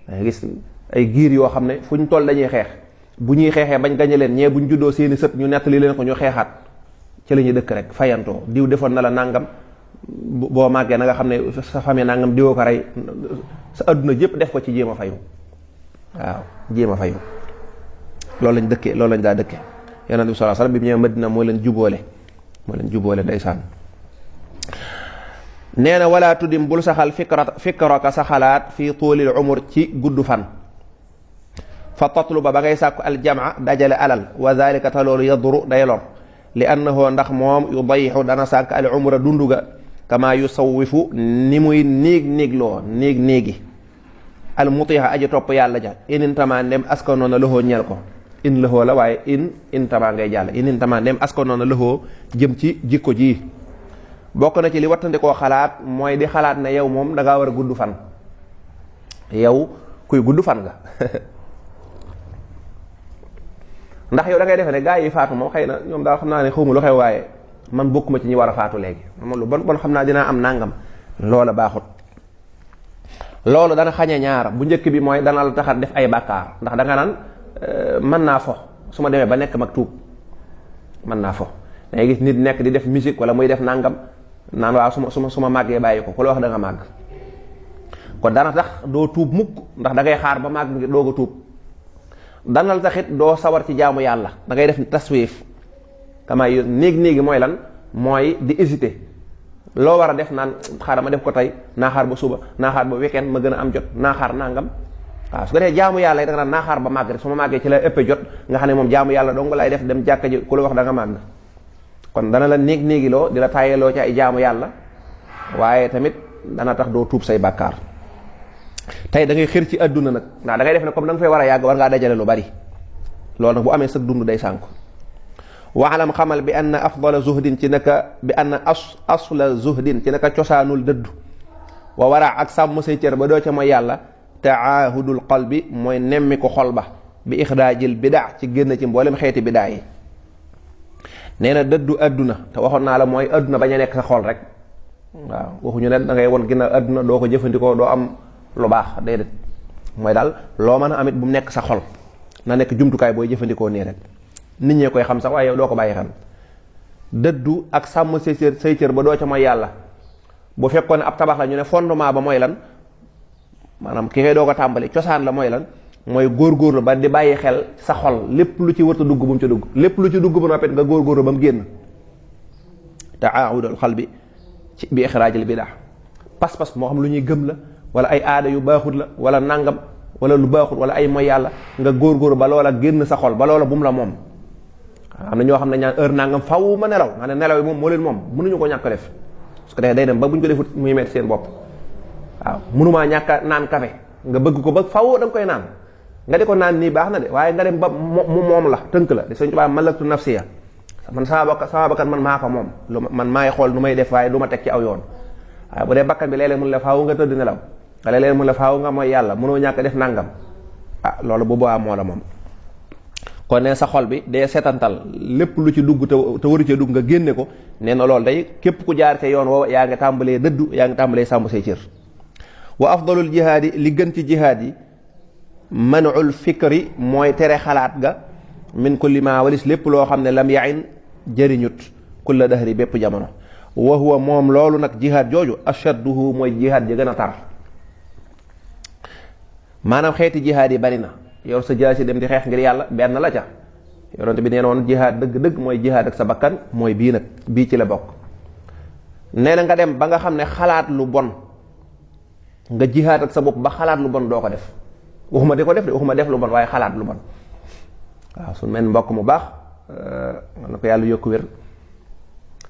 dangay gis ay giir yoo xam ne fu ñu toll dañuy xeex bu ñuy xeexee bañ gañe leen ñee bu ñu juddoo seeni sët ñu nettali leen ko ñu xeexaat ci la ñuy dëkk rek fayantoo diw defoon na la nangam boo màggee na nga xam ne sa famille nangam diwoo ko rey sa adduna jëpp def ko ci jéem a fayu waaw jéem a fayu loolu lañ dëkkee loolu lañ daa dëkkee yonent bi sallallahu alayhi wasallam bi mu ñëwee Madina moo leen jubóole ndeysaan nee na wala tuddim bul saxal fikraka sa xalaat fii tuulil umur ci gudd fan fa tatluba ba ngay sàkku aljamaa dajale alal wa dalika te loolu yaduru day lor li annahu ndax moom yudayixu dana sànk al umra dunduga kama yusawifu ni muy néegi al mutiha aji topp yàlla ja inintama ndem askanoona loxoo ñeel ko in loxoo la waaye intama ngay jàll inintama ndem askanoona loxoo jëm ci jikko ji bokk na ci li wattandikoo xalaat mooy di xalaat ne yow moom da ngaa war a gudd fan yow kuy gudd fan nga ndax yow da ngay defe ne gaa yi faatu moom xëy na ñoom daal xam naa ne xawma lu xew waaye man bokkuma ci ñi war a faatu léegi moom lu bon xam naa dinaa am nangam loola baaxut loolu dana xañe ñaar bu njëkk bi mooy dana la taxat def ay bàkkaar ndax da nga naan mën naa fo su ma demee ba nekk mag tuub mën naa fo da ngay gis nit nekk di def musique wala muy def nangam naan waaw su ma màggee bàyyi ko ku la wax da nga màgg kon dana tax doo tuub mukk ndax da ngay xaar ba màgg ngir doog a tuub danal taxit doo sawar ci jaamu yàlla da ngay def taswif kama néegi mooy lan mooy di hésiter loo war a def naan xaaral ma def ko tey naa xaar ba suba naa xaar ba weekend ma gën a am jot naa xaar nangam waaw su ko defee jaamu yàlla yi da nga naan naa xaar ba màgg rek su ma màggee ci la ëpp jot nga xam ne moom jaamu yàlla dong lay def dem jàkka ji ku la wax da nga màgg kon dana la néegiloo di la tàyyeloo ci ay jaamu yàlla waaye tamit dana tax doo tuub say bàkkaar tey da ngay xër ci adduna nag ndax da ngay def ne comme da nga fay war a yàgg war ngaa dajale lu bari loolu nag bu amee sag dund day sànku waalam xamal bi anna afdala zuhdin ci naka bi anna asla zuhdin ci naka cosaanul dëddu wa wara ak sàmm say cër ba doo ca mooy yàlla taahudul qalbi mooy nemmi ko xol ba bi ixraajil bidaa ci génn ci mboolem xeeti bidaa yi nee na dëddu adduna te waxoon naa la mooy adduna bañ a nekk sa xol rek waaw waxuñu ne da ngay won ginnaaw adduna doo ko jëfandikoo doo am lu baax déedéet mooy daal loo mën a amit bu mu nekk sa xol na nekk jumtukaay booy jëfandikoo nii rek nit ñee koy xam sax waaye yow doo ko bàyyi xel dëddu ak sàmm say cër ba doo ca mooy yàlla bu fekkoon ne ab tabax la ñu ne fondement ba mooy lan maanaam ki ngay doo ko tàmbali cosaan la mooy lan mooy góorgóorlu ba di bàyyi xel sa xol lépp lu ci wërta dugg bu mu ca dugg lépp lu ci dugg ba noppet nga góorgóorlu ba mu génn taahudul xalbi ci bi ixraajil bidaa pas-pas moo xam lu ñuy gëm la wala ay aada yu baaxut la wala nangam wala lu baaxut wala ay moy yàlla nga góorgóorlu ba loola génn sa xol ba loola bu mu la moom am na ñoo xam ne ñaan heure nangam faw ma nelaw nga ne nelaw yi moom moo leen moom mënuñu ko ñàkk def parce que day dem ba buñ ko defut muy metti seen bopp waaw mënumaa ñàkk naan café nga bëgg ko ba faw da nga koy naan nga di ko naan nii baax na de waaye nga dem ba moom la tënk la di Sëñ Tuubaa malaktu nafsiya man sama bakkan man maa ko moom man maay xool nu may def waaye du ma teg ci aw yoon waaye bu dee bakkan bi léeg-léeg mun la faaw nga tëdd nelaw léeg-léeg mun la faaw nga mooy yàlla mënoo ñàkk def nangam loolu bu boobaa moo la moom. kon ne sa xol bi dee seetantal lépp lu ci dugg te waru cee dugg nga génne ko nee na loolu day képp ku jaar ca yoon woowa yaa ngi tàmbalee dëddu yaa ngi tàmbalee sàmm say cër. wa afdalul jihaad yi li gën ci jihaad yi manul fikri mooy tere xalaat ga min kulli ma walis lépp loo xam ne lam yain jëriñut kulla dahri bépp jamono wa huwa moom loolu nag jihaad jooju ashadduhu mooy jihaad ji gën a tar maanaam xeeti jihaad yi bari na yor sa jaasi dem di xeex ngir yàlla benn la ca yonent bi nee noon jihaad dëgg-dëgg mooy jihaad ak sa bakkan mooy bii nag bii ci la bokk nee na nga dem ba nga xam ne xalaat lu bon nga jihaad ak sa bopp ba xalaat lu bon doo ko def waxuma di ko def de waxuma def lu bon waaye xalaat lu bon waaw su mel mbokk mu baax na ko yàlla yokku wér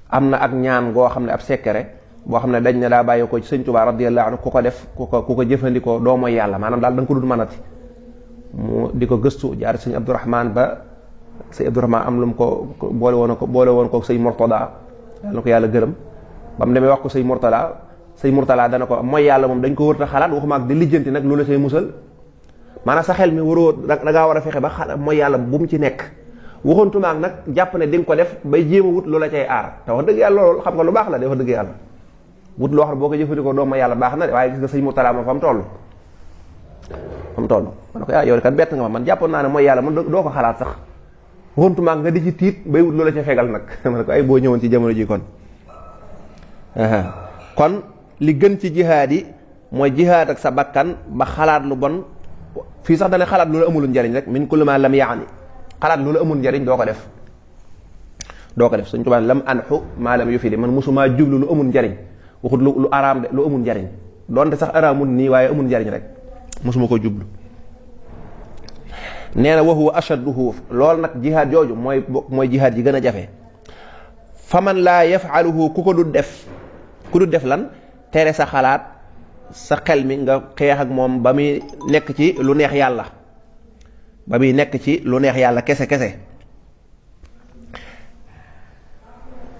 am na ak ñaan goo xam ne ab secret boo xam ne dañ ne daa bàyyi ko ci Sëñ Tuubaa radiyallahu anhu ku ko def ku ko jëfandikoo doo mooy yàlla maanaam daal da nga ko dul mënati mu di ko gëstu jaar Sëñ Abdourahman ba Sëñ Abdourahman am lu mu ko boole woon ko Sëñ Murtada yàlla na ko yàlla gërëm ba mu demee wax ko Sëñ Murtada dana ko mooy yàlla moom dañ ko wër ta xalaat waxuma ak di lijjanti nag lu la say musal maanaam sa xel mi waroo da ngaa war a fexe ba mooy yàlla bu mu ci nekk waxoontumaak nag jàpp ne di nga ko def bay jéem a wut loola cay aar te wax dëgg yàlla loolu xam nga lu baax la de wax dëgg yàlla wut loo xam ne boo ko jëfandikoo doo mooy yàlla baax na de waaye gis nga Sëñ Murtada moom fa mu toll man ne ko yow kat bett nga ma man jàppoon naa ne mooy yàlla man doo ko xalaat sax waxoontumaak nga di ci tiit bay wut loola ca fegal nag ma ne ko ay boo ñëwoon ci jamono ji kon li gën ci jihaad yi mooy jihaad ak sa bakkan ba xalaat lu bon fii sax dana xalaat loolu amul njariñ rek min kulli ma lam yaani xalaat loolu amul njariñ doo ko def Sëñ Tuubaa lam anxu maa lam yufidi man mosumaa jublu lu amul njariñ waxut lu araam de lu amul njariñ doonte sax araamul nii waaye amul njariñ rek mosuma ko jublu nee na wa huwa ashadduhu loolu nag jihaad jooju mooy jihaad yi gën a jafe fa man laa yafaluhu ku du def lan tere sa xalaat sa xel mi nga xeex ak moom ba muy nekk ci lu neex yàlla kese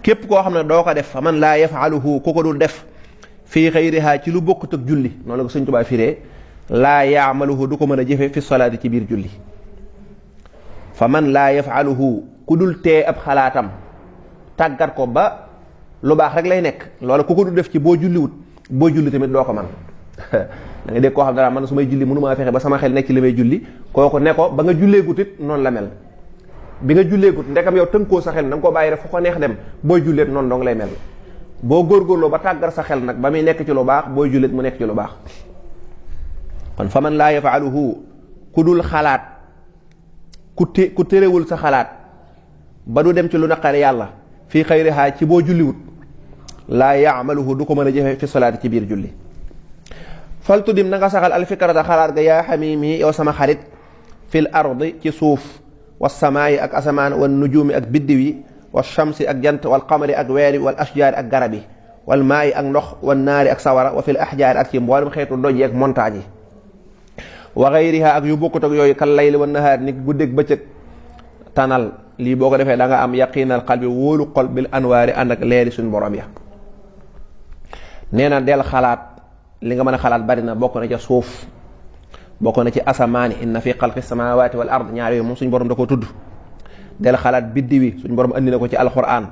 képp koo xam ne doo ko def fa man laa yafaluhu ku ko dul def fii xayriha ci lu bokkut ak julli noonu la ko Sëñ Tuubaa firee laa yaamaluhu du ko mën a jëfe fi solaati ci biir julli fa man laa yafaluhu ku dul tee ab xalaatam tàggat ko ba lu baax rek lay nekk loolu ku ko dul def ci boo julli tamit doo ko man da nga dégg koo xam dara man su may julli mënu maa fexe ba sama xel nekk ci li may julli kooku ne ko ba nga julleegut it noonu la mel bi nga julleegut ndekam yow tënkoo sa xel na nga ko bàyyi rek fu ko neex dem booy julleet noonu dong lay mel boo góorgóorloo ba tàggat sa xel nag ba muy nekk ci lu baax booy julleet mu nekk ci lu baax kon fa man laa yafaaluhu ku dul xalaat ku terewul sa xalaat ba du dem ci lu naqari yàlla fii xayriha ci boo julliwut laa yaamaluhu du ko mën a jëfe fi salaati ci biir julli faltu dim na nga saxal alfikrata xalaat ga yaa xamimi yow sama xarit fil ardi ci suuf wa samaayi ak asamaan wal nujuumi ak biddiw yi wa shamsi ak jant wal qamari ak weeri wal ashjaari ak garab yi wal maayi ak ndox wal naari ak sawara wa fil ahjaari ak ci mboolem xeetu doj yi ak montagne yi wa gayriha ak yu bokkut ak yooyu kal layli wa nahaar ni guddeeg bëccëg tanal lii boo ko defee da nga am yaqiinal qalbi wóolu xol bil anwaari ànd ak leeri suñ borom ya nee na del xalaat li nga mën a xalaat bari na bokk na ca suuf bokk na ci asamaani inna fi xalqi samawati wal ard ñaar yooyu moom suñ borom da ko tudd del xalaat biddi wi suñ borom andi na ko ci alquran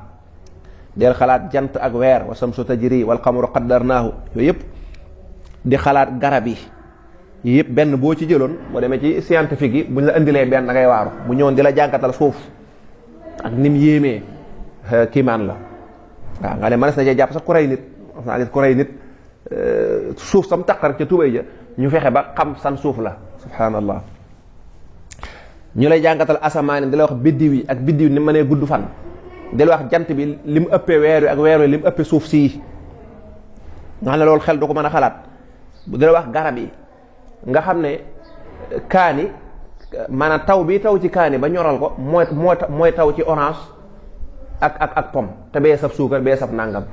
del xalaat jant ak weer wa samsu tajri wal qamaru qaddarnaahu yooyu yëpp di xalaat garab yi yëpp benn boo ci jëloon boo demee ci scientifique yi buñ la indilee benn da ngay waaru bu ñëwoon di la jànkatal suuf ak nim yéemee kiimaan la waaw nga ne mënees na cee jàpp sax ku rey nit naa gis ku rey nit suuf sam taq rek ca tubay ja ñu fexe ba xam san suuf la subhanallah ñu lay jànkatal asamaan di la wax biddiw yi ak biddiw ni mënee gudd fan di la wax jant bi li mu ëppee weer wi ak weer wi li mu ëppee suuf sii nga xam ne loolu xel du ko mën a xalaat di la wax garab yi nga xam ne kaani maanaam taw bi taw ci kaani ba ñoral ko mooy taw ci orange ak pomme te bee saf suukar bee saf nàngam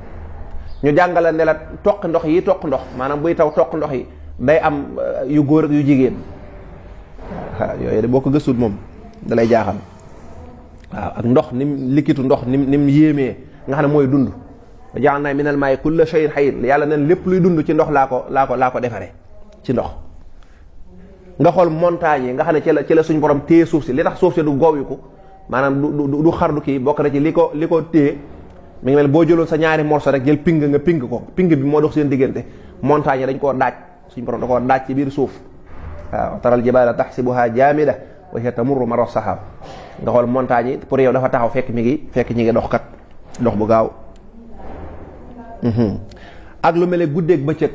ñu jàngala ne la toq ndox yi toq ndox maanaam buy taw toq ndox yi day am yu góor ak yu jigéen yooyu de boo ko gëstul moom da lay jaaxal waaw ak ndox nim likitu ndox nim yéemee nga xam ne mooy dund wa ja'alna minal maa'i kulla shay'in hayy yàlla neen lépp luy dund ci ndox laa ko defaree ci ndox. nga xool montagne yi nga xam ne ci la suñ borom téye suuf si li tax suuf si du goow yu ko maanaam du xar du kii bokk na ci li ko téye mi ngi mel boo jëloon sa ñaari morceau rek jël ping nga ping ko ping bi moo dox seen diggante montagne yi dañ koo daaj suñ borom da koo daaj ci biir suuf waaw taral jibaala tahsibuha jaamida wa hiya tamurru marra sahab nga xool montagne yi pour yow dafa taxaw fekk ñi ngi dox kat dox bu gaaw ak lu mel ne guddeeg bëccëg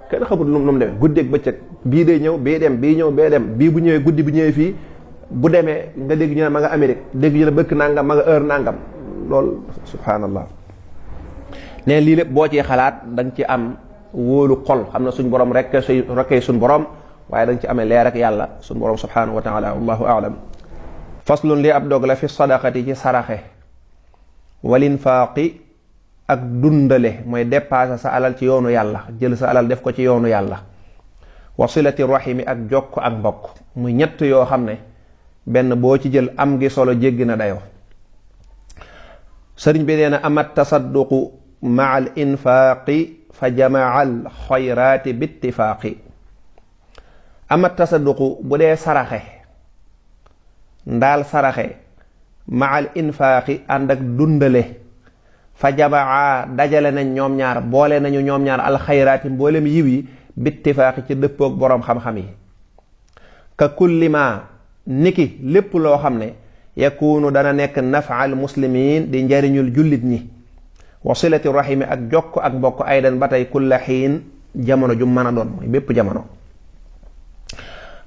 kenn xamul nu mu demee guddeeg bëccëg bii day ñëw bii dem bii ñëw bee dem bii bu ñëwee guddi bi ñëwee fii bu demee nga dégg ñu ne ma nga Amérique dégg ñu ne bëkk nangam ma nga heure nangam loolu subhanallah ne lii lépp boo ci xalaat da nga ci am wóolu xol xam na suñ borom rek suñ borom waaye da nga ci amee leer ak yàlla suñ borom subhanahu wa taala wallahu aalam. faslun li ab dog la fi sadaqati ci saraxe walinfaaqi ak dundale mooy dépassé sa alal ci yoonu yàlla jël sa alal def ko ci yoonu yàlla wasilati rahimi ak jokk ak mbokk muy ñett yoo xam ne benn boo ci jël am gi solo jéggi na dayoo. sëriñ bi nee na amat tasadduqu maa al infaaqi fa jamaa al xayraati bittifaaqi. amat tasadduqu bu dee saraxe ndaal saraxe maa al infaaqi ànd ak dundale fa jamaa dajale nañ ñoom ñaar boole nañu ñoom ñaar alxayraati mboolem yiw yi bittifaaqi ci dëppoog boroom xam-xam yi. ka kulli ma niki lépp loo xam ne yakunu dana nekk nafaal muslimin di njariñul jullit ñi wa silati rahimi ak jokk ak mbokk aydan ba tey kulla xiin jamono ju mën a doon mooy bépp jamono.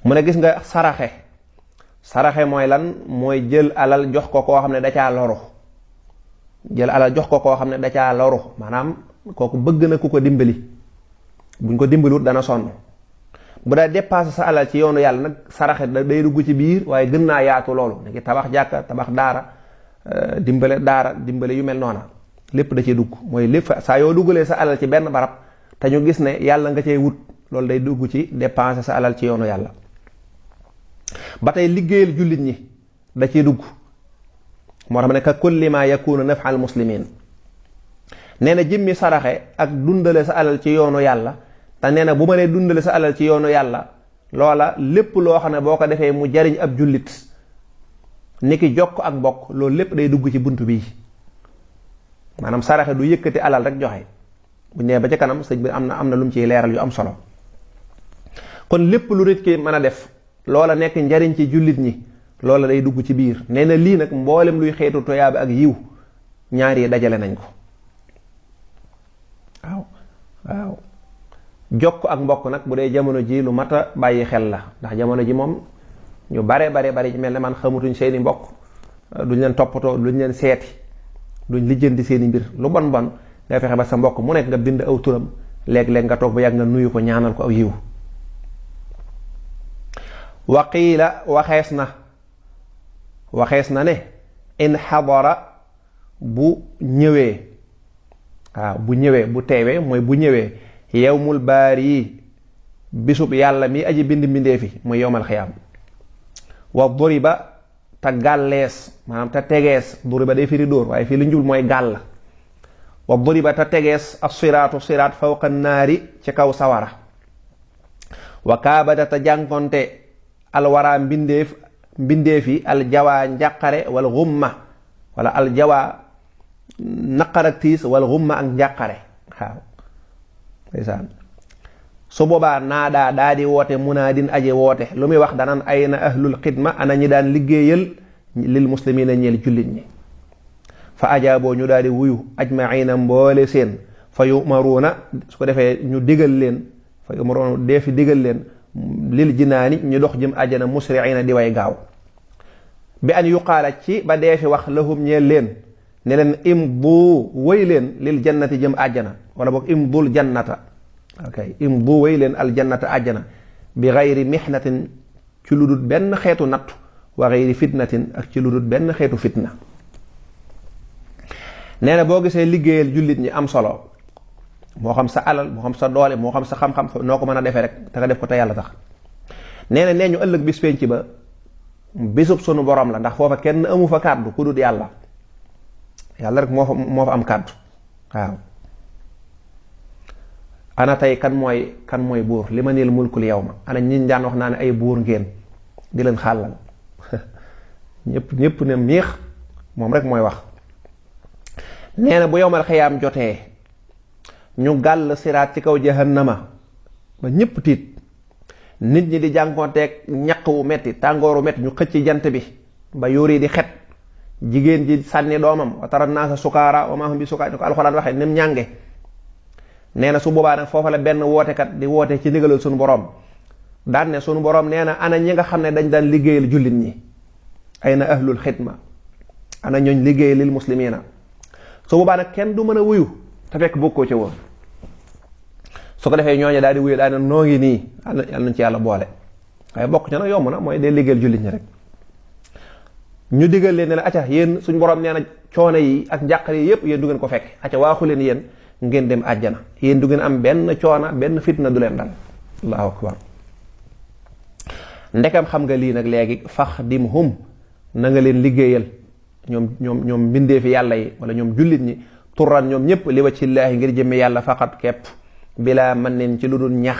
mu ne gis nga saraxe mooy lan mooy jël alal jox ko koo xam ne da caa loru jël alal jox ko koo xam ne da caa loru maanaam kooku bëgg na ku ko dimbali buñ ko dimbaliwut dana sonn. bu daa dépassé sa alal ci yoonu yàlla nag saraxe day dugg ci biir waaye gën naa yaatu loolu da ngi tabax jàkka tabax daara dimbale yu mel noona lépp da cee dugg mooy lépp saa yoo duggalee sa alal ci benn barab te ñu gis ne yàlla nga cay wut loolu day dugg ci dépassé sa alal ci yoonu yàlla. ba tey liggéeyal jullit ñi da ciy dugg moo tax ne ka kulli ma yakunu naf'al muslimin nee na jëmmi saraxe ak dundale sa alal ci yoonu yàlla te nee na bu ma nee dundale sa alal ci yoonu yàlla loola lépp loo xam ne boo ko defee mu jariñ ab jullit niki jokk ak mbokk loolu lépp day dugg ci bunt bii maanaam saraxe du yëkkati alal rek joxe bu ñëwee ba ca kanam sëñ bi am na lu mu ciy leeral yu am solo. kon lépp lu nit ki mën a def loola nekk njariñ ci jullit ñi loola day dugg ci biir nee na lii nag mboolem luy xeetu toyaaba ak yiw ñaar yi dajale nañ ko waaw jokk ak mbokk nag bu dee jamono ji lu mat a bàyyi xel la ndax jamono ji moom ñu bare ci mel ne man xamatuñ seeni mbokk duñ leen toppatoo duñ leen seeti duñ lijjanti seeni mbir lu bon ngay fexe ba sa mbokk mu nekk nga bind aw turam léeg-léeg nga toog ba yàgg nga nuyu ko ñaanal ko aw yiw. waqiila waxees na ne in xadara bu ñëwee bu teewee mooy bu ñëwee yawmul baari bisub yàlla mi aji bind mbindeefi muy yawmal xiyaam wa duriba te gàllees maanaam te tegees duriba day firi dóor waaye fii li njul mooy gàll wa duriba te tegees as-siraatu siraat fawqa naari ci kaw sawara wa kaabata te jànkonte alwara mbindeefi aljawaa njàqare wal xumma wala aljawaa naqar ak tiis wal xumma ak njàqare waaw ndeysaan su boobaa naadaa daa di woote munaadin aje woote lu muy wax danaan ayna ahlul xidma ana ñi daan liggéeyal lil muslimina ñeel jullit ñi fa ajaaboo ñu daal di wuyu ajmaina mboole seen fa yumaruuna su ko defee ñu digal leen fa yumaruuna deefi digal leen lil jinaani ñu dox jëm àjjana musriina di way gaaw bi an yuqaala ci ba deefi wax lahum ñeel leen ne leen imdu wëy leen lil jannati jëm àjjana wala boog imdul jannata imdu wëy leen al jannata àjjana bi gayri mihnatin ci lu dul benn xeetu nattu wa gayri fitnatin ak ci lu dul benn xeetu fitna nee na boo gisee liggéeyal jullit ñi am solo moo xam sa alal moo xam sa doole moo xam sa xam-xam noo ko mën a defee rek te nga def ko te yàlla tax. nee ñu ëllëg bis penc ba bisub sunu borom la, ndax foofa kenn amu fa kàddu ku dul yàlla rek moo fa am kàddu. waaw ana tey kan mooy buur li ma niil mulkul yawma, ana ñiñ daan wax naa ne ay buur ngeen di leen xàllal ñëpp ne miix moom rek mooy wax. nee na bu yowmal xiyaam jotee ñu gàll siraat ci kaw jahannama ba ñëpp tiit, nit ñi di jànkoonteeg ñaq wu metti tàngooru metti ñu xëcc jant bi ba yóori di xet, jigéen ji sànni doomam wa tara naasa sukaara wa maa hum bi sukaara ni ko alxuraan waxee nim ñànge. nee na su boobaa nag foofa la benn wootekat di woote ci ndigalal sunu borom daan ne sunu borom nee na ana ñi nga xam ne dañ daan liggéeyal jullit ñi, ay na ahlul xidma, ana ñooñ liggéey lil muslimiina. su boobaa nag kenn du mën a wuyu te fekk bokkoo ca woon. su ko defee ñooñu daal di wuyu daal ne noo ngi nii yàlla nañ ci yàlla boole, waaye bokk ca nag yomb na, mooy day liggéeyal jullit ñi rek. ñu digal leen ne la acca yéen suñu borom nee na coono yi ak njàqare yi yépp yéen du ngeen ko fekk, acca waaxu leen yéen ngeen dem àjjana, yéen du ngeen am benn coona benn fitna du leen dal. allahu akbar. ndekam xam nga lii nag léegi faxdimhum na nga leen liggéeyal ñoom mbindeefi yàlla yi wala ñoom jullit ñi turan ñoom ñëpp li wajhillaahi ngir jëmme yàlla faqat kepp bilaa man nen ci lu dul ñax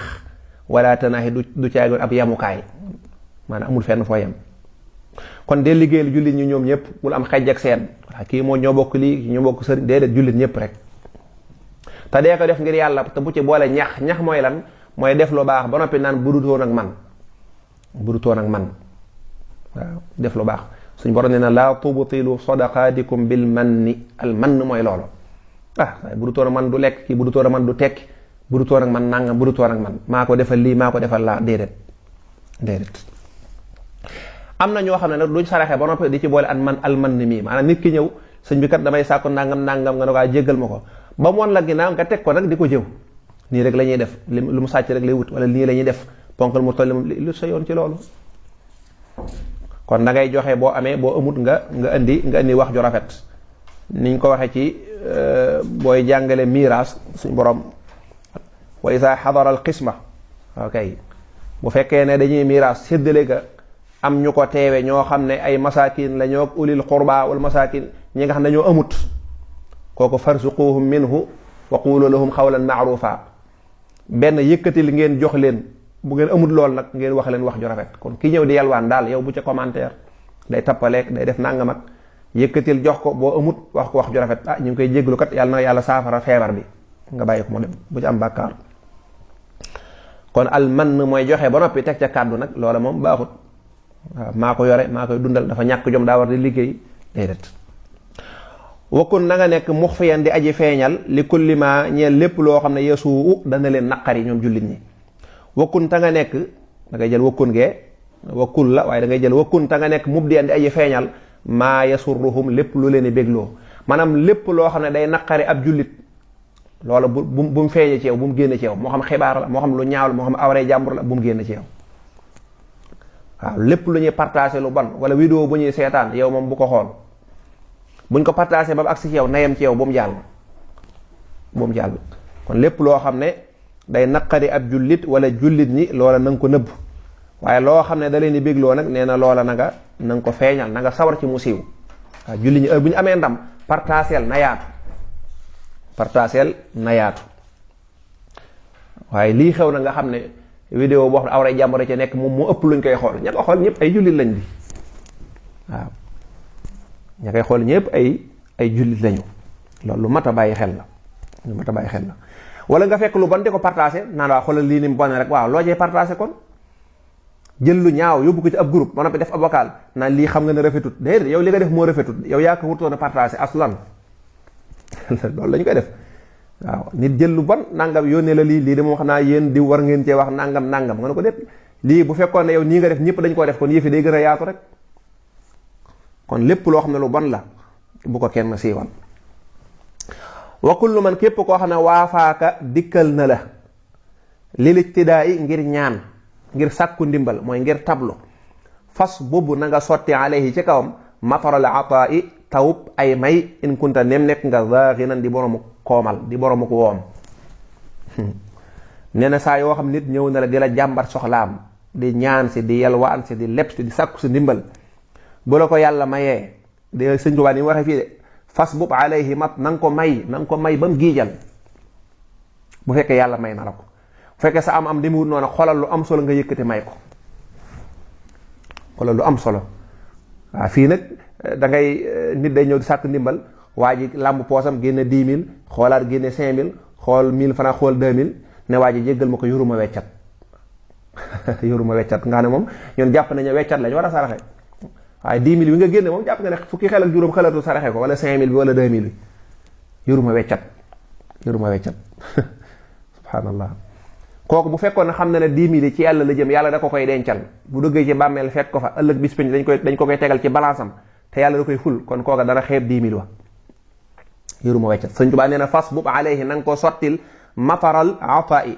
wala tanaahi du caagoon ab yamukaay, maanaam amul fenn foo yem. kon dee liggéeyal jullit ñi ñoom ñëpp bul am xejj ak seen kii moo ñoo bokk lii ñoo bokk sëriñ, déedéet jullit ñëpp rek. te dee ko def ngir yàlla te bu ci boole ñax mooy lan, mooy def lu baax ba noppi naan budutoon ak man waaw def lu baax. suñ borom nee na laa tubtilu sadaqaatikum bil manni, al mann mooy loolu. waaye budutoon ak man du lekk, kii budutoon ak man du tekki, budutoon ak man nangam, budutoon ak man maa ko defal lii maa ko defal laa, déedéet. am na ñoo xam ne nag duñ saraxe ba noppi di ci boole al man mii, maanaam nit ki ñëw sëñ bi kat damay sàkku nangam nga ne ko jéggal ma ko ba mu wan la ginnaaw nga teg ko nag di ko jëw, nii rek la ñuy def lu mu sàcc rek lay wut, wala nii la ñuy def ponkal mu toll lu sa yoon ci loolu. kon da ngay joxe boo amee, boo amut nga indi wax ju rafet. niñ ko waxee ci booy jàngale miiraas suñ borom wa isa xadara al qisma, ok bu fekkee ne dañuy miiraas séddale ga am ñu ko teewe ñoo xam ne ay masakin la ñoo ulil qurba wal masakin ñi nga xam ne ñoo amut, kooku farsuquhum minhu wa qulu lahum xawlan maarufa. benn yëkkatil ngeen jox leen, bu ngeen amut lool nag ngeen wax leen wax ju rafet. kon ki ñëw di yalwaan daal yow bu ca commentaire day tappaleek day def nangam ak, yëkkatil jox ko, boo amut wax ko wax ju rafet, ñu ngi koy jéglu kat yàlla na yàlla saafara feebar bi, nga bàyyi ko mu dem bu ci am bàkkaar. kon al man mooy joxe ba noppi teg ca kàddu nag, loola moom baaxut. waaw maa ko yore maa koy dundal, dafa ñàkk jom daa war di liggéey, déedéet. wakkun na nga nekk muxfiyan di aji feeñal li kulli ma ñeel lépp loo xam ne yasuu dana leen naqari ñoom jullit ñi. wakkun ta nga nekk da ngay jël wakkun gee wakkul la, waaye da ngay jël wakkun ta nga nekk mubdiyan di aji feeñal maa yasurruhum lépp lu leen di bégloo, maanaam lépp loo xam ne day naqari ab jullit loola bu mu feeñee ci yow, bu mu génne ci yow, moo xam xibaar la moo xam lu ñaaw la moo xam awree jàmbur la, bu mu génne ci yow. waaw lépp lu ñuy partagé lu bon wala vidéo bu ñuy seetaan yow moom bu ko xool, buñ ko partagé ba mu agsi ci yow nayem ci yow bu mu jàll. kon lépp loo xam ne day naqari ab jullit wala jullit ñi loola na nga ko nëbb, waaye loo xam ne da leen di bégloo nag nee na loola na nga ko feeñal, na nga sawar ci mu siiw. waaw jullit ñi heure bu ñu amee ndam partageel na yaatu waaye lii xew na nga xam ne vidéo boo xam ne awray jàmbare ci nekk moom moo ëpp luñ koy xool, ña ko xool ñëpp ay jullit lañ di waaw ña koy xool ñëpp ay jullit lañu. loolu lu mat a bàyyi xel la wala nga fekk lu bon di ko partagé naan waa xoolal lii ni mu bon rek, waaw loo cee partagé kon jël lu ñaaw yóbbu ko ci ab groupe ba noppi def ab vocal naan lii xam nga ne rafetut, déedéet yow li nga def moo rafetut, yow yaa ko wutoon a partagé aslan loolu la ñu koy def. waaw nit jël lu bon nangam yónnee la lii de moom xam naa yéen di war ngeen cee wax nangam nga ne ko def lii bu fekkoon ne yow nii nga def ñëpp dañ koo def kon yëfi day gën a yaatu rek. kon lépp loo xam ne lu bon la bu ko kenn siiwal. wa kullu man képp koo xam ne waafaaka dikkal na la lil ictidaa yi ngir ñaan ngir sàkku ndimbal mooy ngir tablu fas boobu na nga sotti alayhi ci kawam mataral ataa i tawub ay may in kunta nem nekk nga zaaxinan di boroomu koomal di boroomu ko woom. nee na saa yoo xam nit ñëw na la di la jàmbat soxlaam di ñaan si di yalwaan si di lepp si di sàkku si ndimbal bu la ko yàlla mayee de sëñ Tuubaa ni mu waxee fii de fas bub alayhi mat na nga ko may ba mu giijal bu fekkee yàlla may na la ko bu fekkee sa am demewut noonu xoolal lu am solo nga yëkkati may ko xoolal lu am solo waaw fii nag da ngay nit day ñëw di sàkk ndimbal waa ji làmb poosam génne 10 000 xoolaat génne 5 000 xool 1000 francs xool 2000 ne waa ji jéggal ma ko yoruma weccat yoruma weccat nga ne moom ñun jàpp nañu weccat lañ war a saraxe waaye 10 000 bi nga génne moom jàpp nga ne fukki xel ak juróom xelatu saraxe ko wala 5000 bi wala 2000 bi yoruma weccat subhanallah kooku bu fekkoon ne xam na ne 10 000 yi ci yàlla la jëm yàlla da ko koy dencal bu duggee ci bàmmeel fekk ko fa ëllëg bis pénc dañ ko koy tegal ci balance am te yàlla da koy ful kon kooka dara xeeb 10 000 wa yoruma weccat Sëñ Tuubaa nee na fas bub alayhi na nga ko sottil mataral atai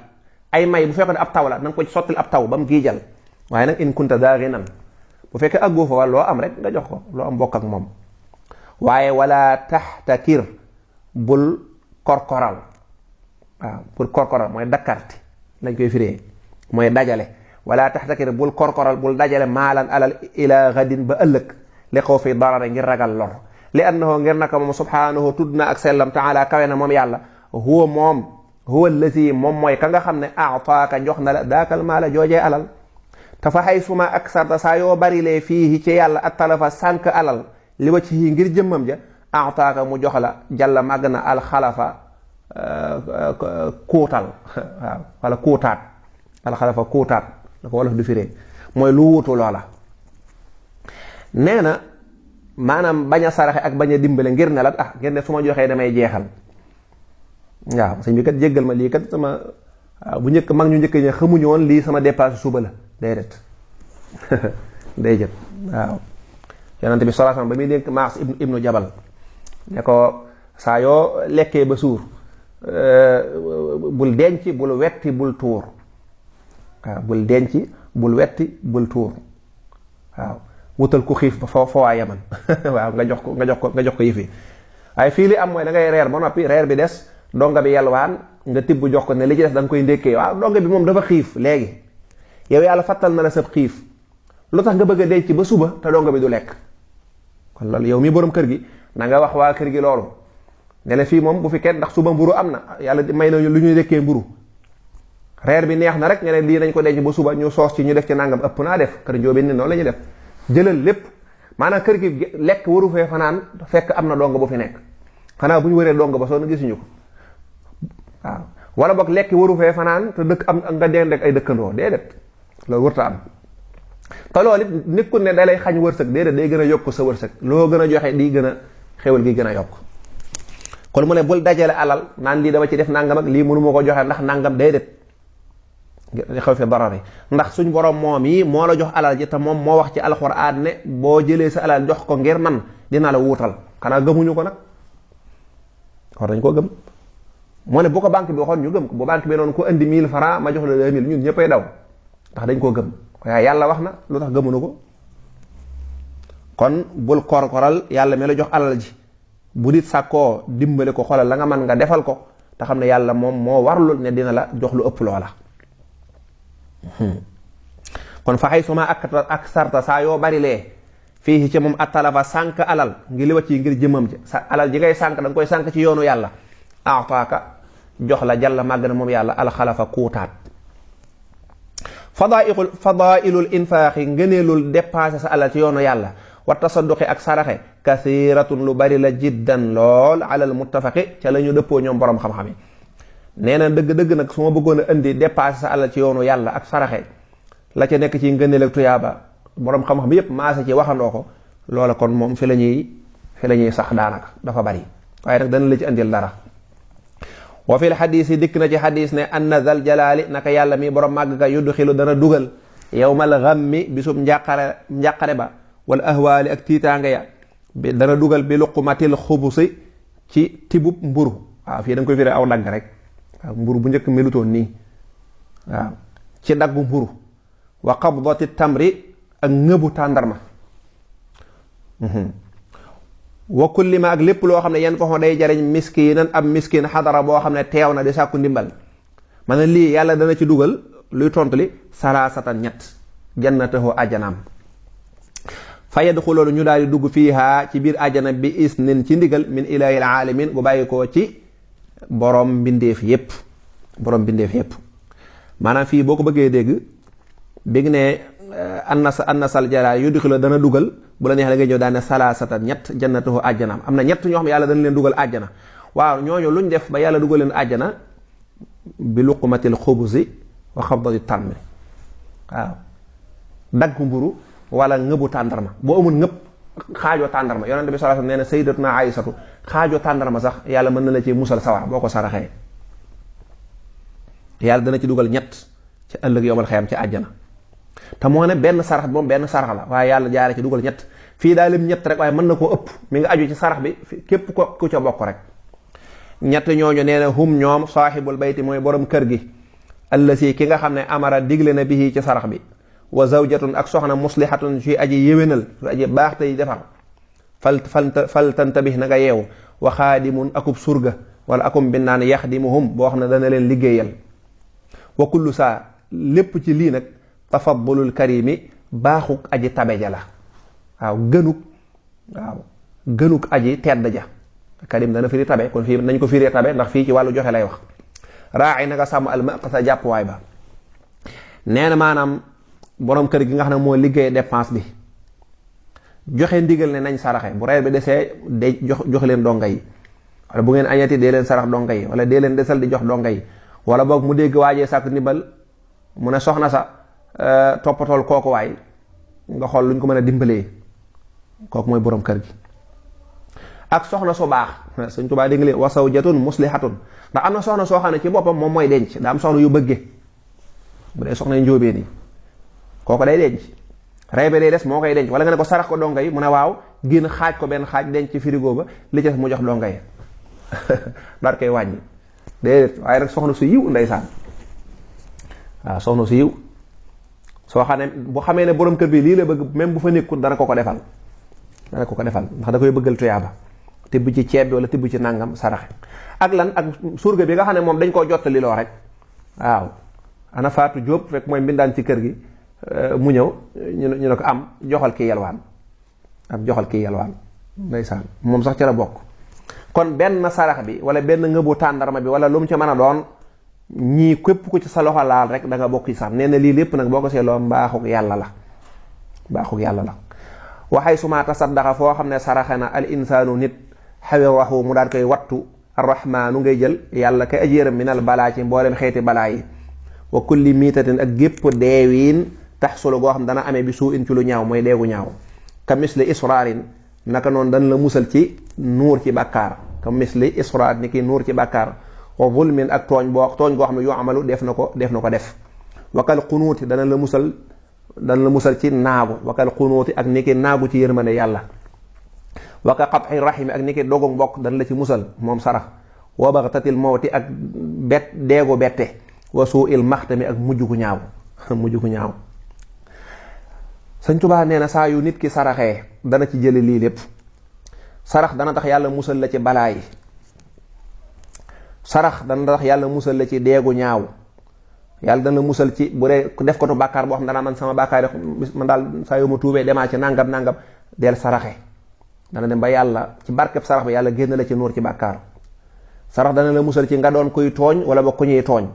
ay may bu fekkoon ne ab taw la na nga ko sottil ab taw ba mu giijal waaye nag in kunta daa ghinan bu fekkee àggoo fa wala loo am rek nga jox ko loo am bokk ak moom waaye wala taxtakir bul korkoral waaw pour korkoral mooy dakkarti lañ koy firee mooy dajale wala taxtakir bul korkoral bul dajale maalan alal ila gadin ba ëllëg li xaw fi darare ngir ragal lor li annahu ngir naka moom subhanahu tudd na ak sellam taala kawe na moom yàlla huwa allazi moom mooy ka nga xam ne aataaka jox na la daakal maala joojee alal te fa xay suma ak sarta saa yoo barilee fii ci yàlla ak talafa sànk alal li wa ci ngir jëmmam ja aataaka mu jox la jalla màgg na alxalafa kuutal waaw wala kuutaat alxalafa kuutaat la ko wolof du firee mooy lu wuutu loola nee na maanaam bañ a saraxe ak bañ a dimbale ngir ne la ngir ne su ma joxee damay jeexal waaw sëñ bi kat jéggal ma lii kat sama bu njëkk mag ñu njëkk ñi xamuñu woon lii sama dépasse suba la déedéet day jët waaw yonente bi sallallahu alayhi wasallam ba muy dénk Maas ibnu Jabal ne ko saa yoo lekkee ba suur bul denc bul wetti bul tuur waaw bul denc bul wetti bul tuur waaw wutal ku xiif ba fa waa Yaman waaw nga jox ko yëfi waaye fii li am mooy da ngay reer ba noppi reer bi des donga bi yalwaan nga tibb jox ko ne li ci des da nga koy ndékkee waaw donga bi moom dafa xiif léegi yow yàlla fattal na la sab xiif lu tax nga bëgg a denc ba suba te donga bi du lekk kon loolu yow mi borom kër gi na nga wax waa kër gi loolu ne la fii moom bu fi kenn ndax suba mburu am na yàlla may nañu lu ñuy dekkee mburu reer bi neex na rek nga ne lii nañ ko denc ba suba ñu soos ci ñu def ci nangam ëpp naa def kër njóobeen ni noonu la ñuy def jëlal lépp maanaam kër gi lekk waru fee fanaan fekk am na donga bu fi nekk xanaa bu ñu wëree donga ba soo na gisuñu ko waaw wala boog lekk waru fee fanaan te dëkk am nga dend rek ay dëkkandoo déedéet loolu wërta am te loolu it nekkul ne da lay xañ wërsëg déedéet day gën a yokk sa wërsëg loo gën a joxe di gën a xéwal gi gën a yokk kon mu ne bul dajale alal naan lii dama ci def nangam ak lii mënu ma ko joxe ndax nangam déedéet li xew fi darari ndax suñ borom moom yi moo la jox alal ji te moom moo wax ci alxuraan ne boo jëlee sa alal jox ko ngir man dina la wuutal xanaa gëmuñu ko nag war nañ koo gëm moo ne bu ko banque bi waxoon ñu gëm ko bu banque bi noonu ko indi 1000 francs ma jox la 2000 ñun ñëppay daw ndax dañ koo gëm waaye yàlla wax na lu tax gëmuñu ko kon bul korkoral yàlla mi la jox alal ji bu nit sàkkoo dimbale ko xoolal la nga mën nga defal ko te xam ne yàlla moom moo warlu ne dina la jox lu ëpp loola kon fa xay suma ak sarta saa yoo bari lee fii ci moom attalafa sànk alal ngi li wacc yi ngir jëmam ci sa alal ji ngay sànk da nga koy sànk ci yoonu yàlla aataaka jox la jàlla màgg na moom yàlla alxalafa kuutaat fadailul infaaxi ngëneelul dépensé sa alal ci yoonu yàlla wa tasadduqi ak saraxe kathiratun lu bari la jiddan lool alal muttafaqi ca la ñu dëppoo ñoom borom xam-xam yi nee na dëgg-dëgg nag su ma bëggoon a indi dépensé sa alal ci yoonu yàlla ak saraxe la ca nekk ci ngëneel ak tuyaaba borom xam-xam bi yépp maase ci waxandoo ko loola kon moom fi la ñuy sax daanaka dafa bari waaye nag dana la ci indil dara wa fil xadiis yi dikk na ci xadiis ne anna zal jalaali naka yàlla mi borom màgg ka yudxilu dana dugal yawmal ghammi bisub njàqare ba wal ahwaali ak tiitaanga ya dana dugal bi luqmatil xubusi ci tibub mburu waaw fii da nga koy firee aw dagg rek waaw mburu bu njëkk melutoon nii waaw ci daggu mburu wa qabdati tamri ak ngëbu tàndarma wa kulli ma ak lépp loo xam ne yan faxon day jariñ miskinan ab miskin xadara boo xam ne teew na di sàkku ndimbal man ne lii yàlla dana ci dugal luy tontu li salaasatan ñett jannatahu ajjanaam fa yadxuloolu ñu daal di dugg fiiha ci biir ajjana bi isnin ci ndigal min ilaahil alamin bu bàyyi koo ci borom mbindeef yépp maanaam fii boo ko bëggee dégg bég ne annasal jalaal yudxilu dana dugal bu la neex la ngay ñëw daane salaasatan ñett jannatahu ajjanaam am na ñett ñoo xam yàlla dana leen dugal ajjana waaw ñooñu luñ def ba yàlla dugal leen ajjana bi luqmatil xubusi wa xabdati tànn waaw dagg mburu wala ngëbu tàndarma boo amul ngëb xaajoo tàndarma yonent bi sallallahu alayhi wasallam nee na sayyidatuna Aysatu xaajoo tàndarma sax yàlla mën na la ci musal sawar boo ko saraxee yàlla dana ci dugal ñett ci ëllëg yowmal xiyam ci àjjana te moo ne benn sarax bi moom benn sarax la waaye yàlla jaare ci dugal ñett fii daa lim ñett rek waaye mën na koo ëpp mi nga aju ci sarax bi képp ko ku ca bokk rek ñett ñooñu nee na hum ñoom saaxibul bayti mooy borom kër gi allasi ki nga xam ne amara digle na bihi ci sarax bi wa zawjatun ak soxna muslihatun ci aji yéwénal su aji baax tey defar fal tantabih na nga yeewu wa xaadimun akub surga wala akum binnaan yaxdimuhum boo xam ne dana leen liggéeyal wa kullu saa lépp ci lii nag tafaddulul karimi baaxuk aji tabeja la waaw gënuk aji tedd ja karim dana firi tabe kon fii nañ ko firee tabe ndax fii ci wàllu joxe lay wax raaci na nga sàmm almaqasa jàppuwaay ba nee na maanaam borom kër gi nga xam ne moo liggéey dépense bi joxe ndigal ne nañ saraxe bu reer bi desee de jox leen donga yi wala bu ngeen añati dee leen sarax donga yi wala dee leen desal di jox donga yi wala boog mu dégg waajee sàkk ndimbal mu ne soxna sa toppatool kooku waay nga xool luñ ko mën a dimbalee kooku mooy borom kër gi ak soxna su baax Sëñ Tuubaa dégg nga leen wa zawjatun muslihatun ndax am na soxna soo xam ne ci boppam moom mooy denc daa am soxna yu bëgge bu dee soxna yu njóobee nii kooku day denc rey ba day des moo koy denc wala nga ne ko sarax ko donga yi mu ne waaw génn xaaj ko benn xaaj denc ci frigo ba li ci mu jox donga yi daal koy wàññi déedéet waaye rek soxna su yiw ndeysaan waaw soxna su yiw soo xam ne bu xamee ne borom kër bi lii la bëgg même bu fa nekkul dana ko defal ndax da koy bëggal tuyaaba tibb ci ceeb bi wala tibb ci nàngam saraxe ak lan ak surga bi nga xam ne moom dañ koo jottali loo rek waaw ana Faatu Jóob fekk mooy mbindaan ci kër gi mu ñëw ñu ne ko am joxal kii yalwaan ndeysaan moom sax ci la bokk kon benn sarax bi wala benn ngëbu tàndarma bi wala lu mu ci mën a doon ñii képp ku ci sa loxo laal rek da nga bokk ci sax nee na lii lépp nag boo ko seetloo mbaaxuk yàlla la waxay suma tasaddaqa foo xam ne saraxe na al insaanu nit xawirahu mu daan koy wattu arrahmaanu ngay jël yàlla kay aji yërëm minal balaa ci mboolem xeeti balaa yi wa kulli miitatin ak gépp deewiin taxsulu goo xam dana amee bi suu in ci lu ñaaw mooy deegu ñaaw ka misli israarin naka noonu dañ la musal ci nuur ci bàkkaar ka misli israar ni ki nuur ci bàkkaar wa zulmin ak tooñ goo xam ne yoo amalu def na ko def wakal xunuuti dana la musal ci naagu wakal xunuuti ak ni ki naagu ci yërmande yàlla waka qat'i rahimi ak ni ki dogu mbokk dana la ci musal moom sarax wa baxtatil mawti ak deegu bette wa suu il maxtami ak mujj gu ñaaw Sëñ Tuubaa nee na saa yu nit ki saraxee dana ci jële lii lépp sarax dana tax yàlla musal la ci balaa yi sarax dana tax yàlla musal la ci deegu ñaaw yàlla dana musal ci bu dee def ko tu bàkkaar boo xam dana man sama bàkkaar man daal saa yu ma tuubee demaa ci nangam del saraxe dana dem ba yàlla ci barkeb sarax bi yàlla génn la ci nuur ci bàkkaar sarax dana la musal ci nga doon koy tooñ wala ba ku ñuy tooñ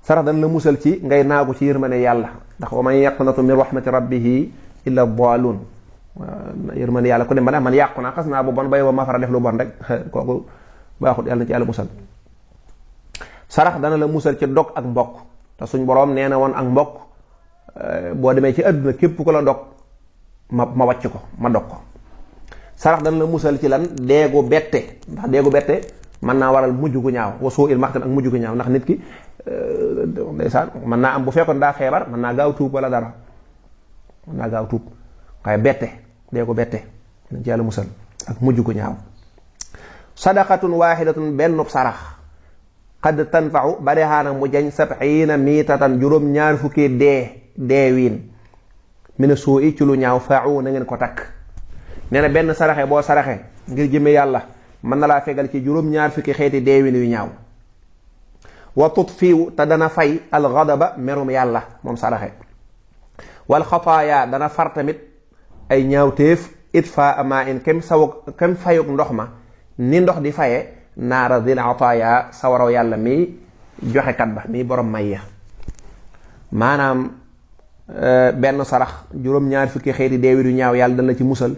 sarax dana la musal ci ngay naagu ci yërmande yàlla ndax wa man yaqnatu min rahmati rabbihi illa daalun yërmande yàlla ku dem ba ne man yàqu naa xas naa bu bon bay ba ma fara def lu bon rek kooku baaxut yàlla na ci yàlla musal sarax dana la musal ci dog ak mbokk te suñ boroom nee na woon ak mbokk boo demee ci àdduna képp ko la dog ma wàcc ko ma dog ko sarax dana la musal ci lan deegu bette ndax deegu bette mën naa waral mujj gu ñaaw wasoo il maxtam ak mujj gu ñaaw ndax nit ki ndeysaan mën naa am bu fekkoon daa feebar mën naa gaaw tuub wala dara waaye bette deegu bette nañ ci yàlla musal ak mujj gu ñaaw sadaqatun waaxidatun bennub sarax xad tanfau barixaana mu jañ sabxiina miitatan juróom-ñaar fukki deewiin mina suu i ci lu ñaaw fau na ngeen ko takk nee na benn saraxe boo saraxe ngir jëme yàlla mën na laa fegal ci juróom-ñaar fukki xeeti deewin yu ñaaw wa tutfiu te dana fay alxadaba merum yàlla moom saraxe wal xataaya dana far tamit ay ñaawteef itfa ama in kem fayuk ndox ma ni ndox di faye naara dil ataaya sawaraw yàlla mi joxekat ba mi borom may ya maanaam benn sarax juróom-ñaar fukki xeeti deewi du ñaaw yàlla dana ci musal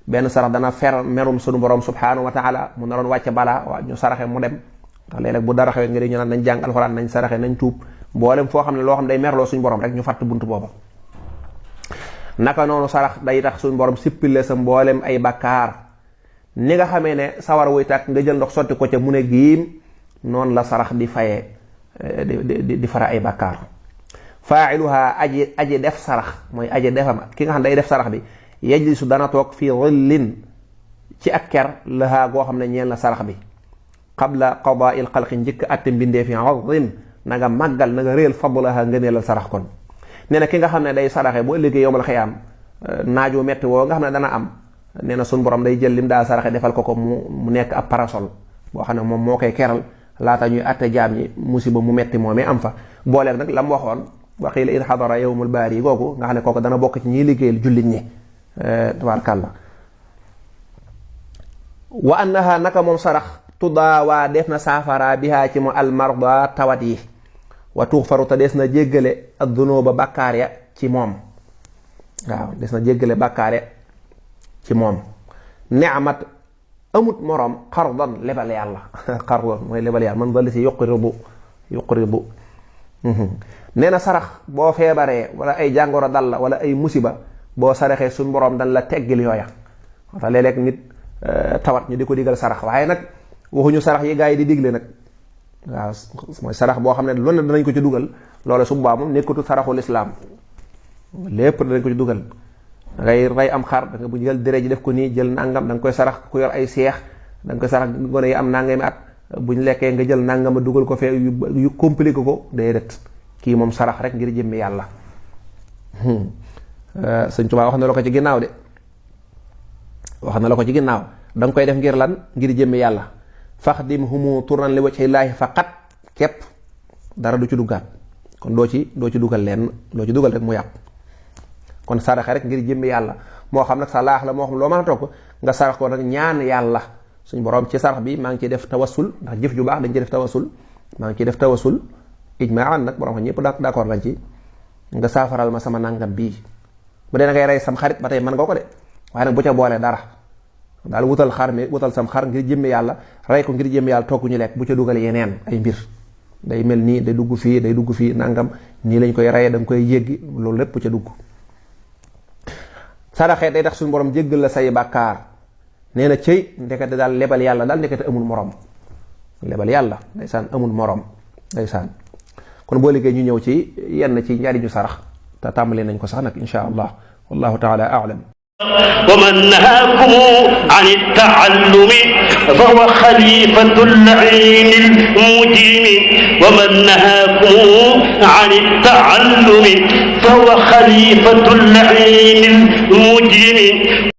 benn sarax dana fer merum sunu borom subhanahu wa taala mu naroon wàcce balaa waa ñu saraxe mu dem ndax léeg-léeg bu dara xewee nga di ñu naan nañ jàng alxuraan nañ saraxe nañ tuub mboolem foo xam ne loo xam day merloo suñu borom rek ñu fàtt buntu booba naka noonu sarax day tax suñu borom sippile sa mboolem ay bakkaar ni nga xamee ne sawar wuy tàkk nga jël ndox sotti ko ca mu ne giim noonu la sarax di fayee di fara ay bakkaar faa'iluha aji def sarax mooy aji defam ki nga xam day def sarax bi yajlisu dana toog fii dhillin ci ak ker lahaa goo xam ne ñeel na sarax bi qabla qadaa'il xalqi njëkk atte mbindee fi azim na nga màggal na nga réel fadlaha ngëneelal sarax kon nee na ki nga xam ne day saraxe bu ëllëgee yowmal xiyaam naaju metti woo nga xam ne dana am nee na suñ borom day jël lim daa saraxe defal ko mu nekk ab parasol boo xam ne moom moo koy keral laata ñuy atte jaam ñi musiba mu metti moomee am fa booleeg nag la mu waxoon wa qiila id xadara yowmul baari googu nga xam ne kooku dana bokk ci ñiy liggéeyal jullit ñi tabaarkàlla wa annaha naka moom sarax tudaawaa def na saafara bihaa ci mu almarda tawat yi wa tuxfaru te des na jéggale addunuba bàkkaar ya ci moom waaw des na jéggale bàkkaar ya ci moom neamat amut moroom xardan lebal yàlla xardan mooy lebal yàlla man dali si yuqridu nee na sarax boo feebaree wala ay jàngoro dal la wala ay musiba boo saraxee suñ boroom dañ la teggil yooya wata léeg-léeg nit tawat ñu di ko digal sarax waaye nag waxuñu sarax yi gaa yi di digle nag waaw mooy sarax boo xam ne lu ne danañ ko ci dugal loolu su boobaa moom nekkatu saraxul islaam lépp danañ ko ci dugal da ngay rey am xar da nga bu jël dere ji def ko nii jël nangam da nga koy sarax ku yor ay seex da nga koy sarax gone yi am nangami at buñ lekkee nga jël nangama dugal ko fee yu compliqué ko déedéet kii moom sarax rek ngir jëmmi yàlla Sëñ Tuubaa wax na la ko ci ginnaaw de wax na la ko ci ginnaaw da nga koy def ngir lan ngir jëmmi yàlla faxdim humu turan li wajhillaahi faqat képp dara du ci duggaat kon doo ci dugal leen loo ci dugal rek mu yàq kon saraxe rek ngir jëmmi yàlla moo xam nag sa laax la moo xam loo mën a toog nga sarax ko nag ñaan yàlla suñ borom ci sarax bi maa ngi ciy def tawassul ndax jëf ju baax dañ ciy def tawassul maa ngi ciy def tawassul ijmaan nag borom xam ñëpp d'accord lañ ci nga saafaral ma sama nangam bii bu dee na ngay rey sam xarit ba tey mën nga ko de waaye nag bu ca boolee dara daal wutal xar mi wutal sam xar ngir jëmmi yàlla rey ko ngir jëmmi yàlla togg ñu lekk bu ca dugal yeneen ay mbir day mel nii day dugg fii nangam nii lañ koy reyee da nga koy yéggi loolu lépp bu ca dugg saraxee day tax suñu borom jéggal la say bàkkaar nee na cëy ndekete daal lebal yàlla daal ndekete amul morom lebal yàlla ndeysaan amul morom ndeysaan kon boo liggéey ñu ñëw ci yenn ci njariñu sarax te tàmbali nañ ko sax nag insha allah wallahu taala a'lam ومن نهاكم عن التعلم فهو خليفة اللعين المجيم ومن نهاكم عن التعلم فهو خليفة اللعين المجيم